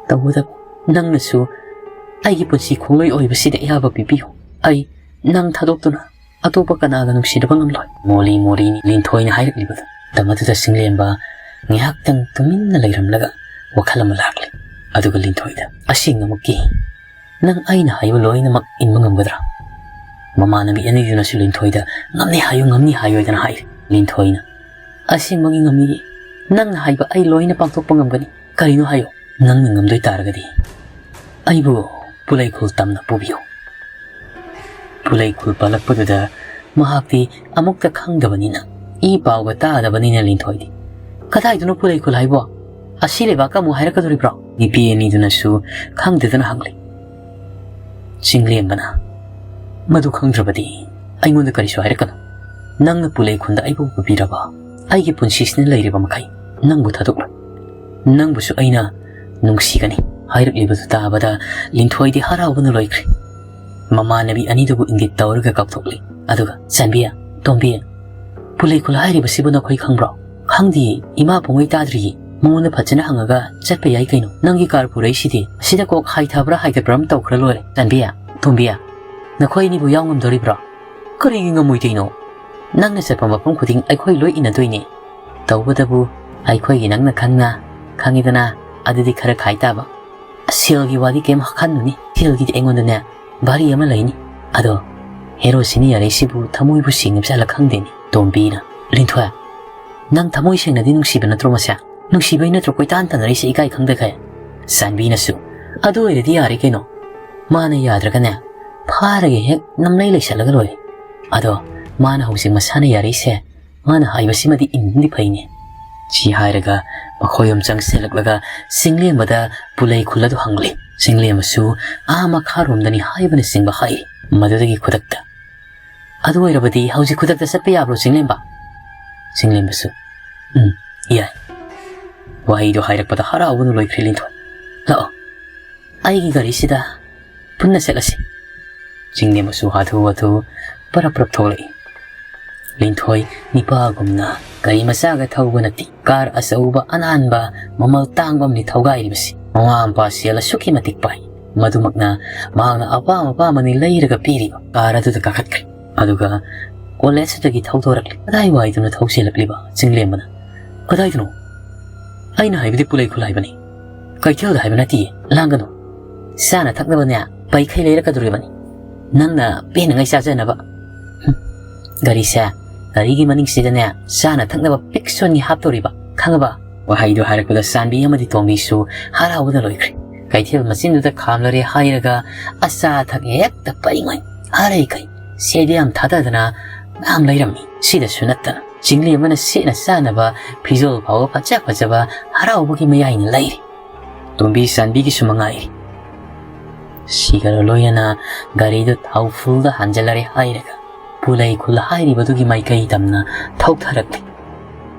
ꯇꯧꯕꯇꯕꯨ ꯅꯪꯅꯁꯨ ꯑꯩꯒꯤ ꯄꯨꯟꯁꯤ ꯈꯣꯡꯂꯣꯏ ꯑꯣꯏꯕꯁꯤꯗ ꯑꯌꯥꯕ ꯄꯤꯕꯤꯌꯨ꯫ ꯑꯩ ꯅꯪ ꯊꯥꯗꯣꯛꯇꯨꯅ ꯑꯇꯣꯞꯄ ꯀꯅꯥꯒ ꯅꯨꯡꯁꯤꯅꯕ ꯉꯝꯂꯣꯏ꯫" ꯃꯣꯂꯤ ꯃꯣꯂꯤꯅꯤ ꯂꯤꯟꯊꯣꯏꯅ ꯍꯥꯏꯔꯛꯂꯤꯕꯗꯨ꯫ ꯃꯇꯝ ꯑꯗꯨꯗ ꯆꯤꯡꯂꯦꯝꯕ ꯉꯥꯏꯍꯥꯛꯇꯪ ꯇꯨꯃꯤꯟꯅ ꯂꯩꯔꯝꯂꯒ ꯋꯥꯈꯜ ꯑꯃ ꯂꯥꯛꯂꯦ꯫ ꯑꯗꯨꯒ ꯂꯤꯟꯊꯣꯏꯗ, "ꯑꯁꯦꯡꯅꯃꯛꯀꯤ ꯅꯪ ꯑꯩꯅ ꯍꯥꯏꯕ ꯂꯣꯏꯅꯃꯛ ꯏꯟꯕ ꯉꯝꯒꯗ꯭ꯔꯥ?" ꯃꯃꯥꯟꯅꯕꯤ ꯑꯅꯤꯗꯨꯅꯁꯨ ꯂꯤꯟꯊꯣꯏꯗ, "ꯉꯝꯅꯤ ꯍꯥꯏꯌꯨ, ꯉꯝꯅꯤ ꯍꯥꯏꯌꯨ" ꯍꯥꯏꯗꯅ ꯍꯥꯏꯔꯦ꯫ ꯂꯤꯟꯊꯣꯏꯅ, "ꯑꯁꯦꯡꯕꯒꯤ ꯉꯝꯅꯤꯌꯦ, ꯅꯪꯅ ꯍꯥꯏꯕ ꯑꯩ ꯂꯣꯏꯅ ꯄꯥꯡꯊꯣꯛꯄ ꯉꯝꯒꯅꯤ꯫ ꯀꯔꯤꯅꯣ ꯍꯥꯏꯌꯨ, ꯅꯪꯅ ꯉꯝꯗꯣꯏ ꯇꯥꯔꯒꯗꯤ ꯑꯩꯕꯨ ꯄꯨꯂꯩꯈꯨꯜ ꯇꯝꯅ ꯄꯨꯕꯤꯌꯨ"꯫ ꯄꯨꯂꯩꯈꯨꯜ ꯄꯜꯂꯛꯄꯗꯨꯗ ꯃꯍꯥꯛꯇꯤ ꯑꯃꯨꯛꯇ ꯈꯪꯗꯕꯅꯤꯅ, ꯏ ꯄꯥꯎꯒ ꯇꯥꯗꯕꯅꯤꯅ ꯂꯤꯟꯊꯣꯏꯗꯤ, "ꯀꯗꯥꯏꯗꯅꯣ ꯄꯨꯂꯩꯈꯨꯜ ꯍꯥꯏꯕꯣ? ꯑꯁꯤ ꯂꯩꯕꯥꯛꯀ ꯑꯃꯨꯛ ꯍꯥꯏꯔꯛꯀꯗꯣꯔꯤꯕ꯭ꯔꯣ?" ꯅꯨꯄꯤ ꯑꯅꯤꯗꯨꯅꯁꯨ ꯈꯪꯗꯗꯅ ꯍꯪꯂꯤ꯫ ꯆꯤꯡꯂꯦꯝꯕꯅ, "ꯃꯗꯨ ꯈꯪꯗ꯭ꯔꯕꯗꯤ ꯑꯩꯉꯣꯟꯗ ꯀꯔꯤꯁꯨ ꯍꯥꯏꯔꯛꯀꯅꯨ꯫ ꯅꯪꯅ ꯄꯨꯂꯩꯈꯨꯜꯗ ꯑꯩꯕꯨ ꯄꯨꯕꯤꯔꯕ, ꯑꯩꯒꯤ ꯄꯨꯟꯁꯤꯁꯤꯅ ꯂꯩꯔꯤꯕ ꯃꯈꯩ ꯅꯪꯕꯨ ꯊꯥꯗꯣꯛꯂꯣꯏ꯫ ꯅꯪꯕꯨꯁꯨ ꯑꯩꯅ ꯅꯨꯡꯁꯤꯒꯅꯤ" ꯍꯥꯏꯔꯛꯂꯤꯕꯗꯨ ꯇꯥꯕꯗ ꯂꯤꯟꯊꯣꯏꯗꯤ ꯍꯔꯥꯎꯕꯅ ꯂꯣꯏꯈ꯭ꯔꯦ꯫ ꯃꯃꯥꯟꯅꯕꯤ ꯑꯅꯤꯗꯨꯕꯨ ꯏꯪꯒꯤꯠ ꯇꯧꯔꯒ ꯀꯥꯎꯊꯣꯛꯂꯤ꯫ ꯑꯗꯨꯒ, "ꯆꯥꯟꯕꯤ, ꯇꯣꯝꯕꯤ, ꯄꯨꯂꯩꯈꯨꯜ ꯍꯥꯏꯔꯤꯕꯁꯤꯕꯨ ꯅꯈꯣꯏ ꯈꯪꯕ꯭ꯔꯣ?" "ꯈꯪꯗꯤꯌꯦ, ꯏꯃꯥ ꯄꯨꯡꯉꯩ ꯇꯥꯗ꯭ꯔꯤꯌꯦ꯫ ꯃꯉꯣꯟꯗ ꯐꯖꯅ ꯍꯪꯉꯒ ꯆꯠꯄ ꯌꯥꯏ ꯀꯩꯅꯣ꯫ ꯅꯪꯒꯤ ꯀꯥꯔ ꯄꯨꯔꯛꯏꯁꯤꯗꯤ, ꯑꯁꯤꯗ ꯀꯣꯛ ꯍꯥꯏꯊꯕ꯭ꯔꯥ ꯍꯥꯏꯒꯠꯄ꯭ꯔꯥ ꯑꯃ ꯇꯧꯈ꯭ꯔ ꯂꯣꯏꯔꯦ꯫ ꯆꯥꯟꯕꯤ, ꯇꯣꯝꯕꯤ, ꯅꯈꯣꯏ ꯑꯅꯤꯕꯨ ꯌꯥꯎ ꯉꯝꯗꯣꯔꯤꯕ꯭ꯔꯣ?" "ꯀꯔꯤꯒꯤ ꯉꯝꯃꯣꯏꯗꯣꯏꯅꯣ? ꯅꯪꯅ ꯆꯠꯄ ꯃꯐꯝ ꯈꯨꯗꯤꯡ ꯑꯩꯈꯣꯏ ꯂꯣꯏ ꯏꯟꯅꯗꯣꯏꯅꯦ꯫ ꯇꯧꯕꯇꯕꯨ ꯑꯩꯈꯣꯏꯒꯤ ꯅꯪꯅ ꯈꯪꯅ, ꯈꯪꯉꯤꯗꯅ, ꯑꯗꯨꯗꯤ ꯈꯔ ꯈꯥꯏ ꯇꯥꯕ꯫ ꯁꯦꯜꯒꯤ ꯋꯥꯗꯤ ꯀꯩꯝ ꯈꯟꯅꯨꯅꯤ, ꯁꯦꯜꯒꯤꯗꯤ ꯑꯩꯉꯣꯟꯗꯅꯦ ꯚꯥꯔꯤ ꯑꯃ ꯂꯩꯅꯤ꯫ ꯑꯗꯣ ꯍꯦꯔꯣꯁꯤꯅ ꯌꯥꯔꯛꯏꯁꯤꯕꯨ ꯊꯃꯣꯏꯕꯨ ꯁꯦꯡꯉꯤꯕ ꯖꯥꯠꯂ ꯈꯪꯗꯦꯅꯦ꯫ ꯇꯣꯝꯕꯤꯅ, ꯂꯤꯟꯊꯣꯏ, ꯅꯪ ꯊꯃꯣꯏ ꯁꯦꯡꯅꯗꯤ ꯅꯨꯡꯁꯤꯕ ꯅꯠꯇ꯭ꯔꯣ ꯃꯁꯦ? ꯅꯨꯡꯁꯤꯕꯩ ꯅꯠꯇ꯭ꯔꯣ ꯀꯣꯏꯇꯥꯟ ꯇꯥꯟꯅꯔꯤꯁꯦ ꯏꯀꯥꯏ ꯈꯪꯗꯈꯩ?" ꯆꯥꯟꯕꯤꯅꯁꯨ, "ꯑꯗꯨ ꯑꯣꯏꯔꯗꯤ ꯌꯥꯔꯦ ꯀꯩꯅꯣ꯫ ꯃꯥꯅ ꯌꯥꯗ꯭ꯔꯒꯅꯦ, ꯐꯥꯔꯒ ꯍꯦꯛ ꯅꯝꯂꯩ ꯂꯩꯁꯜꯂꯒ ꯂꯣꯏꯔꯦ꯫ ꯑꯗꯣ ꯃꯥꯅ ꯍꯧꯖꯤꯛ ꯃꯁꯥꯅ ꯌꯥꯔꯛꯏꯁꯦ, ꯃꯥꯅ ꯍꯥꯏꯕꯁꯤꯃꯗꯤ ꯏꯟꯕꯗꯤ ꯐꯩꯅꯦ"꯫ ꯁꯤ ꯍꯥꯏꯔꯒ ꯃꯈꯣꯏ ꯑꯍꯨꯝ ꯆꯪꯁꯤꯜꯂꯛꯂꯒ ꯆꯤꯡꯂꯦꯝꯕꯗ ꯄꯨꯂꯩꯈꯨꯜ ꯑꯗꯨ ꯍꯪꯂꯤ꯫ ꯆꯤꯡꯂꯦꯝꯕꯁꯨ ꯑꯥ ꯃꯈꯥꯔꯣꯝꯗꯅꯤ ꯍꯥꯏꯕꯅꯆꯤꯡꯕ ꯍꯥꯏꯔꯤ꯫ ꯃꯗꯨꯗꯒꯤ ꯈꯨꯗꯛꯇ, "ꯑꯗꯨ ꯑꯣꯏꯔꯕꯗꯤ ꯍꯧꯖꯤꯛ ꯈꯨꯗꯛꯇ ꯆꯠꯄ ꯌꯥꯕ꯭ꯔꯣ ꯆꯤꯡꯂꯦꯝꯕ?" ꯆꯤꯡꯂꯦꯝꯕꯁꯨ, "ꯎꯝ, ꯌꯥꯏ"꯫ ꯋꯥꯍꯩꯗꯣ ꯍꯥꯏꯔꯛꯄꯗ ꯍꯔꯥꯎꯕꯅ ꯂꯣꯏꯈ꯭ꯔꯦ ꯂꯤꯟꯊꯣꯏ꯫ "ꯂꯥꯛꯑꯣ, ꯑꯩꯒꯤ ꯒꯥꯔꯤꯁꯤꯗ ꯄꯨꯟꯅ ꯆꯠꯂꯁꯤ"꯫ ꯆꯤꯡꯂꯦꯝꯕꯁꯨ ꯍꯥꯊꯨ ꯍꯥꯊꯨ ꯄꯔꯞ ꯄꯔꯞ ꯊꯣꯛꯂꯛꯏ꯫ ꯂꯤꯟꯊꯣꯏ ꯅꯤꯄꯥꯒꯨꯝꯅ ꯒꯥꯔꯤ ꯃꯆꯥꯒ ꯊꯧꯕ ꯅꯠꯇꯦ, ꯀꯥꯔ ꯑꯆꯧꯕ ꯑꯅꯥꯟꯕ ꯃꯃꯜ ꯇꯥꯡꯕ ꯑꯃꯅꯤ ꯊꯧꯒꯥꯏꯔꯤꯕꯁꯤ꯫ ꯃꯃꯥ ꯃꯄꯥ ꯁꯦꯜ ꯑꯁꯨꯛꯀꯤ ꯃꯇꯤꯛ ꯄꯥꯏ, ꯃꯗꯨꯃꯛꯅ ꯃꯍꯥꯛꯅ ꯑꯄꯥꯝ ꯑꯄꯥꯝꯕꯅꯤ ꯂꯩꯔꯒ ꯄꯤꯔꯤꯕ꯫ ꯀꯥꯔ ꯑꯗꯨꯗ ꯀꯥꯈꯠꯈ꯭ꯔꯦ꯫ ꯑꯗꯨꯒ ꯀꯣꯂꯦꯖꯇꯨꯗꯒꯤ ꯊꯧꯗꯣꯔꯛꯂꯤ꯫ ꯀꯗꯥꯏꯋꯥꯏꯗꯅꯣ ꯊꯧ ꯆꯦꯜꯂꯛꯂꯤꯕ ꯆꯤꯡꯂꯦꯝꯕꯅ? "ꯀꯗꯥꯏꯗꯅꯣ?" ꯑꯩꯅ ꯍꯥꯏꯕꯗꯤ ꯄꯨꯂꯩ ꯈꯨꯜ ꯍꯥꯏꯕꯅꯤ, ꯀꯩꯊꯦꯜꯗ ꯍꯥꯏꯕ ꯅꯠꯇꯤꯌꯦ꯫ ꯂꯥꯡꯒꯅꯨ꯫ ꯆꯥꯅ ꯊꯛꯅꯕꯅꯦ ꯄꯩꯈꯩ ꯂꯩꯔꯛꯀꯗꯧꯔꯤꯕꯅꯤ, ꯅꯪꯅ ꯄꯦꯟꯅꯉꯩ ꯆꯥꯖꯅꯕ꯫ ꯍꯨꯝ, ꯒꯥꯔꯤꯁꯦ, ꯒꯥꯔꯤꯒꯤ ꯃꯅꯤꯡꯁꯤꯗꯅꯦ ꯆꯥꯅ ꯊꯛꯅꯕ ꯄꯤꯛ ꯁꯣꯟꯒꯤ ꯍꯥꯞꯇꯧꯔꯤꯕ, ꯈꯪꯉꯕ? ꯋꯥꯍꯩꯗꯨ ꯍꯥꯏꯔꯛꯄꯗ ꯆꯥꯟꯕꯤ ꯑꯃꯗꯤ ꯇꯣꯝꯕꯤꯁꯨ ꯍꯔꯥꯎꯕꯅ ꯂꯣꯏꯈ꯭ꯔꯦ꯫ ꯀꯩꯊꯦꯜ ꯃꯆꯤꯟꯗꯨꯗ ꯈꯥꯝꯂꯔꯦ ꯍꯥꯏꯔꯒ ꯑꯆꯥ ꯑꯊꯛ ꯍꯦꯛꯇ ꯄꯔꯤꯉꯩ ꯑꯔꯩꯈꯩ ꯁꯦꯗꯤ ꯌꯥꯝ ꯊꯥꯗꯗꯅ ꯃꯌꯥꯝ ꯂꯩꯔꯝꯃꯤ꯫ ꯁꯤꯗꯁꯨ ꯅꯠꯇꯅ ꯆꯤꯡꯂꯦꯝꯕꯅ ꯁꯦꯠꯅ ꯆꯥꯅꯕ ꯐꯤꯖꯣꯜ ꯐꯥꯎꯕ ꯐꯖ ꯐꯖꯕ ꯍꯔꯥꯎꯕꯒꯤ ꯃꯌꯥꯏꯅ ꯂꯩꯔꯤ꯫ ꯇꯣꯝꯕꯤ ꯆꯥꯟꯕꯤꯒꯤꯁꯨ ꯃꯉꯥꯏꯔꯤ꯫ ꯁꯤꯒꯔ ꯂꯣꯏꯅꯅ ꯒꯥꯔꯤꯗꯨ ꯊꯥꯎ ꯐꯨꯜꯗ ꯍꯥꯟꯖꯜꯂꯔꯦ ꯍꯥꯏꯔꯒ ꯄꯨꯂꯩ ꯈꯨꯜ ꯍꯥꯏꯔꯤꯕꯗꯨꯒꯤ ꯃꯥꯏꯀꯩ ꯇꯝꯅ ꯊꯧꯊꯔꯛꯂꯤ꯫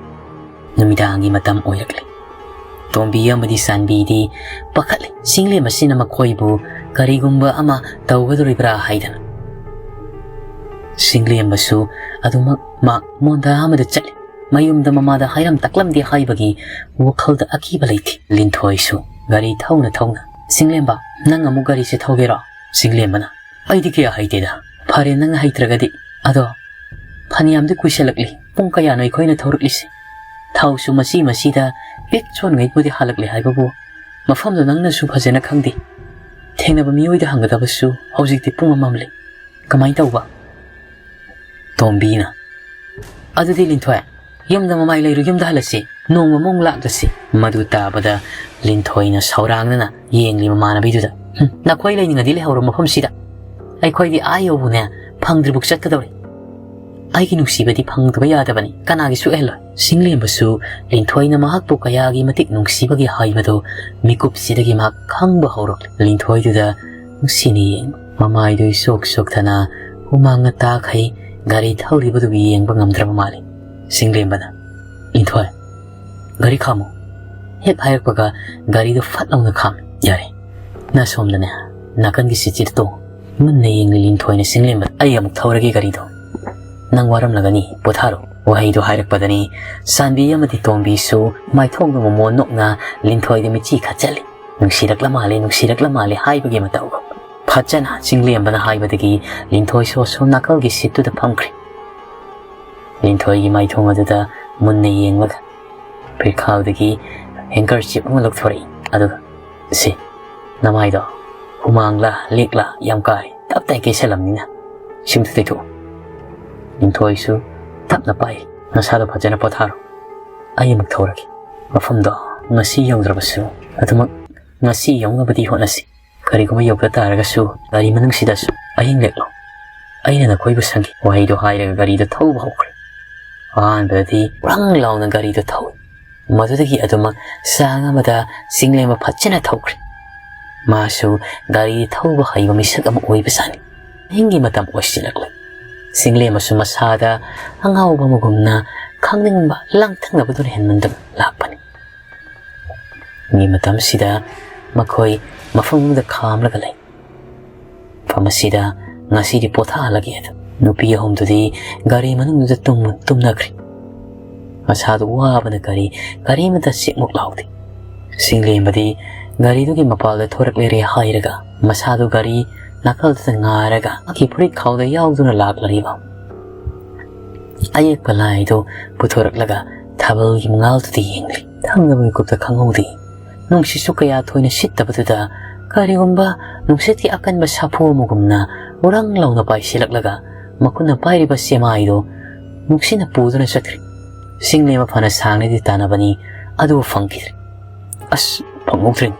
ꯅꯨꯃꯤꯗꯥꯡꯒꯤ ꯃꯇꯝ ꯑꯣꯏꯔꯛꯂꯤ꯫ ꯇꯣꯝꯕꯤ ꯑꯃꯗꯤ ꯆꯥꯟꯕꯤꯗꯤ ꯄꯥꯈꯠꯂꯤ꯫ ꯆꯤꯡꯂꯦꯝꯕꯁꯤꯅ ꯃꯈꯣꯏꯕꯨ ꯀꯔꯤꯒꯨꯝꯕ ꯑꯃ ꯇꯧꯒꯗꯧꯔꯤꯕ꯭ꯔꯥ ꯍꯥꯏꯗꯅ꯫ ꯆꯤꯡꯂꯦꯝꯕꯁꯨ ꯑꯗꯨꯃꯛ ꯃꯥ ꯃꯣꯟꯗꯥ ꯑꯃꯗ ꯆꯠꯂꯤ꯫ ꯃꯌꯨꯝꯗ ꯃꯃꯥꯗ ꯍꯥꯏꯔꯝ ꯇꯥꯛꯂꯝꯗꯦ ꯍꯥꯏꯕꯒꯤ ꯋꯥꯈꯜꯗ ꯑꯀꯤꯕ ꯂꯩꯇꯦ꯫ ꯂꯤꯟꯊꯣꯏꯁꯨ ꯒꯥꯔꯤ ꯊꯧꯅ ꯊꯧꯅ, "ꯆꯤꯡꯂꯦꯝꯕ, ꯅꯪ ꯑꯃꯨꯛ ꯒꯥꯔꯤꯁꯦ ꯊꯧꯒꯦꯔꯣ?" ꯆꯤꯡꯂꯦꯝꯕꯅ, "ꯑꯩꯗꯤ ꯀꯌꯥ ꯍꯩꯇꯦꯗ꯫ ꯐꯔꯦ, ꯅꯪꯅ ꯍꯩꯇ꯭ꯔꯒꯗꯤ꯫ ꯑꯗꯣ ꯐꯅꯌꯥꯝꯗꯤ ꯀꯨꯏꯁꯜꯂꯛꯂꯤ꯫ ꯄꯨꯡ ꯀꯌꯥꯅꯣ ꯑꯩꯈꯣꯏꯅ ꯊꯧꯔꯛꯂꯤꯁꯦ? ꯊꯥꯎꯁꯨ ꯃꯆꯤ ꯃꯆꯤꯗ ꯄꯤꯛ ꯆꯣꯟꯉꯩꯕꯨꯗꯤ ꯍꯥꯜꯂꯛꯂꯦ ꯍꯥꯏꯕꯕꯨ ꯃꯐꯝꯗꯣ ꯅꯪꯅꯁꯨ ꯐꯖꯅ ꯈꯪꯗꯦ꯫ ꯊꯦꯡꯅꯕ ꯃꯤꯑꯣꯏꯗ ꯍꯪꯒꯗꯕꯁꯨ ꯍꯧꯖꯤꯛꯇꯤ ꯄꯨꯡ ꯑꯃꯝꯂꯦ꯫ ꯀꯃꯥꯏꯅ ꯇꯧꯕ?" ꯇꯣꯝꯕꯤꯅ, "ꯑꯗꯨꯗꯤ ꯂꯤꯟꯊꯣꯏ, ꯌꯨꯝꯗ ꯃꯃꯥꯏ ꯂꯩꯔꯨ, ꯌꯨꯝꯗ ꯍꯜꯂꯁꯤ, ꯅꯣꯡꯃ ꯑꯃꯨꯛ ꯂꯥꯛꯂꯁꯤ꯫" ꯃꯗꯨ ꯇꯥꯕꯗ ꯂꯤꯟꯊꯣꯏꯅ ꯁꯧꯔꯥꯡꯅꯅ ꯌꯦꯡꯂꯤ ꯃꯃꯥꯟꯅꯕꯤꯗꯨꯗ꯫ "ꯍꯨꯝ, ꯅꯈꯣꯏ ꯂꯩꯅꯤꯡꯉꯗꯤ ꯂꯩꯍꯧꯔꯣ ꯃꯐꯝꯁꯤꯗ꯫ ꯑꯩꯈꯣꯏꯗꯤ ꯑꯥ ꯌꯧꯕꯅꯦ ꯐꯪꯗ꯭ꯔꯤꯕꯨꯛ ꯆꯠꯀꯗꯧꯔꯦ꯫ ꯑꯩꯒꯤ ꯅꯨꯡꯁꯤꯕꯗꯤ ꯐꯪꯗꯕ ꯌꯥꯗꯕꯅꯤ, ꯀꯅꯥꯒꯤꯁꯨ ꯑꯣꯏꯍꯜꯂꯣꯏ꯫" ꯁꯤꯡꯂꯦꯝꯕꯁꯨ ꯂꯤꯟꯊꯣꯏꯅ ꯃꯍꯥꯛꯄꯨ ꯀꯌꯥꯒꯤ ꯃꯇꯤꯛ ꯅꯨꯡꯁꯤꯕꯒꯦ ꯍꯥꯏꯕꯗꯨ ꯃꯤꯀꯨꯞꯁꯤꯗꯒꯤ ꯃꯍꯥꯛ ꯈꯪꯕ ꯍꯧꯔꯛꯂꯤ꯫ ꯂꯤꯟꯊꯣꯏꯗꯨꯗ ꯅꯨꯡꯁꯤꯅ ꯌꯦꯡ, ꯃꯃꯥꯏꯗꯨ ꯏꯁꯣꯛ ꯁꯣꯛꯊꯅ ꯍꯨꯃꯥꯡꯅ ꯇꯥꯈꯩ ꯒꯥꯔꯤ ꯊꯧꯔꯤꯕꯗꯨꯕꯨ ꯌꯦꯡꯕ ꯉꯝꯗ꯭ꯔꯕ ꯃꯥꯜꯂꯤ꯫ ꯁꯤꯡꯂꯦꯝꯕꯅ, "ꯂꯤꯟꯊꯣꯏ, ꯒꯥꯔꯤ ꯈꯥꯝꯃꯨ, ꯍꯦꯛ ꯍꯥꯏꯔꯛꯄꯒ ꯒꯥꯔꯤꯗꯨ ꯐꯠ ꯂꯥꯎꯅ ꯈꯥꯝꯃꯤ꯫ ꯌꯥꯔꯦ, ꯅꯁꯣꯝꯗꯅꯦ, ꯅꯥꯀꯟꯒꯤ ꯁꯤꯠꯁꯤꯗ ꯇꯣꯡꯉꯨ꯫" ꯃꯨꯟꯅ ꯌꯦꯡꯂꯤ ꯂꯤꯟꯊꯣꯏꯅ ꯁꯤꯡꯂꯦꯝꯕꯗ, "ꯑꯩ ꯑꯃꯨꯛ ꯊꯧꯔꯒꯦ ꯒꯥꯔꯤꯗꯣ, ꯅꯪ ꯋꯥꯔꯝꯂꯒꯅꯤ, ꯄꯣꯊꯥꯔꯣ꯫" ꯋꯥꯍꯩꯗꯨ ꯍꯥꯏꯔꯛꯄꯗꯅꯤ ꯆꯥꯟꯕꯤ ꯑꯃꯗꯤ ꯇꯣꯝꯕꯤꯁꯨ ꯃꯥꯏꯊꯣꯡꯗ ꯃꯣꯃꯣꯟ ꯅꯣꯛꯅ ꯂꯤꯟꯊꯣꯏꯗ ꯃꯤꯠꯆꯤ ꯈꯠꯆꯜꯂꯤ꯫ "ꯅꯨꯡꯁꯤꯔꯛꯂ ꯃꯥꯜꯂꯦ, ꯅꯨꯡꯁꯤꯔꯛꯂ ꯃꯥꯜꯂꯦ" ꯍꯥꯏꯕꯒꯤ ꯃꯇꯧꯒ꯫ ꯐꯠꯆꯅ ꯆꯤꯡꯂꯦꯝꯕꯅ ꯍꯥꯏꯕꯗꯒꯤ ꯂꯤꯟꯊꯣꯏꯁꯨ ꯑꯁꯣꯝ ꯅꯥꯀꯜꯒꯤ ꯁꯤꯠꯇꯨꯗ ꯐꯝꯈ꯭ꯔꯦ꯫ ꯂꯤꯟꯊꯣꯏꯒꯤ ꯃꯥꯏꯊꯣꯡ ꯑꯗꯨꯗ ꯃꯨꯟꯅ ꯌꯦꯡꯂꯒ ꯄꯤꯔꯈꯥꯎꯗꯒꯤ ꯍꯦꯡꯀꯔ ꯆꯤꯞ ꯑꯃ ꯂꯧꯊꯣꯔꯛꯏ꯫ ꯑꯗꯨꯒ, "ꯁꯤ, ꯅꯃꯥꯏꯗꯣ ꯍꯨꯃꯥꯡꯂꯥ ꯂꯤꯛꯂꯥ ꯌꯥꯝ ꯀꯥꯔꯦ, ꯇꯞ ꯇꯥꯏ ꯀꯦꯁꯜꯂꯝꯅꯤꯅ ꯁꯤꯝꯇ ꯇꯩꯊꯣꯛꯑꯣ꯫" ꯂꯤꯟꯊꯣꯏꯁꯨ ꯇꯞꯅ ꯄꯥꯏ, "ꯅꯁꯥꯗꯣ ꯐꯖꯅ ꯄꯣꯊꯥꯔꯣ, ꯑꯩ ꯑꯃꯨꯛ ꯊꯧꯔꯒꯦ꯫ ꯃꯐꯝꯗꯣ ꯉꯁꯤ ꯌꯧꯗ꯭ꯔꯕꯁꯨ ꯑꯗꯨꯃꯛ ꯉꯁꯤ ꯌꯧꯅꯕꯗꯤ ꯍꯣꯠꯅꯁꯤ꯫ ꯀꯔꯤꯒꯨꯝꯕ ꯌꯧꯗ ꯇꯥꯔꯒꯁꯨ ꯒꯥꯔꯤ ꯃꯅꯨꯡꯁꯤꯗꯁꯨ ꯑꯍꯤꯡ ꯂꯦꯛꯂꯣ꯫ ꯑꯩꯅ ꯅꯈꯣꯏꯕꯨ ꯁꯪꯒꯦ꯫" ꯋꯥꯍꯩꯗꯣ ꯍꯥꯏꯔꯒ ꯒꯥꯔꯤꯗꯣ ꯊꯧꯕ ꯍꯧꯈ꯭ꯔꯦ꯫ ꯑꯍꯥꯟꯕꯗꯗꯤ ꯎꯔꯪ ꯂꯥꯎꯅ ꯒꯥꯔꯤꯗꯣ ꯊꯧꯏ꯫ ꯃꯗꯨꯗꯒꯤ ꯑꯗꯨꯃꯛ ꯆꯥꯡ ꯑꯃꯗ ꯆꯤꯡꯂꯦꯝꯕ ꯐꯖꯅ ꯊꯧꯈ꯭ꯔꯦ꯫ ꯃꯥꯁꯨ ꯒꯥꯔꯤ ꯊꯧꯕ ꯍꯩꯕ ꯃꯤꯁꯛ ꯑꯃ ꯑꯣꯏꯕꯖꯥꯠꯅꯤ꯫ ꯑꯍꯤꯡꯒꯤ ꯃꯇꯝ ꯑꯣꯏꯁꯤꯜꯂꯛꯂꯦ꯫ ꯆꯤꯡꯂꯦꯝꯕꯁꯨ ꯃꯁꯥꯗ ꯑꯉꯥꯎꯕ ꯑꯃꯒꯨꯝꯅ ꯈꯪꯅꯤꯡꯕ ꯂꯥꯡꯇꯛꯅꯕꯗꯨꯅ ꯍꯦꯟꯃꯟꯗꯨꯅ ꯂꯥꯛꯄꯅꯤ꯫ ꯃꯤ ꯃꯇꯝꯁꯤꯗ ꯃꯈꯣꯏ ꯃꯐꯝ ꯑꯃꯗ ꯈꯥꯝꯂꯒ ꯂꯩ꯫ ꯃꯐꯝ ꯑꯁꯤꯗ ꯉꯁꯤꯗꯤ ꯄꯣꯊꯥꯍꯜꯂꯒꯦ ꯑꯗꯨ꯫ ꯅꯨꯄꯤ ꯑꯍꯨꯝꯗꯨꯗꯤ ꯒꯥꯔꯤ ꯃꯅꯨꯡꯗꯨꯗ ꯇꯨꯝ-, ꯇꯨꯝꯅꯈ꯭ꯔꯦ꯫ ꯃꯁꯥꯗꯨ ꯋꯥꯕꯅ ꯀꯔꯤ, ꯀꯔꯤꯃꯇ ꯆꯦꯛꯃꯨꯛ ꯂꯥꯎꯗꯦ꯫ ꯆꯤꯡꯂꯦꯝꯕꯗꯤ ꯒꯥꯔꯤꯗꯨꯒꯤ ꯃꯄꯥꯜꯗ ꯊꯣꯔꯛꯂꯦꯔꯦ ꯍꯥꯏꯔꯒ ꯃꯁꯥꯗꯨ ꯒꯥꯔꯤ ꯅꯥꯀꯜꯗꯨꯗ ꯉꯥꯔꯒ ꯃꯥꯒꯤ ꯐꯨꯔꯤꯠ ꯈꯥꯎꯗ ꯌꯥꯎꯗꯨꯅ ꯂꯥꯛꯂꯔꯤꯕ ꯑꯌꯦꯛꯄ ꯂꯥꯏꯗꯨ ꯄꯨꯊꯣꯔꯛꯂꯒ ꯊꯥꯕꯜꯒꯤ ꯃꯉꯥꯜꯗꯨꯗ ꯌꯦꯡꯂꯤ꯫ ꯊꯪꯅꯕ ꯃꯤꯀꯨꯞꯇ ꯈꯪꯍꯧꯗꯦ꯫ ꯅꯨꯡꯁꯤꯠꯁꯨ ꯀꯌꯥ ꯊꯣꯏꯅ ꯁꯤꯠꯇꯕꯗꯨꯗ ꯀꯔꯤꯒꯨꯝꯕ ꯅꯨꯡꯁꯤꯠꯀꯤ ꯑꯀꯟꯕ ꯁꯥꯐꯨ ꯑꯃꯒꯨꯝꯅ ꯎꯔꯪ ꯂꯥꯎꯅ ꯄꯥꯏꯁꯤꯜꯂꯛꯂꯒ ꯃꯈꯨꯠꯅ ꯄꯥꯏꯔꯤꯕ ꯆꯦꯃꯥꯏꯗꯨ ꯅꯨꯡꯁꯤꯠꯅ ꯄꯨꯗꯨꯅ ꯆꯠꯈ꯭ꯔꯦ꯫ ꯆꯤꯡꯂꯦꯝꯕ ꯐꯅ ꯁꯥꯡꯅꯗꯤ ꯇꯥꯟꯅꯕꯅꯤ, ꯑꯗꯨꯕꯨ ꯐꯪꯈꯤꯗ꯭ꯔꯦ꯫ "ꯑꯁ, ꯐꯪꯍꯧꯗ꯭ꯔꯦ"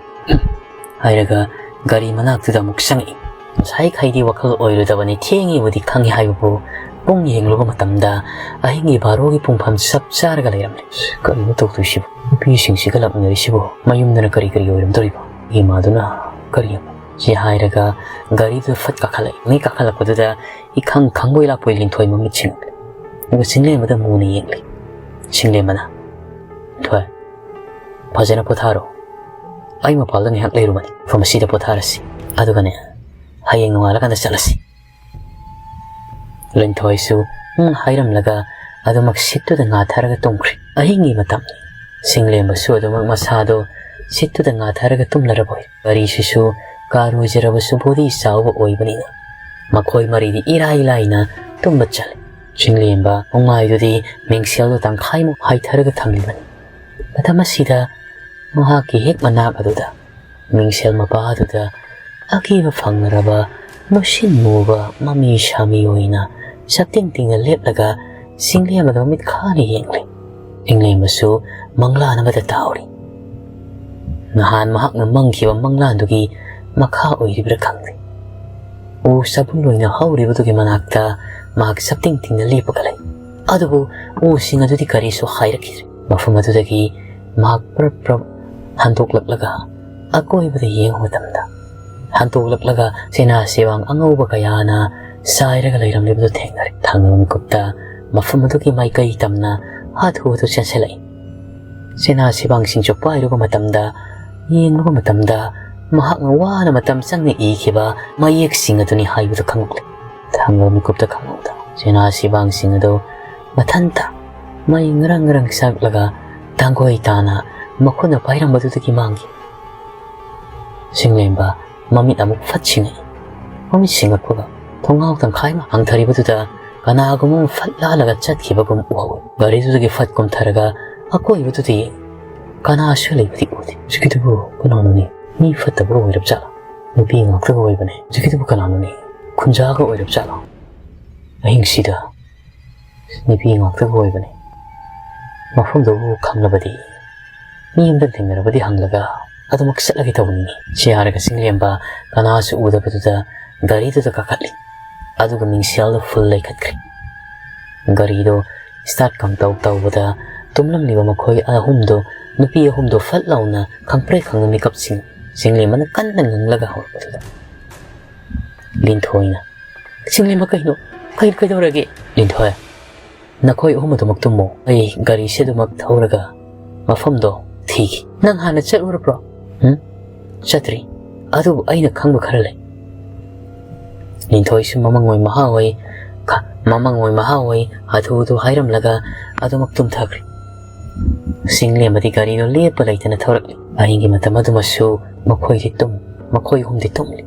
ꯍꯥꯏꯔꯒ ꯒꯥꯔꯤ ꯃꯅꯥꯛꯇꯨꯗ ꯑꯃꯨꯛ ꯆꯪꯉꯛꯏ꯫ ꯉꯁꯥꯏꯈꯩꯗꯤ ꯋꯥꯈꯜ ꯑꯣꯏꯔꯨꯗꯕꯅꯤ, ꯊꯦꯡꯉꯤꯕꯨꯗꯤ ꯈꯪꯉꯤ ꯍꯥꯏꯕꯕꯨ ꯄꯨꯡ ꯌꯦꯡꯂꯨꯕ ꯃꯇꯝꯗ ꯑꯍꯤꯡꯒꯤ ꯕꯥꯔꯣꯒꯤ ꯄꯨꯡꯐꯝ ꯆꯞ ꯆꯥꯔꯒ ꯂꯩꯔꯝꯂꯦ꯫ "ꯀꯔꯤꯅꯣ ꯇꯧꯗꯣꯏꯁꯤꯕꯨ? ꯅꯨꯄꯤꯁꯤꯡꯁꯤꯒ ꯂꯥꯛꯅꯔꯤꯁꯤꯕꯨ? ꯃꯌꯨꯝꯗꯅ ꯀꯔꯤ ꯀꯔꯤ ꯑꯣꯏꯔꯝꯗꯣꯔꯤꯕ? ꯏꯃꯥꯗꯨꯅ ꯀꯔꯤ?" ꯁꯤ ꯍꯥꯏꯔꯒ ꯒꯥꯔꯤꯗꯨꯗ ꯐꯠ ꯀꯥꯈꯠꯂꯛꯏ꯫ ꯃꯤ ꯀꯥꯈꯠꯂꯛꯄꯗꯨꯗ ꯏꯈꯪ ꯈꯪꯕꯣꯏ ꯂꯥꯛꯄꯣꯏ ꯂꯤꯟꯊꯣꯏ ꯃꯃꯤꯠ ꯁꯤꯡꯂꯦ꯫ ꯑꯗꯨꯒ ꯆꯤꯡꯂꯦꯝꯕꯗ ꯃꯨꯅ ꯌꯦꯡꯂꯤ꯫ ꯆꯤꯡꯂꯦꯝꯕꯅ, "ꯊꯣꯏ, ꯐꯖꯅ ꯄꯣꯊꯥꯔꯣ꯫ ꯑꯩ ꯃꯄꯥꯜꯗ ꯉꯥꯏꯍꯥꯛ ꯂꯩꯔꯨꯕꯅꯤ꯫ ꯃꯐꯝ ꯑꯁꯤꯗ ꯄꯣꯊꯥꯔꯁꯤ꯫ ꯑꯗꯨꯒꯅꯦ, ꯍꯌꯦꯡ ꯅꯣꯡꯉꯥꯜꯂꯀꯥꯟꯗ ꯆꯠꯂꯁꯤ꯫" ꯂꯤꯟꯊꯣꯏꯁꯨ "ꯎꯝ" ꯍꯥꯏꯔꯝꯂꯒ ꯑꯗꯨꯃꯛ ꯁꯤꯠꯇꯨꯗ ꯉꯥꯊꯔꯒ ꯇꯨꯝꯈ꯭ꯔꯦ꯫ ꯑꯍꯤꯡꯒꯤ ꯃꯇꯝꯅꯤ꯫ ꯆꯤꯡꯂꯦꯝꯕꯁꯨ ꯑꯗꯨꯃꯛ ꯃꯁꯥꯗꯣ ꯁꯤꯠꯇꯨꯗ ꯉꯥꯊꯔꯒ ꯇꯨꯝꯂꯔꯕ ꯑꯣꯏ꯫ ꯒꯥꯔꯤꯁꯤꯁꯨ ꯀꯥꯔ ꯑꯣꯏꯖꯔꯕꯁꯨ ꯕꯣꯗꯤ ꯆꯥꯎꯕ ꯑꯣꯏꯕꯅꯤꯅ ꯃꯈꯣꯏ ꯃꯔꯤꯗꯤ ꯏꯔꯥꯏ ꯂꯥꯏꯅ ꯇꯨꯝꯕ ꯆꯠꯂꯤ꯫ ꯆꯤꯡꯂꯦꯝꯕ ꯈꯣꯡꯉꯥꯏꯗꯨꯗꯤ ꯃꯤꯡꯁꯦꯜꯗꯣ ꯇꯪꯈꯥꯏꯃꯨꯛ ꯍꯥꯏꯊꯔꯒ ꯊꯝꯂꯤꯕꯅꯤ꯫ ꯃꯇꯝ ꯑꯁꯤꯗ ꯃꯍꯥꯛꯀꯤ ꯍꯦꯛ ꯃꯅꯥꯛ ꯑꯗꯨꯗ, ꯃꯤꯡꯁꯦꯜ ꯃꯄꯥ ꯑꯗꯨꯗ ꯑꯀꯤꯕ ꯐꯪꯂꯔꯕ ꯃꯨꯁꯤꯟ ꯃꯨꯕ ꯃꯃꯤ ꯁꯥꯃꯤ ꯑꯣꯏꯅ ꯁꯛꯇꯤꯡ ꯇꯤꯡꯅ ꯂꯦꯞꯂꯒ ꯁꯤꯡꯂꯦꯝꯕꯗ ꯃꯃꯤꯠ ꯈꯥꯅ ꯌꯦꯡꯂꯤ꯫ ꯁꯤꯡꯂꯦꯝꯕꯁꯨ ꯃꯪꯂꯥꯟ ꯑꯃꯗ ꯇꯥꯎꯔꯤ꯫ ꯅꯍꯥꯟ ꯃꯍꯥꯛꯅ ꯃꯪꯈꯤꯕ ꯃꯪꯂꯥꯟꯗꯨꯒꯤ ꯃꯈꯥ ꯑꯣꯏꯔꯤꯕ꯭ꯔꯥ ꯈꯪꯗꯦ꯫ ꯎ ꯆꯕꯨꯜ ꯑꯣꯏꯅ ꯍꯧꯔꯤꯕꯗꯨꯒꯤ ꯃꯅꯥꯛꯇ ꯃꯍꯥꯛ ꯁꯛꯇꯤꯡ ꯇꯤꯡꯅ ꯂꯦꯞꯄꯒ ꯂꯩ꯫ ꯑꯗꯨꯕꯨ ꯎꯁꯤꯡ ꯑꯗꯨꯗꯤ ꯀꯔꯤꯁꯨ ꯍꯥꯏꯔꯛꯈꯤꯗ꯭ꯔꯦ꯫ ꯃꯐꯝ ꯑꯗꯨꯗꯒꯤ ꯃꯍꯥꯛ ꯄ꯭ꯔꯞ ꯄ꯭ꯔꯞ ꯍꯟꯗꯣꯛꯂꯛꯂꯒ ꯑꯀꯣꯏꯕꯗ ꯌꯦꯡꯕ ꯃꯇꯝꯗ, ꯍꯟꯗꯣꯛꯂꯛꯂꯒ ꯆꯦꯅꯥ ꯆꯦꯕꯥꯡ ꯑꯉꯧꯕ ꯀꯌꯥꯅ ꯆꯥꯏꯔꯒ ꯂꯩꯔꯝꯂꯤꯕꯗꯨ ꯊꯦꯡꯅꯔꯦ꯫ ꯊꯪꯅꯕ ꯃꯤꯀꯨꯞꯇ ꯃꯐꯝ ꯑꯗꯨꯒꯤ ꯃꯥꯏꯀꯩ ꯇꯝꯅ ꯍꯥꯊꯨ ꯍꯥꯊꯨ ꯆꯦꯟꯁꯤꯜꯂꯛꯏ꯫ ꯆꯦꯅꯥ ꯆꯦꯕꯥꯡꯁꯤꯡꯁꯨ ꯄꯥꯏꯔꯨꯕ ꯃꯇꯝꯗ, ꯌꯦꯡꯂꯨꯕ ꯃꯇꯝꯗ, ꯃꯍꯥꯛꯅ ꯋꯥꯅ ꯃꯇꯝ ꯆꯪꯅ ꯏꯈꯤꯕ ꯃꯌꯦꯛꯁꯤꯡ ꯑꯗꯨꯅꯤ ꯍꯥꯏꯕꯗꯨ ꯈꯪꯂꯛꯂꯦ꯫ ꯊꯪꯅꯕ ꯃꯤꯀꯨꯞꯇ ꯈꯪꯍꯧꯗ ꯆꯦꯅꯥ ꯆꯦꯕꯥꯡꯁꯤꯡ ꯑꯗꯨ ꯃꯊꯟꯇ ꯃꯩ ꯉꯔꯪ ꯉꯔꯪ ꯆꯥꯛꯂꯒ ꯇꯥꯡꯒꯣꯏ ꯇꯥꯅ ꯃꯈꯨꯠꯅ ꯄꯥꯏꯔꯝꯕꯗꯨꯗꯒꯤ ꯃꯥꯡꯈꯤ꯫ ꯁꯤꯡꯂꯦꯝꯕ ꯃꯃꯤꯠ ꯑꯃꯨꯛ ꯐꯠ ꯁꯤꯡꯉꯛꯏ꯫ ꯃꯃꯤꯠ ꯁꯤꯡꯉꯛꯄꯒ ꯊꯣꯡꯅꯥꯎ ꯇꯪꯈꯥꯏ ꯑꯃ ꯍꯥꯡꯊꯔꯤꯕꯗꯨꯗ ꯀꯅꯥꯒꯨꯝꯕ ꯑꯃ ꯐꯠ ꯂꯥꯜꯂꯒ ꯆꯠꯈꯤꯕꯒꯨꯝ ꯎꯍꯧꯏ꯫ ꯒꯥꯔꯤꯗꯨꯗꯒꯤ ꯐꯠ ꯀꯨꯝꯊꯔꯒ ꯑꯀꯣꯏꯕꯗꯨꯗ ꯌꯦꯡꯏ꯫ ꯀꯅꯥꯁꯨ ꯂꯩꯕꯗꯤ ꯎꯗꯦ꯫ ꯍꯧꯖꯤꯛꯀꯤꯗꯨꯕꯨ ꯀꯅꯥꯅꯣꯅꯦ? ꯃꯤ ꯐꯠꯇꯕ ꯑꯣꯏꯔꯕ ꯖꯥꯠꯂꯣ? ꯅꯨꯄꯤ ꯉꯥꯛꯇꯒ ꯑꯣꯏꯕꯅꯦ꯫ ꯍꯧꯖꯤꯛꯀꯤꯗꯨꯕꯨ ꯀꯅꯥꯅꯣꯅꯦ? ꯈꯨꯟꯖꯥꯒ ꯑꯣꯏꯔꯕ ꯖꯥꯠꯂꯣ? ꯑꯍꯤꯡꯁꯤꯗ ꯅꯨꯄꯤ ꯉꯥꯛꯇꯒ ꯑꯣꯏꯕꯅꯦ꯫ ꯃꯐꯝꯗꯨꯕꯨ ꯈꯪꯂꯕꯗꯤ ꯃꯤ ꯑꯃꯗ ꯊꯦꯡꯅꯔꯕꯗꯤ ꯍꯪꯂꯒ ꯑꯗꯨꯃꯛ ꯆꯠꯂꯒꯦ ꯇꯧꯕꯅꯤꯅꯦ꯫ ꯁꯤ ꯍꯥꯏꯔꯒ ꯆꯤꯡꯂꯦꯝꯕ ꯀꯅꯥꯁꯨ ꯎꯗꯕꯗꯨꯗ ꯒꯥꯔꯤꯗꯨꯗ ꯀꯥꯈꯠꯂꯤ꯫ ꯑꯗꯨꯒ ꯃꯤꯡꯁꯦꯜꯗꯨ ꯐꯨꯜ ꯂꯩꯈꯠꯈ꯭ꯔꯦ꯫ ꯒꯥꯔꯤꯗꯣ ꯁ꯭ꯇꯥꯔꯠ ꯀꯝꯗꯧ ꯇꯧꯕꯗ ꯇꯨꯝꯂꯝꯂꯤꯕ ꯃꯈꯣꯏ ꯑꯍꯨꯝꯗꯣ, ꯅꯨꯄꯤ ꯑꯍꯨꯝꯗꯣ ꯐꯠ ꯂꯥꯎꯅ ꯈꯪꯄ꯭ꯔꯦꯛ ꯈꯪꯅ ꯃꯤꯀꯞꯁꯤꯡ꯫ ꯆꯤꯡꯂꯦꯝꯕꯅ ꯀꯟꯅ ꯉꯪꯂꯒ ꯍꯧꯔꯛꯄꯗꯨꯗ, ꯂꯤꯟꯊꯣꯏꯅ, "ꯆꯤꯡꯂꯦꯝꯕ, ꯀꯩꯅꯣ? ꯀꯩ-, ꯀꯩꯗꯧꯔꯒꯦ?" "ꯂꯤꯟꯊꯣꯏ, ꯅꯈꯣꯏ ꯑꯍꯨꯝ ꯑꯗꯨꯃꯛ ꯇꯨꯝꯃꯣ꯫ ꯑꯩ ꯒꯥꯔꯤꯁꯦ ꯑꯗꯨꯃꯛ ꯊꯧꯔꯒ ꯃꯐꯝꯗꯣ ꯊꯤꯒꯦ꯫" "ꯅꯪ ꯍꯥꯟꯅ ꯆꯠꯂꯨꯔꯕ꯭ꯔꯣ?" "ꯎꯝ, ꯆꯠꯇ꯭ꯔꯤ꯫ ꯑꯗꯨꯕꯨ ꯑꯩꯅ ꯈꯪꯕ ꯈꯔ ꯂꯩ꯫" ꯂꯤꯟꯊꯣꯏꯁꯨ ꯃꯃꯪ ꯑꯣꯏ ꯃꯍꯥ ꯑꯣꯏ, ꯈ-, ꯃꯃꯪ ꯑꯣꯏ ꯃꯍꯥ ꯑꯣꯏ, ꯍꯥꯊꯨ ꯍꯥꯊꯨ ꯍꯥꯏꯔꯝꯂꯒ ꯑꯗꯨꯃꯛ ꯇꯨꯝꯊꯈ꯭ꯔꯦ꯫ ꯆꯤꯡꯂꯦꯝꯕꯗꯤ ꯒꯥꯔꯤꯗꯣ ꯂꯦꯞꯄ ꯂꯩꯇꯅ ꯊꯧꯔꯛꯂꯤ꯫ ꯑꯍꯤꯡꯒꯤ ꯃꯇꯝ ꯑꯗꯨꯃꯁꯨ ꯃꯈꯣꯏꯗꯤ ꯇꯨꯝ-, ꯃꯈꯣꯏ ꯑꯍꯨꯝꯗꯤ ꯇꯨꯝꯂꯤ꯫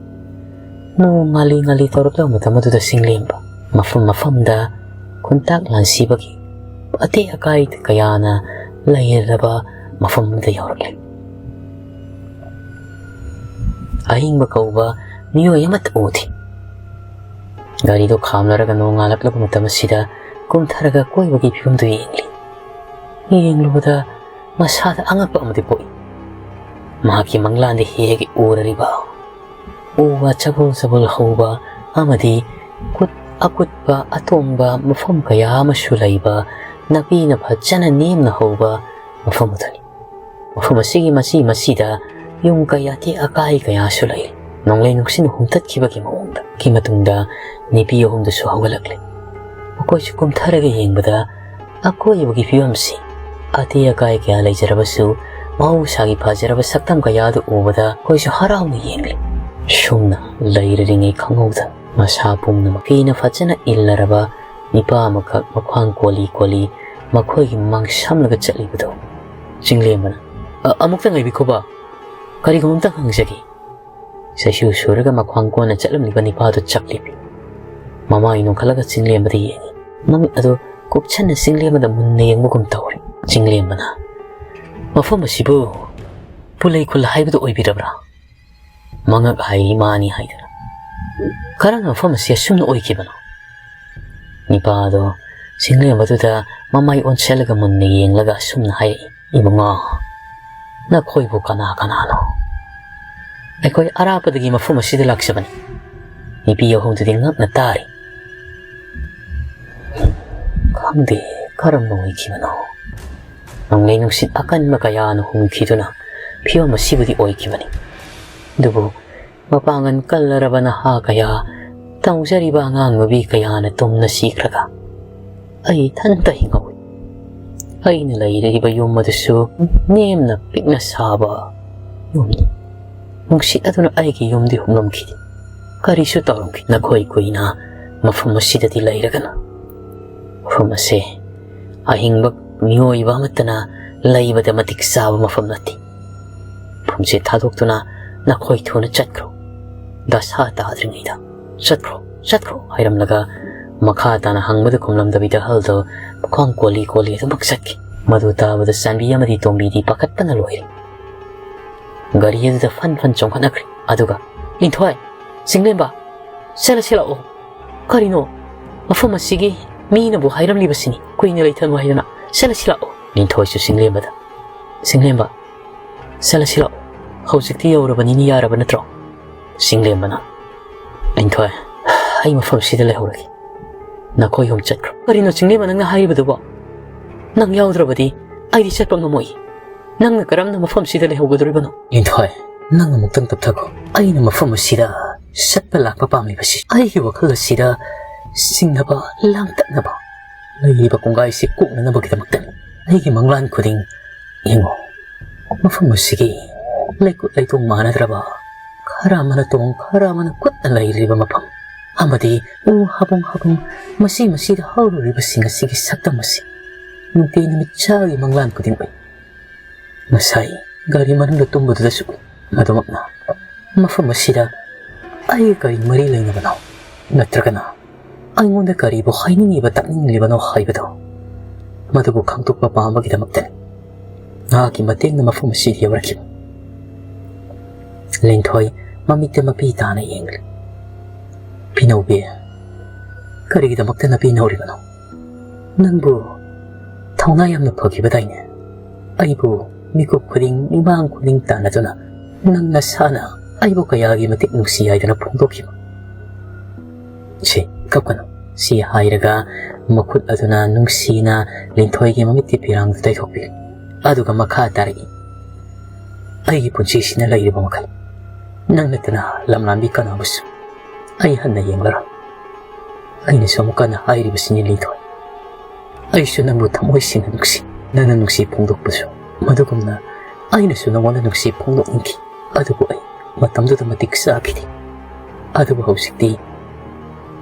ꯅꯣꯡ ꯉꯥꯂꯤ ꯉꯥꯂꯤ ꯇꯧꯔꯛꯂꯕ ꯃꯇꯝ ꯑꯗꯨꯗ ꯆꯤꯡꯂꯦꯝꯕ ꯃꯐꯝ ꯃꯐꯝꯗ ꯈꯨꯟꯇꯥꯛ ꯂꯥꯟꯁꯤꯕꯒꯤ ꯑꯇꯦꯛ ꯑꯀꯥꯏ ꯀꯌꯥꯅ ꯂꯩꯔꯕ ꯃꯐꯝ ꯑꯃꯗ ꯌꯧꯔꯛꯂꯦ꯫ ꯑꯍꯤꯡꯕ ꯀꯧꯕ ꯃꯤꯑꯣꯏ ꯑꯃꯠꯇ ꯎꯗꯦ꯫ ꯒꯥꯔꯤꯗꯣ ꯈꯥꯝꯅꯔꯒ ꯅꯣꯡꯉꯥꯜꯂꯛꯂꯕ ꯃꯇꯝ ꯑꯁꯤꯗ ꯀꯨꯝꯊꯔꯒ ꯑꯀꯣꯏꯕꯒꯤ ꯐꯤꯕꯝꯗꯨ ꯌꯦꯡꯂꯤ꯫ ꯌꯦꯡꯂꯨꯕꯗ ꯃꯁꯥꯗ ꯑꯉꯛꯄ ꯑꯃꯗꯤ ꯄꯣꯛꯏ꯫ ꯃꯍꯥꯛꯀꯤ ꯃꯪꯂꯥꯟꯗ ꯍꯦꯛ ꯍꯦꯛ ꯎꯔꯔꯤꯕ ꯎ ꯋꯥ ꯆꯕꯨꯜ ꯆꯕꯨꯜ ꯍꯧꯕ ꯑꯃꯗꯤ ꯀꯨꯠ ꯑꯀꯨꯠꯄ ꯑꯇꯣꯡꯕ ꯃꯐꯝ ꯀꯌꯥ ꯑꯃꯁꯨ ꯂꯩꯕ, ꯅꯥꯄꯤꯅ ꯐꯖꯅ ꯅꯦꯝꯅ ꯍꯧꯕ ꯃꯐꯝ ꯑꯗꯨꯅꯤ꯫ ꯃꯐꯝ ꯑꯁꯤꯒꯤ ꯃꯆꯤ ꯃꯆꯤꯗ ꯌꯨꯝ ꯀꯩ ꯑꯇꯦꯛ ꯑꯀꯥꯏ ꯀꯌꯥꯁꯨ ꯂꯩ꯫ ꯅꯣꯡꯂꯩ ꯅꯨꯡꯁꯤꯠꯅ ꯍꯨꯝꯇꯠꯈꯤꯕꯒꯤ ꯃꯑꯣꯡꯗ꯫ ꯒꯤ ꯃꯇꯨꯡꯗ ꯅꯨꯄꯤ ꯑꯍꯨꯝꯗꯨꯁꯨ ꯍꯧꯒꯠꯂꯛꯂꯦ꯫ ꯃꯈꯣꯏꯁꯨ ꯀꯨꯝꯊꯔꯒ ꯌꯦꯡꯕꯗ ꯑꯀꯣꯏꯕꯒꯤ ꯐꯤꯕꯝꯁꯤ, ꯑꯇꯦꯛ ꯑꯀꯥꯏ ꯀꯌꯥ ꯂꯩꯖꯔꯕꯁꯨ, ꯃꯍꯧꯁꯥꯒꯤ ꯐꯖꯔꯕ ꯁꯛꯇꯝ ꯀꯌꯥ ꯑꯗꯨ ꯎꯕꯗ ꯑꯩꯈꯣꯏꯁꯨ ꯍꯔꯥꯎꯅ ꯌꯦꯡꯂꯤ꯫ ꯁꯨꯝꯅ ꯂꯩꯔꯔꯤꯉꯩ ꯈꯪꯍꯧꯗꯅ ꯃꯁꯥ ꯄꯨꯝꯅꯃꯛ ꯐꯤꯅ ꯐꯖꯅ ꯏꯜꯂꯔꯕ ꯅꯤꯄꯥ ꯑꯃꯈꯛ ꯃꯈ꯭ꯋꯥꯡ ꯀꯣꯜꯂꯤ ꯀꯣꯜꯂꯤ ꯃꯈꯣꯏꯒꯤ ꯃꯥꯡ ꯁꯝꯂꯒ ꯆꯠꯂꯤꯕꯗꯨ꯫ ꯆꯤꯡꯂꯦꯝꯕꯅ, "ꯑ-, ꯑꯃꯨꯛꯇ ꯉꯥꯏꯕꯤꯈꯣꯕ, ꯀꯔꯤꯒꯨꯝꯕ ꯑꯝꯇ ꯍꯪꯖꯒꯦ꯫" ꯆꯩꯁꯨ ꯁꯨꯔꯒ ꯃꯈ꯭ꯋꯥꯡ ꯀꯣꯟꯅ ꯆꯠꯂꯝꯂꯤꯕ ꯅꯤꯄꯥꯗꯨ ꯆꯞ ꯂꯦꯞꯄꯤ꯫ ꯃꯃꯥꯏ ꯅꯣꯟꯈꯠꯂꯒ ꯆꯤꯡꯂꯦꯝꯕꯗ ꯌꯦꯡꯉꯤ꯫ ꯃꯃꯤꯠ ꯑꯗꯨ ꯀꯨꯞꯁꯟꯅ ꯆꯤꯡꯂꯦꯝꯕꯗ ꯃꯨꯟꯅ ꯌꯦꯡꯕꯒꯨꯝ ꯇꯧꯔꯤ꯫ ꯆꯤꯡꯂꯦꯝꯕꯅ, "ꯃꯐꯝ ꯑꯁꯤꯕꯨ ꯄꯨꯂꯩ ꯈꯨꯜ ꯍꯥꯏꯕꯗꯨ ꯑꯣꯏꯕꯤꯔꯕ꯭ꯔꯥ?" ꯃꯉꯛ ꯍꯥꯏꯔꯤ ꯃꯥꯅꯤ ꯍꯥꯏꯗꯨꯅ꯫ "ꯀꯔꯝꯅ ꯃꯐꯝ ꯑꯁꯤ ꯑꯁꯨꯝꯅ ꯑꯣꯏꯈꯤꯕꯅꯣ?" ꯅꯤꯄꯥꯗꯣ ꯆꯤꯡꯂꯦꯝꯕꯗꯨꯗ ꯃꯃꯥꯏ ꯑꯣꯟꯁꯤꯜꯂꯒ ꯃꯨꯟꯅ ꯌꯦꯡꯂꯒ ꯑꯁꯨꯝꯅ ꯍꯥꯏꯔꯛꯏ, "ꯏꯕꯨꯡꯉꯣ, ꯅꯈꯣꯏꯕꯨ ꯀꯅꯥ ꯀꯅꯥꯅꯣ?" "ꯑꯩꯈꯣꯏ ꯑꯔꯥꯞꯄꯗꯒꯤ ꯃꯐꯝ ꯑꯁꯤꯗ ꯂꯥꯛꯆꯕꯅꯤ꯫" ꯅꯨꯄꯤ ꯑꯍꯨꯝꯗꯨꯗꯤ ꯉꯛꯅ ꯇꯥꯔꯤ꯫ ꯈꯪꯗꯦ ꯀꯔꯝꯅ ꯑꯣꯏꯈꯤꯕꯅꯣ꯫ ꯅꯣꯡꯂꯩ ꯅꯨꯡꯁꯤꯠ ꯑꯀꯟꯕ ꯀꯌꯥꯅ ꯍꯨꯝꯈꯤꯗꯨꯅ ꯐꯤꯕꯝ ꯑꯁꯤꯕꯨꯗꯤ ꯑꯣꯏꯈꯤꯕꯅꯤ꯫ ꯑꯗꯨꯕꯨ ꯃꯄꯥꯡꯒꯜ ꯀꯜꯂꯔꯕ ꯅꯍꯥ ꯀꯌꯥ, ꯇꯧꯖꯔꯤꯕ ꯑꯉꯥꯡ ꯅꯨꯕꯤ ꯀꯌꯥꯅ ꯇꯨꯝꯅ ꯁꯤꯈ꯭ꯔꯒ ꯑꯩ ꯏꯊꯟꯇ ꯍꯤꯡꯍꯧꯏ꯫ ꯑꯩꯅ ꯂꯩꯔꯤꯕ ꯌꯨꯝ ꯑꯗꯨꯁꯨ ꯅꯦꯝꯅ ꯄꯤꯛꯅ ꯁꯥꯕ ꯌꯨꯝꯅꯤ꯫ ꯅꯨꯡꯁꯤꯠ ꯑꯗꯨꯅ ꯑꯩꯒꯤ ꯌꯨꯝꯗꯤ ꯍꯨꯝꯂꯝꯈꯤꯗꯦ꯫ ꯀꯔꯤꯁꯨ ꯇꯧꯔꯝꯈꯤ꯫ ꯅꯈꯣꯏ ꯀꯨꯏꯅ ꯃꯐꯝ ꯑꯁꯤꯗꯗꯤ ꯂꯩꯔꯒꯅꯨ꯫ ꯃꯐꯝ ꯑꯁꯦ ꯑꯍꯤꯡꯕ ꯃꯤꯑꯣꯏꯕ ꯑꯃꯠꯇꯅ ꯂꯩꯕꯗ ꯃꯇꯤꯛ ꯆꯥꯕ ꯃꯐꯝ ꯅꯠꯇꯦ꯫ ꯃꯐꯝꯁꯦ ꯊꯥꯗꯣꯛꯇꯨꯅ ꯅꯈꯣꯏ ꯊꯨꯅ ꯆꯠꯈ꯭ꯔꯣ꯫ ꯗꯁꯥ ꯇꯥꯗ꯭ꯔꯤꯉꯩꯗ ꯆꯠꯈ꯭ꯔꯣ, ꯆꯠꯈ꯭ꯔꯣ ꯍꯥꯏꯔꯝꯂꯒ ꯃꯈꯥ ꯇꯥꯅ ꯍꯪꯕꯗ ꯈꯨꯝꯂꯝꯗꯕꯤꯗ ꯑꯍꯜꯗꯣ ꯃꯈ꯭ꯋꯥꯡ ꯀꯣꯜꯂꯤ ꯀꯣꯜꯂꯤ ꯑꯗꯨꯃꯛ ꯆꯠꯈꯤ꯫ ꯃꯗꯨ ꯇꯥꯕꯗ ꯆꯥꯟꯕꯤ ꯑꯃꯗꯤ ꯇꯣꯝꯕꯤꯗꯤ ꯄꯥꯈꯠꯄꯅ ꯂꯣꯏꯔꯦ꯫ ꯒꯥꯔꯤ ꯑꯗꯨꯗ ꯐꯟ ꯐꯟ ꯆꯣꯡꯈꯠꯅꯈ꯭ꯔꯦ꯫ ꯑꯗꯨꯒ, "ꯂꯤꯟꯊꯣꯏ, ꯆꯤꯡꯂꯦꯝꯕ, ꯆꯠꯂꯁꯤ ꯂꯥꯛꯑꯣ꯫ ꯀꯔꯤꯅꯣ? ꯃꯐꯝ ꯑꯁꯤꯒꯤ ꯃꯤꯅꯕꯨ ꯍꯥꯏꯔꯝꯂꯤꯕꯁꯤꯅꯤ, ꯀꯨꯏꯅ ꯂꯩꯊꯅꯨ ꯍꯥꯏꯗꯅ꯫ ꯆꯠꯂꯁꯤ ꯂꯥꯛꯑꯣ꯫" ꯂꯤꯟꯊꯣꯏꯁꯨ ꯆꯤꯡꯂꯦꯝꯕꯗ, "ꯆꯤꯡꯂꯦꯝꯕ, ꯆꯠꯂꯁꯤ ꯂꯥꯛꯑꯣ꯫ ꯍꯧꯖꯤꯛꯇꯤ ꯌꯧꯔꯕꯅꯤꯅ ꯌꯥꯔꯕ ꯅꯠꯇ꯭ꯔꯣ?" ꯆꯤꯡꯂꯦꯝꯕꯅ, "ꯂꯤꯟꯊꯣꯏ, ꯑꯩ ꯃꯐꯝꯁꯤꯗ ꯂꯩꯍꯧꯔꯒꯦ꯫ ꯅꯈꯣꯏ ꯑꯍꯨꯝ ꯆꯠꯈ꯭ꯔꯣ꯫" "ꯀꯔꯤꯅꯣ ꯆꯤꯡꯂꯦꯝꯕ ꯅꯪꯅ ꯍꯥꯏꯔꯤꯕꯗꯨꯕꯣ? ꯅꯪ ꯌꯥꯎꯗ꯭ꯔꯕꯗꯤ ꯑꯩꯗꯤ ꯆꯠꯄ ꯉꯝꯃꯣꯏ꯫ ꯅꯪꯅ ꯀꯔꯝꯅ ꯃꯐꯝꯁꯤꯗ ꯂꯩꯍꯧꯒꯗꯧꯔꯤꯕꯅꯣ?" "ꯂꯤꯟꯊꯣꯏ, ꯅꯪ ꯑꯃꯨꯛꯇꯪ ꯇꯞꯊꯈꯣ꯫ ꯑꯩꯅ ꯃꯐꯝ ꯑꯁꯤꯗ ꯆꯠꯄ ꯂꯥꯛꯄ ꯄꯥꯝꯂꯤꯕꯁꯤ ꯑꯩꯒꯤ ꯋꯥꯈꯜ ꯑꯁꯤꯗ ꯆꯤꯡꯅꯕ, ꯂꯥꯡꯇꯛꯅꯕ, ꯂꯩꯔꯤꯕ ꯀꯣꯡꯒꯥꯏꯁꯤ ꯀꯣꯛꯅꯅꯕꯒꯤꯗꯃꯛꯇꯅꯤ꯫ ꯑꯩꯒꯤ ꯃꯪꯂꯥꯟ ꯈꯨꯗꯤꯡ ꯌꯦꯡꯉꯨ꯫ ꯃꯐꯝ ꯑꯁꯤꯒꯤ ꯂꯩꯀꯨꯠ ꯂꯩꯇꯣꯡ ꯃꯥꯟꯅꯗ꯭ꯔꯕ, ꯈꯔ ꯑꯃꯅ ꯇꯣꯡ, ꯈꯔ ꯑꯃꯅ ꯀꯨꯠꯅ ꯂꯩꯔꯤꯕ ꯃꯐꯝ ꯑꯃꯗꯤ ꯎ ꯍꯥꯕꯨꯡ ꯍꯥꯕꯨꯡ ꯃꯁꯤ ꯃꯁꯤꯗ ꯍꯧꯔꯤꯕꯁꯤꯡ ꯑꯁꯤꯒꯤ ꯁꯛꯇꯝ ꯑꯁꯤ ꯅꯨꯡꯇꯤ ꯅꯨꯃꯤꯠ ꯆꯥꯒꯤ ꯃꯪꯂꯥꯟ ꯈꯨꯗꯤꯡ ꯎꯏ꯫ ꯉꯁꯥꯏ ꯒꯥꯔꯤ ꯃꯅꯨꯡꯗ ꯇꯨꯝꯕꯗꯨꯗꯁꯨ ꯎꯏ꯫ ꯃꯗꯨꯃꯛꯅ ꯃꯐꯝ ꯑꯁꯤꯗ ꯑꯩꯒ ꯀꯔꯤ ꯃꯔꯤ ꯂꯩꯅꯕꯅꯣ? ꯅꯠꯇ꯭ꯔꯒꯅ ꯑꯩꯉꯣꯟꯗ ꯀꯔꯤꯕꯨ ꯍꯥꯏꯅꯤꯡꯂꯤꯕ, ꯇꯥꯛꯅꯤꯡꯂꯤꯕꯅꯣ ꯍꯥꯏꯕꯗꯣ, ꯃꯗꯨꯕꯨ ꯈꯪꯗꯣꯛꯄ ꯄꯥꯝꯕꯒꯤꯗꯃꯛꯇꯅꯤ ꯃꯍꯥꯛꯀꯤ ꯃꯇꯦꯡꯅ ꯃꯐꯝ ꯑꯁꯤꯗ ꯌꯧꯔꯛꯈꯤꯕ꯫" ꯂꯤꯟꯊꯣꯏ ꯃꯃꯤꯠꯇ ꯃꯄꯤ ꯇꯥꯅ ꯌꯦꯡꯂꯤ꯫ "ꯄꯤꯅꯧꯕꯤ, ꯀꯔꯤꯒꯤꯗꯃꯛꯇ ꯅꯄꯤ ꯅꯧꯔꯤꯕꯅꯣ? ꯅꯪꯕꯨ ꯊꯧꯅꯥ ꯌꯥꯝꯅ ꯐꯈꯤꯕꯗꯥꯏꯅꯦ? ꯑꯩꯕꯨ ꯃꯤꯀꯨꯞ ꯈꯨꯗꯤꯡ, ꯃꯤꯃꯥꯡ ꯈꯨꯗꯤꯡ ꯇꯥꯟꯅꯗꯨꯅ ꯅꯪ ꯅꯁꯥꯅ ꯑꯩꯕꯨ ꯀꯌꯥꯒꯤ ꯃꯇꯤꯛ ꯅꯨꯡꯁꯤ ꯍꯥꯏꯗꯨꯅ ꯐꯣꯡꯗꯣꯛꯈꯤꯕ꯫" "ꯁꯤ, ꯀꯞꯀꯅꯨ꯫" ꯁꯤ ꯍꯥꯏꯔꯒ ꯃꯈꯨꯠ ꯑꯗꯨꯅ ꯅꯨꯡꯁꯤꯅ ꯂꯤꯟꯊꯣꯏꯒꯤ ꯃꯃꯤꯠꯀꯤ ꯐꯤꯔꯥꯡꯗꯨ ꯇꯩꯊꯣꯛꯄꯤ꯫ ꯑꯗꯨꯒ ꯃꯈꯥ ꯇꯥꯔꯛꯏ, "ꯑꯩꯒꯤ ꯄꯨꯟꯁꯤꯁꯤꯅ ꯂꯩꯔꯤꯕ ꯃꯈꯩ ꯅꯪ ꯅꯠꯇꯅ ꯂꯝꯂꯥꯟꯕꯤ ꯀꯅꯥꯕꯨꯁꯨ ꯑꯩ ꯍꯟꯅ ꯌꯦꯡꯂꯔꯣꯏ꯫ ꯑꯩꯅꯁꯨ ꯑꯃꯨꯛ ꯍꯟꯅ ꯍꯥꯏꯔꯤꯕꯁꯤꯅꯤ ꯂꯤꯟꯊꯣꯏ, ꯑꯩꯁꯨ ꯅꯪꯕꯨ ꯊꯃꯣꯏ ꯁꯦꯡꯅ ꯅꯨꯡꯁꯤ꯫ ꯅꯪꯅ ꯅꯨꯡꯁꯤ ꯐꯣꯡꯗꯣꯛꯄꯁꯨ ꯃꯗꯨꯒꯨꯝꯅ ꯑꯩꯅꯁꯨ ꯅꯉꯣꯟꯗ ꯅꯨꯡꯁꯤ ꯐꯣꯡꯗꯣꯛꯅꯤꯡꯈꯤ꯫ ꯑꯗꯨꯕꯨ ꯑꯩ ꯃꯇꯝꯗꯨꯗ ꯃꯇꯤꯛ ꯆꯥꯈꯤꯗꯦ꯫ ꯑꯗꯨꯕꯨ ꯍꯧꯖꯤꯛꯇꯤ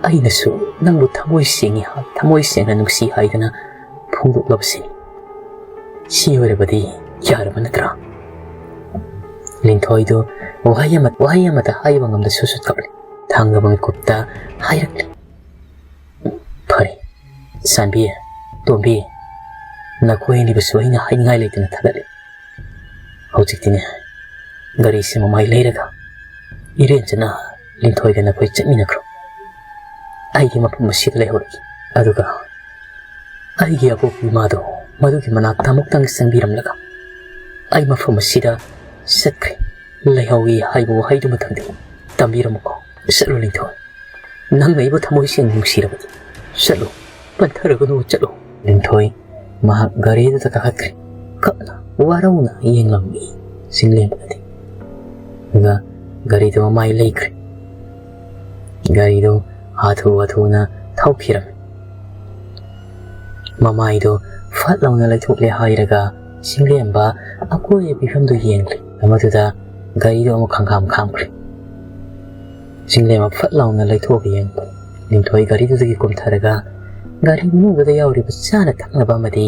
ꯑꯩꯅꯁꯨ ꯅꯪꯕꯨ ꯊꯃꯣꯏ ꯁꯦꯡꯉꯤ ꯍꯥꯏ, ꯊꯃꯣꯏ ꯁꯦꯡꯅ ꯅꯨꯡꯁꯤ ꯍꯥꯏꯗꯅ ꯐꯣꯡꯗꯣꯛꯂꯕꯁꯤꯅꯤ꯫ ꯁꯤ ꯑꯣꯏꯔꯕꯗꯤ ꯌꯥꯔꯕ ꯅꯠꯇ꯭ꯔꯥ?" ꯂꯤꯟꯊꯣꯏꯗꯨ ꯋꯥꯍꯩ ꯑꯃ, ꯋꯥꯍꯩ ꯑꯃꯠꯇ ꯍꯥꯏꯕ ꯉꯝꯗ ꯁꯨꯠ ꯁꯨꯠ ꯀꯞꯂꯤ꯫ ꯊꯥꯡꯒꯕ ꯃꯤꯀꯨꯞꯇ ꯍꯥꯏꯔꯛꯂꯤ, "ꯐꯔꯦ, ꯆꯥꯟꯕꯤ, ꯇꯣꯝꯕꯤ, ꯅꯈꯣꯏ ꯑꯅꯤꯕꯨꯁꯨ ꯑꯩꯅ ꯍꯥꯏꯅꯤꯡꯉꯥꯏ ꯂꯩꯇꯅ ꯊꯥꯒꯠꯂꯤ꯫ ꯍꯧꯖꯤꯛꯇꯤꯅꯦ, ꯒꯥꯔꯤꯁꯤ ꯃꯃꯥꯏ ꯂꯩꯔꯒ ꯏꯔꯦꯟꯖꯅ ꯂꯤꯟꯊꯣꯏꯒ ꯅꯈꯣꯏ ꯆꯠꯃꯤꯟꯅꯈ꯭ꯔꯣ꯫ ꯑꯩꯒꯤ ꯃꯐꯝ ꯑꯁꯤꯗ ꯂꯩꯍꯧꯔꯒꯦ꯫ ꯑꯗꯨꯒ ꯑꯩꯒꯤ ꯑꯄꯣꯛꯄ ꯏꯃꯥꯗꯣ ꯃꯗꯨꯒꯤ ꯃꯅꯥꯛꯇ ꯑꯃꯨꯛꯇꯪ ꯆꯪꯕꯤꯔꯝꯂꯒ ꯑꯩ ꯃꯐꯝ ꯑꯁꯤꯗ ꯆꯠꯈ꯭ꯔꯦ, ꯂꯩꯍꯧꯏ ꯍꯥꯏꯕ ꯋꯥꯍꯩꯗꯨꯃꯇꯪꯗꯤ ꯇꯝꯕꯤꯔꯝꯃꯨꯀꯣ꯫ ꯆꯠꯂꯨ ꯂꯤꯟꯊꯣꯏ, ꯅꯪꯅ ꯑꯩꯕꯨ ꯊꯃꯣꯏ ꯁꯦꯡꯅ ꯅꯨꯡꯁꯤꯔꯕꯗꯤ ꯆꯠꯂꯨ, ꯄꯟꯊꯔꯒꯅꯨ, ꯆꯠꯂꯨ꯫ ꯂꯤꯟꯊꯣꯏ ꯃꯍꯥꯛ ꯒꯥꯔꯤꯗꯨꯗ ꯀꯥꯈꯠꯈ꯭ꯔꯦ꯫ ꯀꯞꯅ ꯋꯥꯔꯧꯅ ꯌꯦꯡꯂꯝꯃꯤ ꯆꯤꯡꯂꯦꯝꯕꯅꯗꯤ꯫ ꯑꯗꯨꯒ ꯒꯥꯔꯤꯗꯨ ꯃꯃꯥꯏ ꯂꯩꯈ꯭ꯔꯦ꯫ ꯒꯥꯔꯤꯗꯨ ꯍꯥꯊꯨ ꯍꯥꯊꯨꯅ ꯊꯧꯈꯤꯔꯝꯃꯤ꯫ ꯃꯃꯥꯏꯗꯨ ꯐꯠ ꯂꯥꯎꯅ ꯂꯩꯊꯣꯛꯂꯦ ꯍꯥꯏꯔꯒ ꯆꯤꯡꯂꯦꯝꯕ ꯑꯀꯣꯏꯕ ꯐꯤꯕꯝꯗꯨ ꯌꯦꯡꯂꯦ꯫ ꯃꯗꯨꯗ ꯒꯥꯔꯤꯗꯨ ꯑꯃꯨꯛ ꯈꯪꯈꯥꯝ ꯈꯥꯝꯈ꯭ꯔꯦ꯫ ꯆꯤꯡꯂꯦꯝꯕ ꯐꯠ ꯂꯥꯎꯅ ꯂꯩꯊꯣꯛꯑꯒ ꯌꯦꯡꯕ꯫ ꯂꯤꯟꯊꯣꯏ ꯒꯥꯔꯤꯗꯨꯗꯒꯤ ꯀꯨꯝꯊꯔꯒ ꯒꯥꯔꯤ ꯃꯅꯨꯡꯗꯨꯗ ꯌꯥꯎꯔꯤꯕ ꯆꯥꯅ ꯊꯛꯅꯕ ꯑꯃꯗꯤ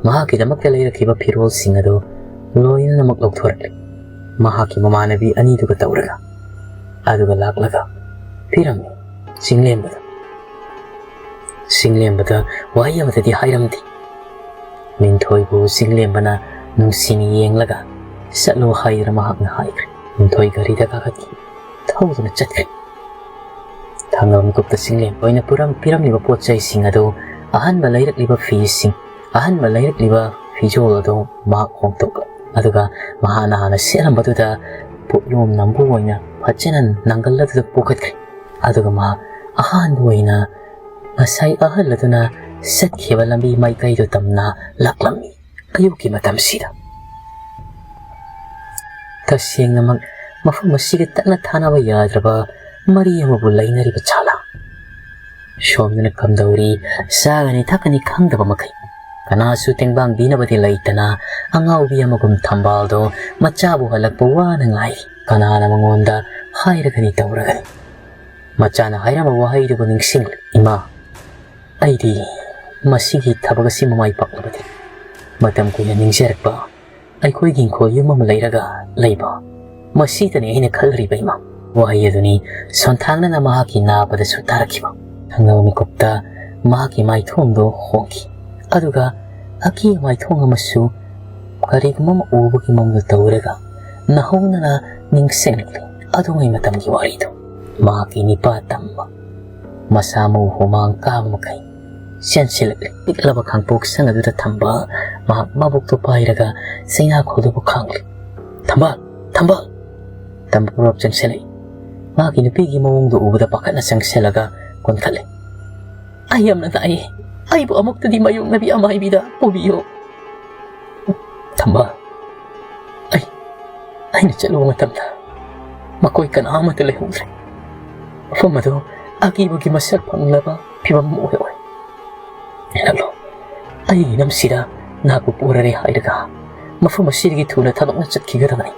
ꯃꯍꯥꯛꯀꯤꯗꯃꯛꯇ ꯂꯩꯔꯛꯈꯤꯕ ꯐꯤꯔꯣꯜꯁꯤꯡ ꯑꯗꯨ ꯂꯣꯏꯅꯃꯛ ꯂꯧꯊꯣꯔꯛꯂꯦ꯫ ꯃꯍꯥꯛꯀꯤ ꯃꯃꯥꯟꯅꯕꯤ ꯑꯅꯤꯗꯨꯒ ꯇꯧꯔꯒ ꯑꯗꯨꯒ ꯂꯥꯛꯂꯒ ꯄꯤꯔꯝꯃꯤ ꯆꯤꯡꯂꯦꯝꯕꯗ꯫ ꯆꯤꯡꯂꯦꯝꯕꯗ ꯋꯥꯍꯩ ꯑꯃꯠꯇꯗꯤ ꯍꯥꯏꯔꯝꯗꯦ꯫ ꯂꯤꯟꯊꯣꯏꯕꯨ ꯆꯤꯡꯂꯦꯝꯕꯅ ꯅꯨꯡꯁꯤꯅ ꯌꯦꯡꯂꯒ "ꯆꯠꯂꯣ" ꯍꯥꯏꯗꯨꯅ ꯃꯍꯥꯛꯅ ꯍꯥꯏꯈ꯭ꯔꯦ꯫ ꯂꯤꯟꯊꯣꯏ ꯒꯥꯔꯤꯗ ꯀꯥꯈꯠꯈꯤ꯫ ꯊꯧꯗꯨꯅ ꯆꯠꯈ꯭ꯔꯦ꯫ ꯊꯪꯅꯕ ꯃꯤꯀꯨꯞꯇ ꯆꯤꯡꯂꯦꯝꯕ ꯑꯣꯏꯅ ꯄꯨꯔꯝ-, ꯄꯤꯔꯝꯂꯤꯕ ꯄꯣꯠ ꯆꯩꯁꯤꯡ ꯑꯗꯨ, ꯑꯍꯟꯕ ꯂꯩꯔꯛꯂꯤꯕ ꯐꯤꯁꯤꯡ, ꯑꯍꯟꯕ ꯂꯩꯔꯛꯂꯤꯕ ꯐꯤꯖꯣꯜ ꯑꯗꯨ ꯃꯍꯥꯛ ꯍꯣꯡꯗꯣꯛꯂꯦ꯫ ꯑꯗꯨꯒ ꯃꯍꯥꯛꯅ ꯍꯥꯟꯅ ꯁꯦꯠꯂꯝꯕꯗꯨꯗ ꯄꯣꯠꯌꯣꯝ ꯅꯝꯕꯨ ꯑꯣꯏꯅ ꯐꯖꯅ ꯅꯪꯒꯜ ꯑꯗꯨꯗ ꯄꯨꯈꯠꯈ꯭ꯔꯦ꯫ ꯑꯗꯨꯒ ꯃꯍꯥꯛ ꯑꯍꯥꯟꯕ ꯑꯣꯏꯅ ꯉꯁꯥꯏ ꯑꯍꯜ ꯑꯗꯨꯅ ꯆꯠꯈꯤꯕ ꯂꯝꯕꯤ ꯃꯥꯏꯀꯩꯗꯨ ꯇꯝꯅ ꯂꯥꯛꯂꯝꯃꯤ꯫ ꯑꯌꯨꯛꯀꯤ ꯃꯇꯝꯁꯤꯗ ꯇꯁꯦꯡꯅꯃꯛ ꯃꯐꯝ ꯑꯁꯤꯒ ꯇꯠꯅ ꯊꯥꯅꯕ ꯌꯥꯗ꯭ꯔꯕ ꯃꯔꯤ ꯑꯃꯕꯨ ꯂꯩꯅꯔꯤꯕ ꯖꯥꯠꯂꯥ? ꯁꯣꯝꯗꯅ ꯀꯝꯗꯧꯔꯤ, ꯆꯥꯒꯅꯤ ꯊꯛꯀꯅꯤ ꯈꯪꯗꯕ ꯃꯈꯩ꯫ ꯀꯅꯥꯁꯨ ꯇꯦꯡꯕꯥꯡꯕꯤꯅꯕꯗꯤ ꯂꯩꯇꯅ ꯑꯉꯥꯎꯕꯤ ꯑꯃꯒꯨꯝ ꯊꯝꯕꯥꯜꯗꯣ ꯃꯆꯥꯕꯨ ꯍꯜꯂꯛꯄ ꯋꯥꯅ ꯉꯥꯏꯔꯤ꯫ ꯀꯅꯥꯅ ꯃꯉꯣꯟꯗ ꯍꯥꯏꯔꯒꯅꯤ ꯇꯧꯔꯒꯅꯤ? ꯃꯆꯥꯅ ꯍꯥꯏꯔꯝꯕ ꯋꯥꯍꯩꯗꯨꯕꯨ ꯅꯤꯡꯁꯤꯡꯂꯦ꯫ "ꯏꯃꯥ, ꯑꯩꯗꯤ ꯃꯁꯤꯒꯤ ꯊꯕꯛ ꯑꯁꯤ ꯃꯃꯥꯏ ꯄꯥꯛꯂꯕꯗꯤ ꯃꯇꯝ ꯀꯨꯏꯅ ꯅꯤꯡꯖꯔꯛꯄ ꯑꯩꯈꯣꯏꯒꯤ ꯏꯪꯈꯣꯜ ꯌꯨꯝ ꯑꯃ ꯂꯩꯔꯒ ꯂꯩꯕ, ꯃꯁꯤꯗꯅꯤ ꯑꯩꯅ ꯈꯜꯂꯤꯕ, ꯏꯃꯥ"꯫ ꯋꯥꯍꯩ ꯑꯗꯨꯅꯤ ꯁꯣꯟꯊꯥꯡꯅꯅ ꯃꯍꯥꯛꯀꯤ ꯅꯥꯕꯗꯁꯨ ꯇꯥꯔꯛꯈꯤꯕ꯫ ꯊꯪꯅꯕ ꯃꯤꯀꯨꯞꯇ ꯃꯍꯥꯛꯀꯤ ꯃꯥꯏꯊꯣꯡꯗꯣ ꯍꯣꯡꯈꯤ, ꯑꯗꯨꯒ ꯑꯀꯤ ꯃꯥꯏꯊꯣꯡ ꯑꯃꯁꯨ ꯀꯔꯤꯒꯨꯝꯕ ꯑꯃ ꯎꯕꯒꯤ ꯃꯑꯣꯡꯗ ꯇꯧꯔꯒ ꯅꯧꯍꯧꯅꯅ ꯅꯤꯡꯁꯤꯡꯂꯛꯂꯤ ꯑꯗꯨꯉꯩ ꯃꯇꯝꯒꯤ ꯋꯥꯔꯤꯗꯨ꯫ ꯃꯍꯥꯛꯀꯤ ꯅꯤꯄꯥ ꯇꯝꯕ ꯃꯁꯥ ꯃꯎ ꯍꯨꯃꯥꯡ ꯀꯥꯕ ꯃꯈꯩ ꯆꯦꯟꯁꯤꯜꯂꯛꯂꯤ꯫ ꯄꯤꯛꯂꯕ ꯈꯥꯡꯄꯣꯛꯁꯪ ꯑꯗꯨꯗ ꯊꯝꯕ ꯃꯍꯥꯛ ꯃꯕꯨꯛꯇꯨ ꯄꯥꯏꯔꯒ ꯆꯩꯅꯥꯈꯣꯜꯗꯨꯕꯨ ꯈꯥꯡꯂꯤ꯫ "ꯊꯝꯕꯥꯜ! ꯊꯝꯕꯥꯜ!" ꯇꯝꯕ ꯄꯨꯔꯞ ꯆꯪꯁꯤꯜꯂꯛꯏ꯫ ꯃꯍꯥꯛꯀꯤ ꯅꯨꯄꯤꯒꯤ ꯃꯑꯣꯡꯗꯨ ꯎꯕꯗ ꯄꯥꯈꯠꯅ ꯆꯪꯁꯤꯜꯂꯒ ꯀꯣꯟꯈꯠꯂꯦ꯫ "ꯑꯩ ꯌꯥꯝꯅ ꯅꯥꯏꯌꯦ꯫ ꯑꯩꯕꯨ ꯑꯃꯨꯛꯇꯗꯤ ꯃꯥꯌꯣꯛꯅꯕꯤ ꯑꯃꯥꯏꯕꯤꯗ ꯄꯨꯕꯤꯌꯨ꯫ ꯊꯝꯕꯥꯜ, ꯑꯩ, ꯑꯩꯅ ꯆꯠꯂꯨꯕ ꯃꯇꯝꯗ ꯃꯈꯣꯏ ꯀꯅꯥ ꯑꯃꯠꯇ ꯂꯩꯍꯧꯗ꯭ꯔꯦ꯫ ꯃꯐꯝ ꯑꯗꯨ ꯑꯀꯤꯕꯒꯤ ꯃꯁꯛ ꯐꯪꯂꯕ ꯐꯤꯕꯝ ꯑꯃ ꯑꯣꯏꯍꯧꯔꯦ꯫ ꯍꯦꯜꯂꯛꯂꯣ, ꯑꯩꯒꯤ ꯏꯅꯝꯁꯤꯗ ꯅꯍꯥꯛꯄꯨ ꯄꯣꯔꯔꯦ ꯍꯥꯏꯔꯒ ꯃꯐꯝ ꯑꯁꯤꯗꯒꯤ ꯊꯨꯅ ꯊꯥꯗꯣꯛꯅ ꯆꯠꯈꯤꯒꯗꯕꯅꯤ꯫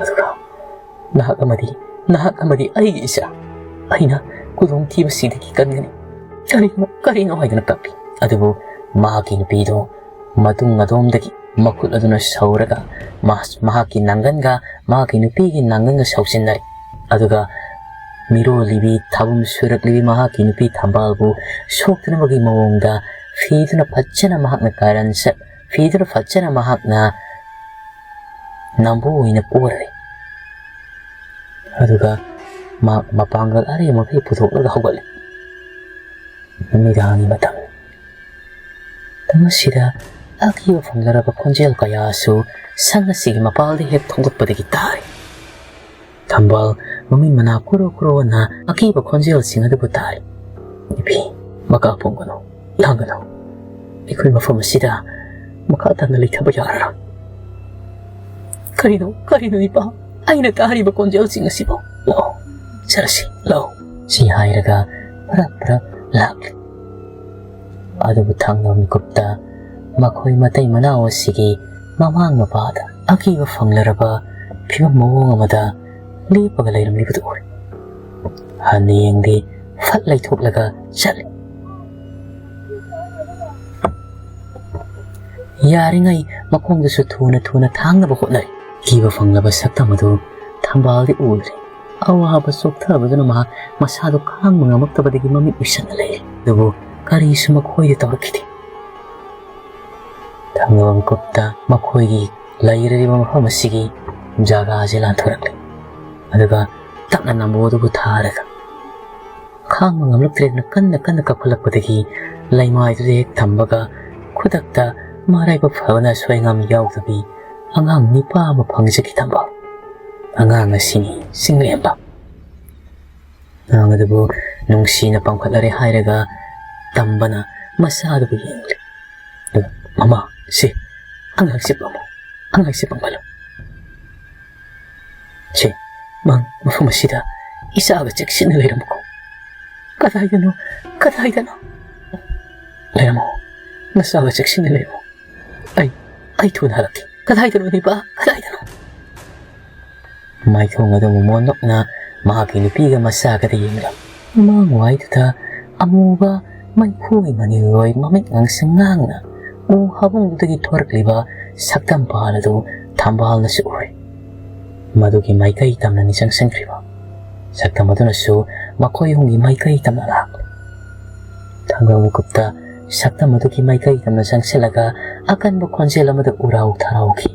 ꯑꯗꯨꯒ ꯅꯍꯥꯛ ꯑꯃꯗꯤ, ꯅꯍꯥꯛ ꯑꯃꯗꯤ ꯑꯩꯒꯤ ꯏꯆꯥ, ꯑꯩꯅ ꯈꯨꯗꯣꯡꯊꯤꯕꯁꯤꯗꯒꯤ ꯀꯟꯒꯅꯤ꯫" "ꯀꯔꯤꯅꯣ, ꯀꯔꯤꯅꯣ?" ꯍꯥꯏꯗꯨꯅ ꯀꯞꯄꯤ꯫ ꯑꯗꯨꯕꯨ ꯃꯍꯥꯛꯀꯤ ꯅꯨꯄꯤꯗꯨ ꯃꯇꯨꯡ ꯑꯗꯣꯝꯗꯒꯤ ꯃꯈꯨꯠ ꯑꯗꯨꯅ ꯁꯧꯔꯒ ꯃꯍ-, ꯃꯍꯥꯛꯀꯤ ꯅꯥꯡꯒꯟꯒ ꯃꯍꯥꯛꯀꯤ ꯅꯨꯄꯤꯒꯤ ꯅꯥꯡꯒꯟꯒ ꯁꯧꯖꯤꯟꯅꯔꯦ꯫ ꯑꯗꯨꯒ ꯃꯤꯔꯣꯜꯂꯤꯕꯤ, ꯊꯥꯕꯨꯝ ꯁꯨꯔꯛꯂꯤꯕꯤ ꯃꯍꯥꯛꯀꯤ ꯅꯨꯄꯤ ꯊꯝꯕꯥꯜꯕꯨ ꯁꯣꯛꯇꯅꯕꯒꯤ ꯃꯑꯣꯡꯗ ꯐꯤꯗꯨꯅ ꯐꯖꯅ ꯃꯍꯥꯛꯅ ꯀꯥꯔꯟ ꯁꯠ-, ꯐꯤꯗꯨꯅ ꯐꯖꯅ ꯃꯍꯥꯛꯅ ꯅꯝꯕꯨ ꯑꯣꯏꯅ ꯄꯣꯔꯔꯦ꯫ ꯑꯗꯨꯒ ꯃꯍꯥꯛ ꯃꯄꯥꯡꯒꯜ ꯑꯔꯦꯝꯕꯈꯩ ꯄꯨꯊꯣꯛꯂꯒ ꯍꯧꯒꯠꯂꯦ꯫ ꯅꯨꯃꯤꯗꯥꯡꯒꯤ ꯃꯇꯝ꯫ ꯃꯇꯝ ꯑꯁꯤꯗ ꯑꯀꯤꯕ ꯐꯪꯂꯔꯕ ꯈꯣꯟꯖꯦꯜ ꯀꯌꯥꯁꯨ ꯁꯪ ꯑꯁꯤꯒꯤ ꯃꯄꯥꯜꯗ ꯍꯦꯛ ꯊꯣꯛꯂꯛꯄꯗꯒꯤ ꯇꯥꯔꯤ꯫ ꯊꯝꯕꯥꯜ ꯃꯃꯤꯠ ꯃꯅꯥ ꯀꯨꯔꯣ ꯀꯨꯔꯣꯅ ꯑꯀꯤꯕ ꯈꯣꯟꯖꯦꯜꯁꯤꯡ ꯑꯗꯨꯕꯨ ꯇꯥꯔꯤ꯫ "ꯅꯨꯄꯤ, ꯃꯀꯥ ꯐꯣꯡꯒꯅꯨ, ꯂꯥꯡꯒꯅꯨ꯫ ꯑꯩꯈꯣꯏ ꯃꯐꯝ ꯑꯁꯤꯗ ꯃꯈꯥ ꯇꯥꯅ ꯂꯩꯊꯕ ꯌꯥꯔꯔꯣꯏ꯫" "ꯀꯔꯤꯅꯣ, ꯀꯔꯤꯅꯣ ꯏꯄꯥ? ꯑꯩꯅ ꯇꯥꯔꯤꯕ ꯈꯣꯟꯖꯦꯜꯁꯤꯡ ꯑꯁꯤꯕꯨ?" "ꯂꯥꯛꯑꯣ, ꯆꯠꯂꯁꯤ, ꯂꯥꯛꯑꯣ꯫" ꯁꯤ ꯍꯥꯏꯔꯒ ꯄ꯭ꯔꯞ ꯄ꯭ꯔꯞ ꯂꯥꯛꯂꯤ꯫ ꯑꯗꯨꯕꯨ ꯊꯪꯅꯕ ꯃꯤꯀꯨꯞꯇ ꯃꯈꯣꯏ ꯃꯇꯩ ꯃꯅꯥꯎ ꯑꯁꯤꯒꯤ ꯃꯃꯥꯡ ꯃꯄꯥꯗ ꯑꯀꯤꯕ ꯐꯪꯂꯔꯕ ꯐꯤꯕꯝ ꯃꯑꯣꯡ ꯑꯃꯗ ꯂꯦꯞꯄꯒ ꯂꯩꯔꯝꯂꯤꯕꯗꯨ ꯎꯔꯦ꯫ ꯍꯟꯅ ꯌꯦꯡꯗꯦ, ꯐꯠ ꯂꯩꯊꯣꯛꯂꯒ ꯆꯠꯂꯤ꯫ ꯌꯥꯔꯤꯉꯩ ꯃꯈꯣꯡꯗꯨꯁꯨ ꯊꯨꯅ ꯊꯨꯅ ꯊꯥꯡꯅꯕ ꯍꯣꯠꯅꯔꯤ꯫ ꯀꯤꯕ ꯐꯪꯂꯕ ꯁꯛꯇꯝ ꯑꯗꯨ ꯊꯝꯕꯥꯜꯗꯤ ꯎꯗ꯭ꯔꯦ꯫ ꯑꯋꯥꯕ ꯆꯣꯛꯊꯕꯗꯨꯅ ꯃꯍꯥꯛ ꯃꯁꯥꯗꯨ ꯈꯥꯡꯕ ꯉꯝꯃꯛꯇꯕꯗꯒꯤ ꯃꯃꯤꯠ ꯎꯏꯁꯟꯅ ꯂꯩꯔꯦ꯫ ꯑꯗꯨꯕꯨ ꯀꯔꯤꯁꯨ ꯃꯈꯣꯏꯗ ꯇꯧꯔꯛꯈꯤꯗꯦ꯫ ꯊꯪꯅꯕ ꯃꯤꯀꯨꯞꯇ ꯃꯈꯣꯏꯒꯤ ꯂꯩꯔꯤꯕ ꯃꯐꯝ ꯑꯁꯤꯒꯤ ꯖꯒꯥꯁꯦ ꯂꯥꯟꯊꯣꯔꯛꯂꯦ꯫ ꯑꯗꯨꯒ ꯇꯞꯅ ꯅꯝꯕꯣꯗꯨꯕꯨ ꯊꯥꯔꯒ ꯈꯥꯡꯕ ꯉꯝꯂꯛꯇ꯭ꯔꯦꯗꯅ ꯀꯟꯅ ꯀꯟꯅ ꯀꯞꯈꯠꯂꯛꯄꯗꯒꯤ ꯂꯩꯃꯥꯏꯗꯨꯗ ꯍꯦꯛ ꯊꯝꯕꯒ ꯈꯨꯗꯛꯇ ꯃꯔꯥꯏꯕꯛ ꯐꯕꯅ ꯑꯁꯣꯏ ꯑꯉꯥꯝ ꯌꯥꯎꯗꯕꯤ ꯑꯉꯥꯡ ꯅꯤꯄꯥ ꯑꯃ ꯐꯪꯖꯈꯤ ꯇꯝꯕ꯫ ꯑꯉꯥꯡ ꯑꯁꯤꯅꯤ ꯆꯤꯡꯂꯦꯝꯕ꯫ ꯑꯉꯥꯡ ꯑꯗꯨꯕꯨ ꯅꯨꯡꯁꯤꯅ ꯄꯥꯝꯈꯠꯂꯔꯦ ꯍꯥꯏꯔꯒ ꯇꯝꯕꯅ ꯃꯆꯥꯗꯨꯕꯨ ꯌꯦꯡꯂꯦ꯫ ꯑꯗꯨꯒ, "ꯃꯃꯥ, ꯁꯤ ꯑꯉꯥꯡꯁꯦ ꯄꯝꯃꯣ, ꯑꯉꯥꯡꯁꯦ ꯄꯝꯍꯜꯂꯣ꯫ ꯁꯤ ꯃꯪ ꯃꯐꯝ ꯑꯁꯤꯗ ꯏꯆꯥꯒ ꯆꯦꯛꯁꯤꯟꯅ ꯂꯩꯔꯝꯃꯨꯀꯣ꯫ ꯀꯗꯥꯏꯗꯅꯣ, ꯀꯗꯥꯏꯗꯅꯣ? ꯂꯩꯔꯝꯃꯣ, ꯅꯆꯥꯒ ꯆꯦꯛꯁꯤꯟꯅ ꯂꯩꯔꯝꯃꯣ꯫ ꯑꯩ, ꯑꯩ ꯊꯨꯅ ꯍꯜꯂꯛꯀꯦ꯫ ꯀꯗꯥꯏꯗꯅꯣ, ꯅꯤꯄꯥ? ꯀꯗꯥꯏꯗꯅꯣ?" ꯃꯥꯏꯊꯣꯡ ꯑꯗꯨ ꯃꯣꯃꯣꯟ ꯅꯣꯛꯅ ꯃꯍꯥꯛꯀꯤ ꯅꯨꯄꯤꯒ ꯃꯆꯥꯒꯗ ꯌꯦꯡꯂꯝꯃꯤ꯫ ꯃꯃꯥꯡꯋꯥꯏꯗꯨꯗ ꯑꯃꯨꯕ ꯃꯩꯈꯨꯒꯤ ꯃꯅꯤꯜ ꯑꯣꯏ ꯃꯃꯤꯠ ꯉꯥꯡꯁꯪ ꯉꯥꯡꯅ ꯎ ꯍꯥꯕꯨꯡꯗꯨꯗꯒꯤ ꯊꯣꯔꯛꯂꯤꯕ ꯁꯛꯇꯝ ꯄꯥꯜ ꯑꯗꯨ ꯊꯝꯕꯥꯜꯅꯁꯨ ꯎꯔꯦ꯫ ꯃꯗꯨꯒꯤ ꯃꯥꯏꯀꯩ ꯇꯝꯅꯅꯤ ꯆꯪꯁꯤꯟꯈ꯭ꯔꯤꯕ꯫ ꯁꯛꯇꯝ ꯑꯗꯨꯅꯁꯨ ꯃꯈꯣꯏ ꯑꯍꯨꯝꯒꯤ ꯃꯥꯏꯀꯩ ꯇꯝꯅ ꯂꯥꯛꯂꯦ꯫ ꯊꯥꯡꯒ ꯃꯤꯀꯨꯞꯇ ꯁꯛꯇꯝ ꯑꯗꯨꯒꯤ ꯃꯥꯏꯀꯩ ꯇꯝꯅ ꯆꯪꯁꯤꯜꯂꯒ ꯑꯀꯟꯕ ꯈꯣꯟꯖꯦꯜ ꯑꯃꯗ ꯎꯔꯥꯎ ꯊꯔꯥꯎꯈꯤ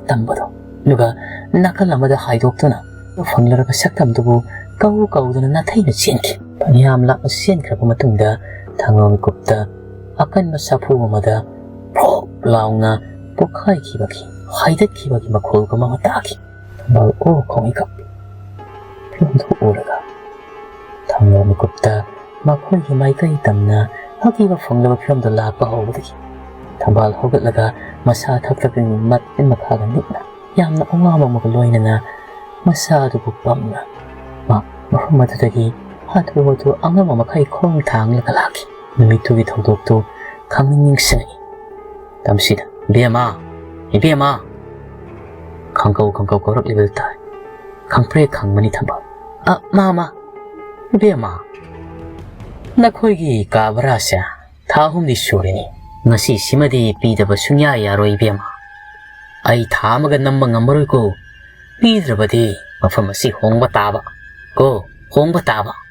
ꯇꯝꯕꯗꯣ꯫ ꯑꯗꯨꯒ ꯅꯥꯀꯜ ꯑꯃꯗ ꯍꯥꯏꯗꯣꯛꯇꯨꯅ ꯐꯪꯂꯔꯕ ꯁꯛꯇꯝꯗꯨꯕꯨ ꯀꯧ ꯀꯧꯗꯨꯅ ꯅꯥꯊꯩꯅ ꯆꯦꯟꯈꯤ꯫ ꯐꯅꯌꯥꯝ ꯂꯥꯞꯅ ꯆꯦꯟꯈ꯭ꯔꯕ ꯃꯇꯨꯡꯗ ꯊꯥꯡꯒ ꯃꯤꯀꯨꯞꯇ ꯑꯀꯟꯕ ꯁꯥꯐꯨ ꯑꯃꯗ ꯄ꯭ꯔꯣꯞ ꯂꯥꯎꯅ ꯄꯣꯛꯈꯥꯏꯈꯤꯕꯒꯤ, ꯍꯥꯏꯗꯠꯈꯤꯕꯒꯤ ꯃꯈꯣꯜꯒꯨꯝ ꯑꯃ ꯇꯥꯈꯤ꯫ ꯊꯝꯕꯥꯜ ꯑꯣ ꯈꯣꯡꯉꯩ ꯀꯞꯄꯤ꯫ ꯐꯤꯕꯝꯗꯨ ꯎꯔꯒ ꯊꯥꯡꯒ ꯃꯤꯀꯨꯞꯇ ꯃꯈꯣꯏꯒꯤ ꯃꯥꯏꯀꯩ ꯇꯝꯅ ꯑꯀꯤꯕ ꯐꯪꯂꯕ ꯐꯤꯕꯝꯗ ꯂꯥꯛꯄ ꯍꯧꯕꯗꯒꯤ ꯊꯝꯕꯥꯜ ꯍꯧꯒꯠꯂꯒ ꯃꯁꯥ ꯊꯛꯇꯕꯒꯤ ꯃꯇꯤꯟ ꯃꯈꯥꯒ ꯅꯤꯛꯅ ꯌꯥꯝꯅ ꯑꯋꯥꯕ ꯑꯃꯒ ꯂꯣꯏꯅꯅ ꯃꯁꯥ ꯑꯗꯨꯕꯨ ꯄꯝꯅ ꯃ-, ꯃꯐꯝ ꯑꯗꯨꯗꯒꯤ ꯍꯥꯊꯨ ꯍꯥꯊꯨ ꯑꯉꯝꯕ ꯃꯈꯩ ꯈꯣꯡ ꯊꯥꯡꯂꯒ ꯂꯥꯛꯈꯤ꯫ ꯅꯨꯃꯤꯠꯇꯨꯒꯤ ꯊꯧꯗꯣꯛꯇꯨ ꯈꯪꯅꯤꯡ ꯅꯤꯡꯁꯤꯡꯉꯤ꯫ ꯇꯝꯁꯤꯗ, "ꯏꯕꯦꯝꯃ! ꯏꯕꯦꯝꯃ!" ꯈꯪꯀꯧ ꯈꯪꯀꯧ ꯀꯧꯔꯛꯂꯤꯕꯗꯨ ꯇꯥꯏ꯫ ꯈꯪꯄ꯭ꯔꯦꯛ ꯈꯪꯕꯅꯤ ꯊꯝꯕꯥꯜ꯫ "ꯑ, ꯃꯥ, ꯃꯥ! ꯏꯕꯦꯝꯃ! ꯅꯈꯣꯏꯒꯤ ꯀꯥ ꯚꯔꯥꯁꯦ ꯊꯥ ꯑꯍꯨꯝꯗꯤ ꯁꯨꯔꯦꯅꯦ꯫ ꯉꯁꯤꯁꯤꯃꯗꯤ ꯄꯤꯗꯕ ꯁꯨꯡꯌꯥ ꯌꯥꯔꯣꯏ ꯏꯕꯦꯝꯃ꯫ ꯑꯩ ꯊꯥ ꯑꯃꯒ ꯅꯝꯕ ꯉꯝꯃꯔꯣꯏꯀꯣ꯫ ꯄꯤꯗ꯭ꯔꯕꯗꯤ ꯃꯐꯝ ꯑꯁꯤ ꯍꯣꯡꯕ ꯇꯥꯕ꯫ ꯀꯣ, ꯍꯣꯡꯕ ꯇꯥꯕ꯫"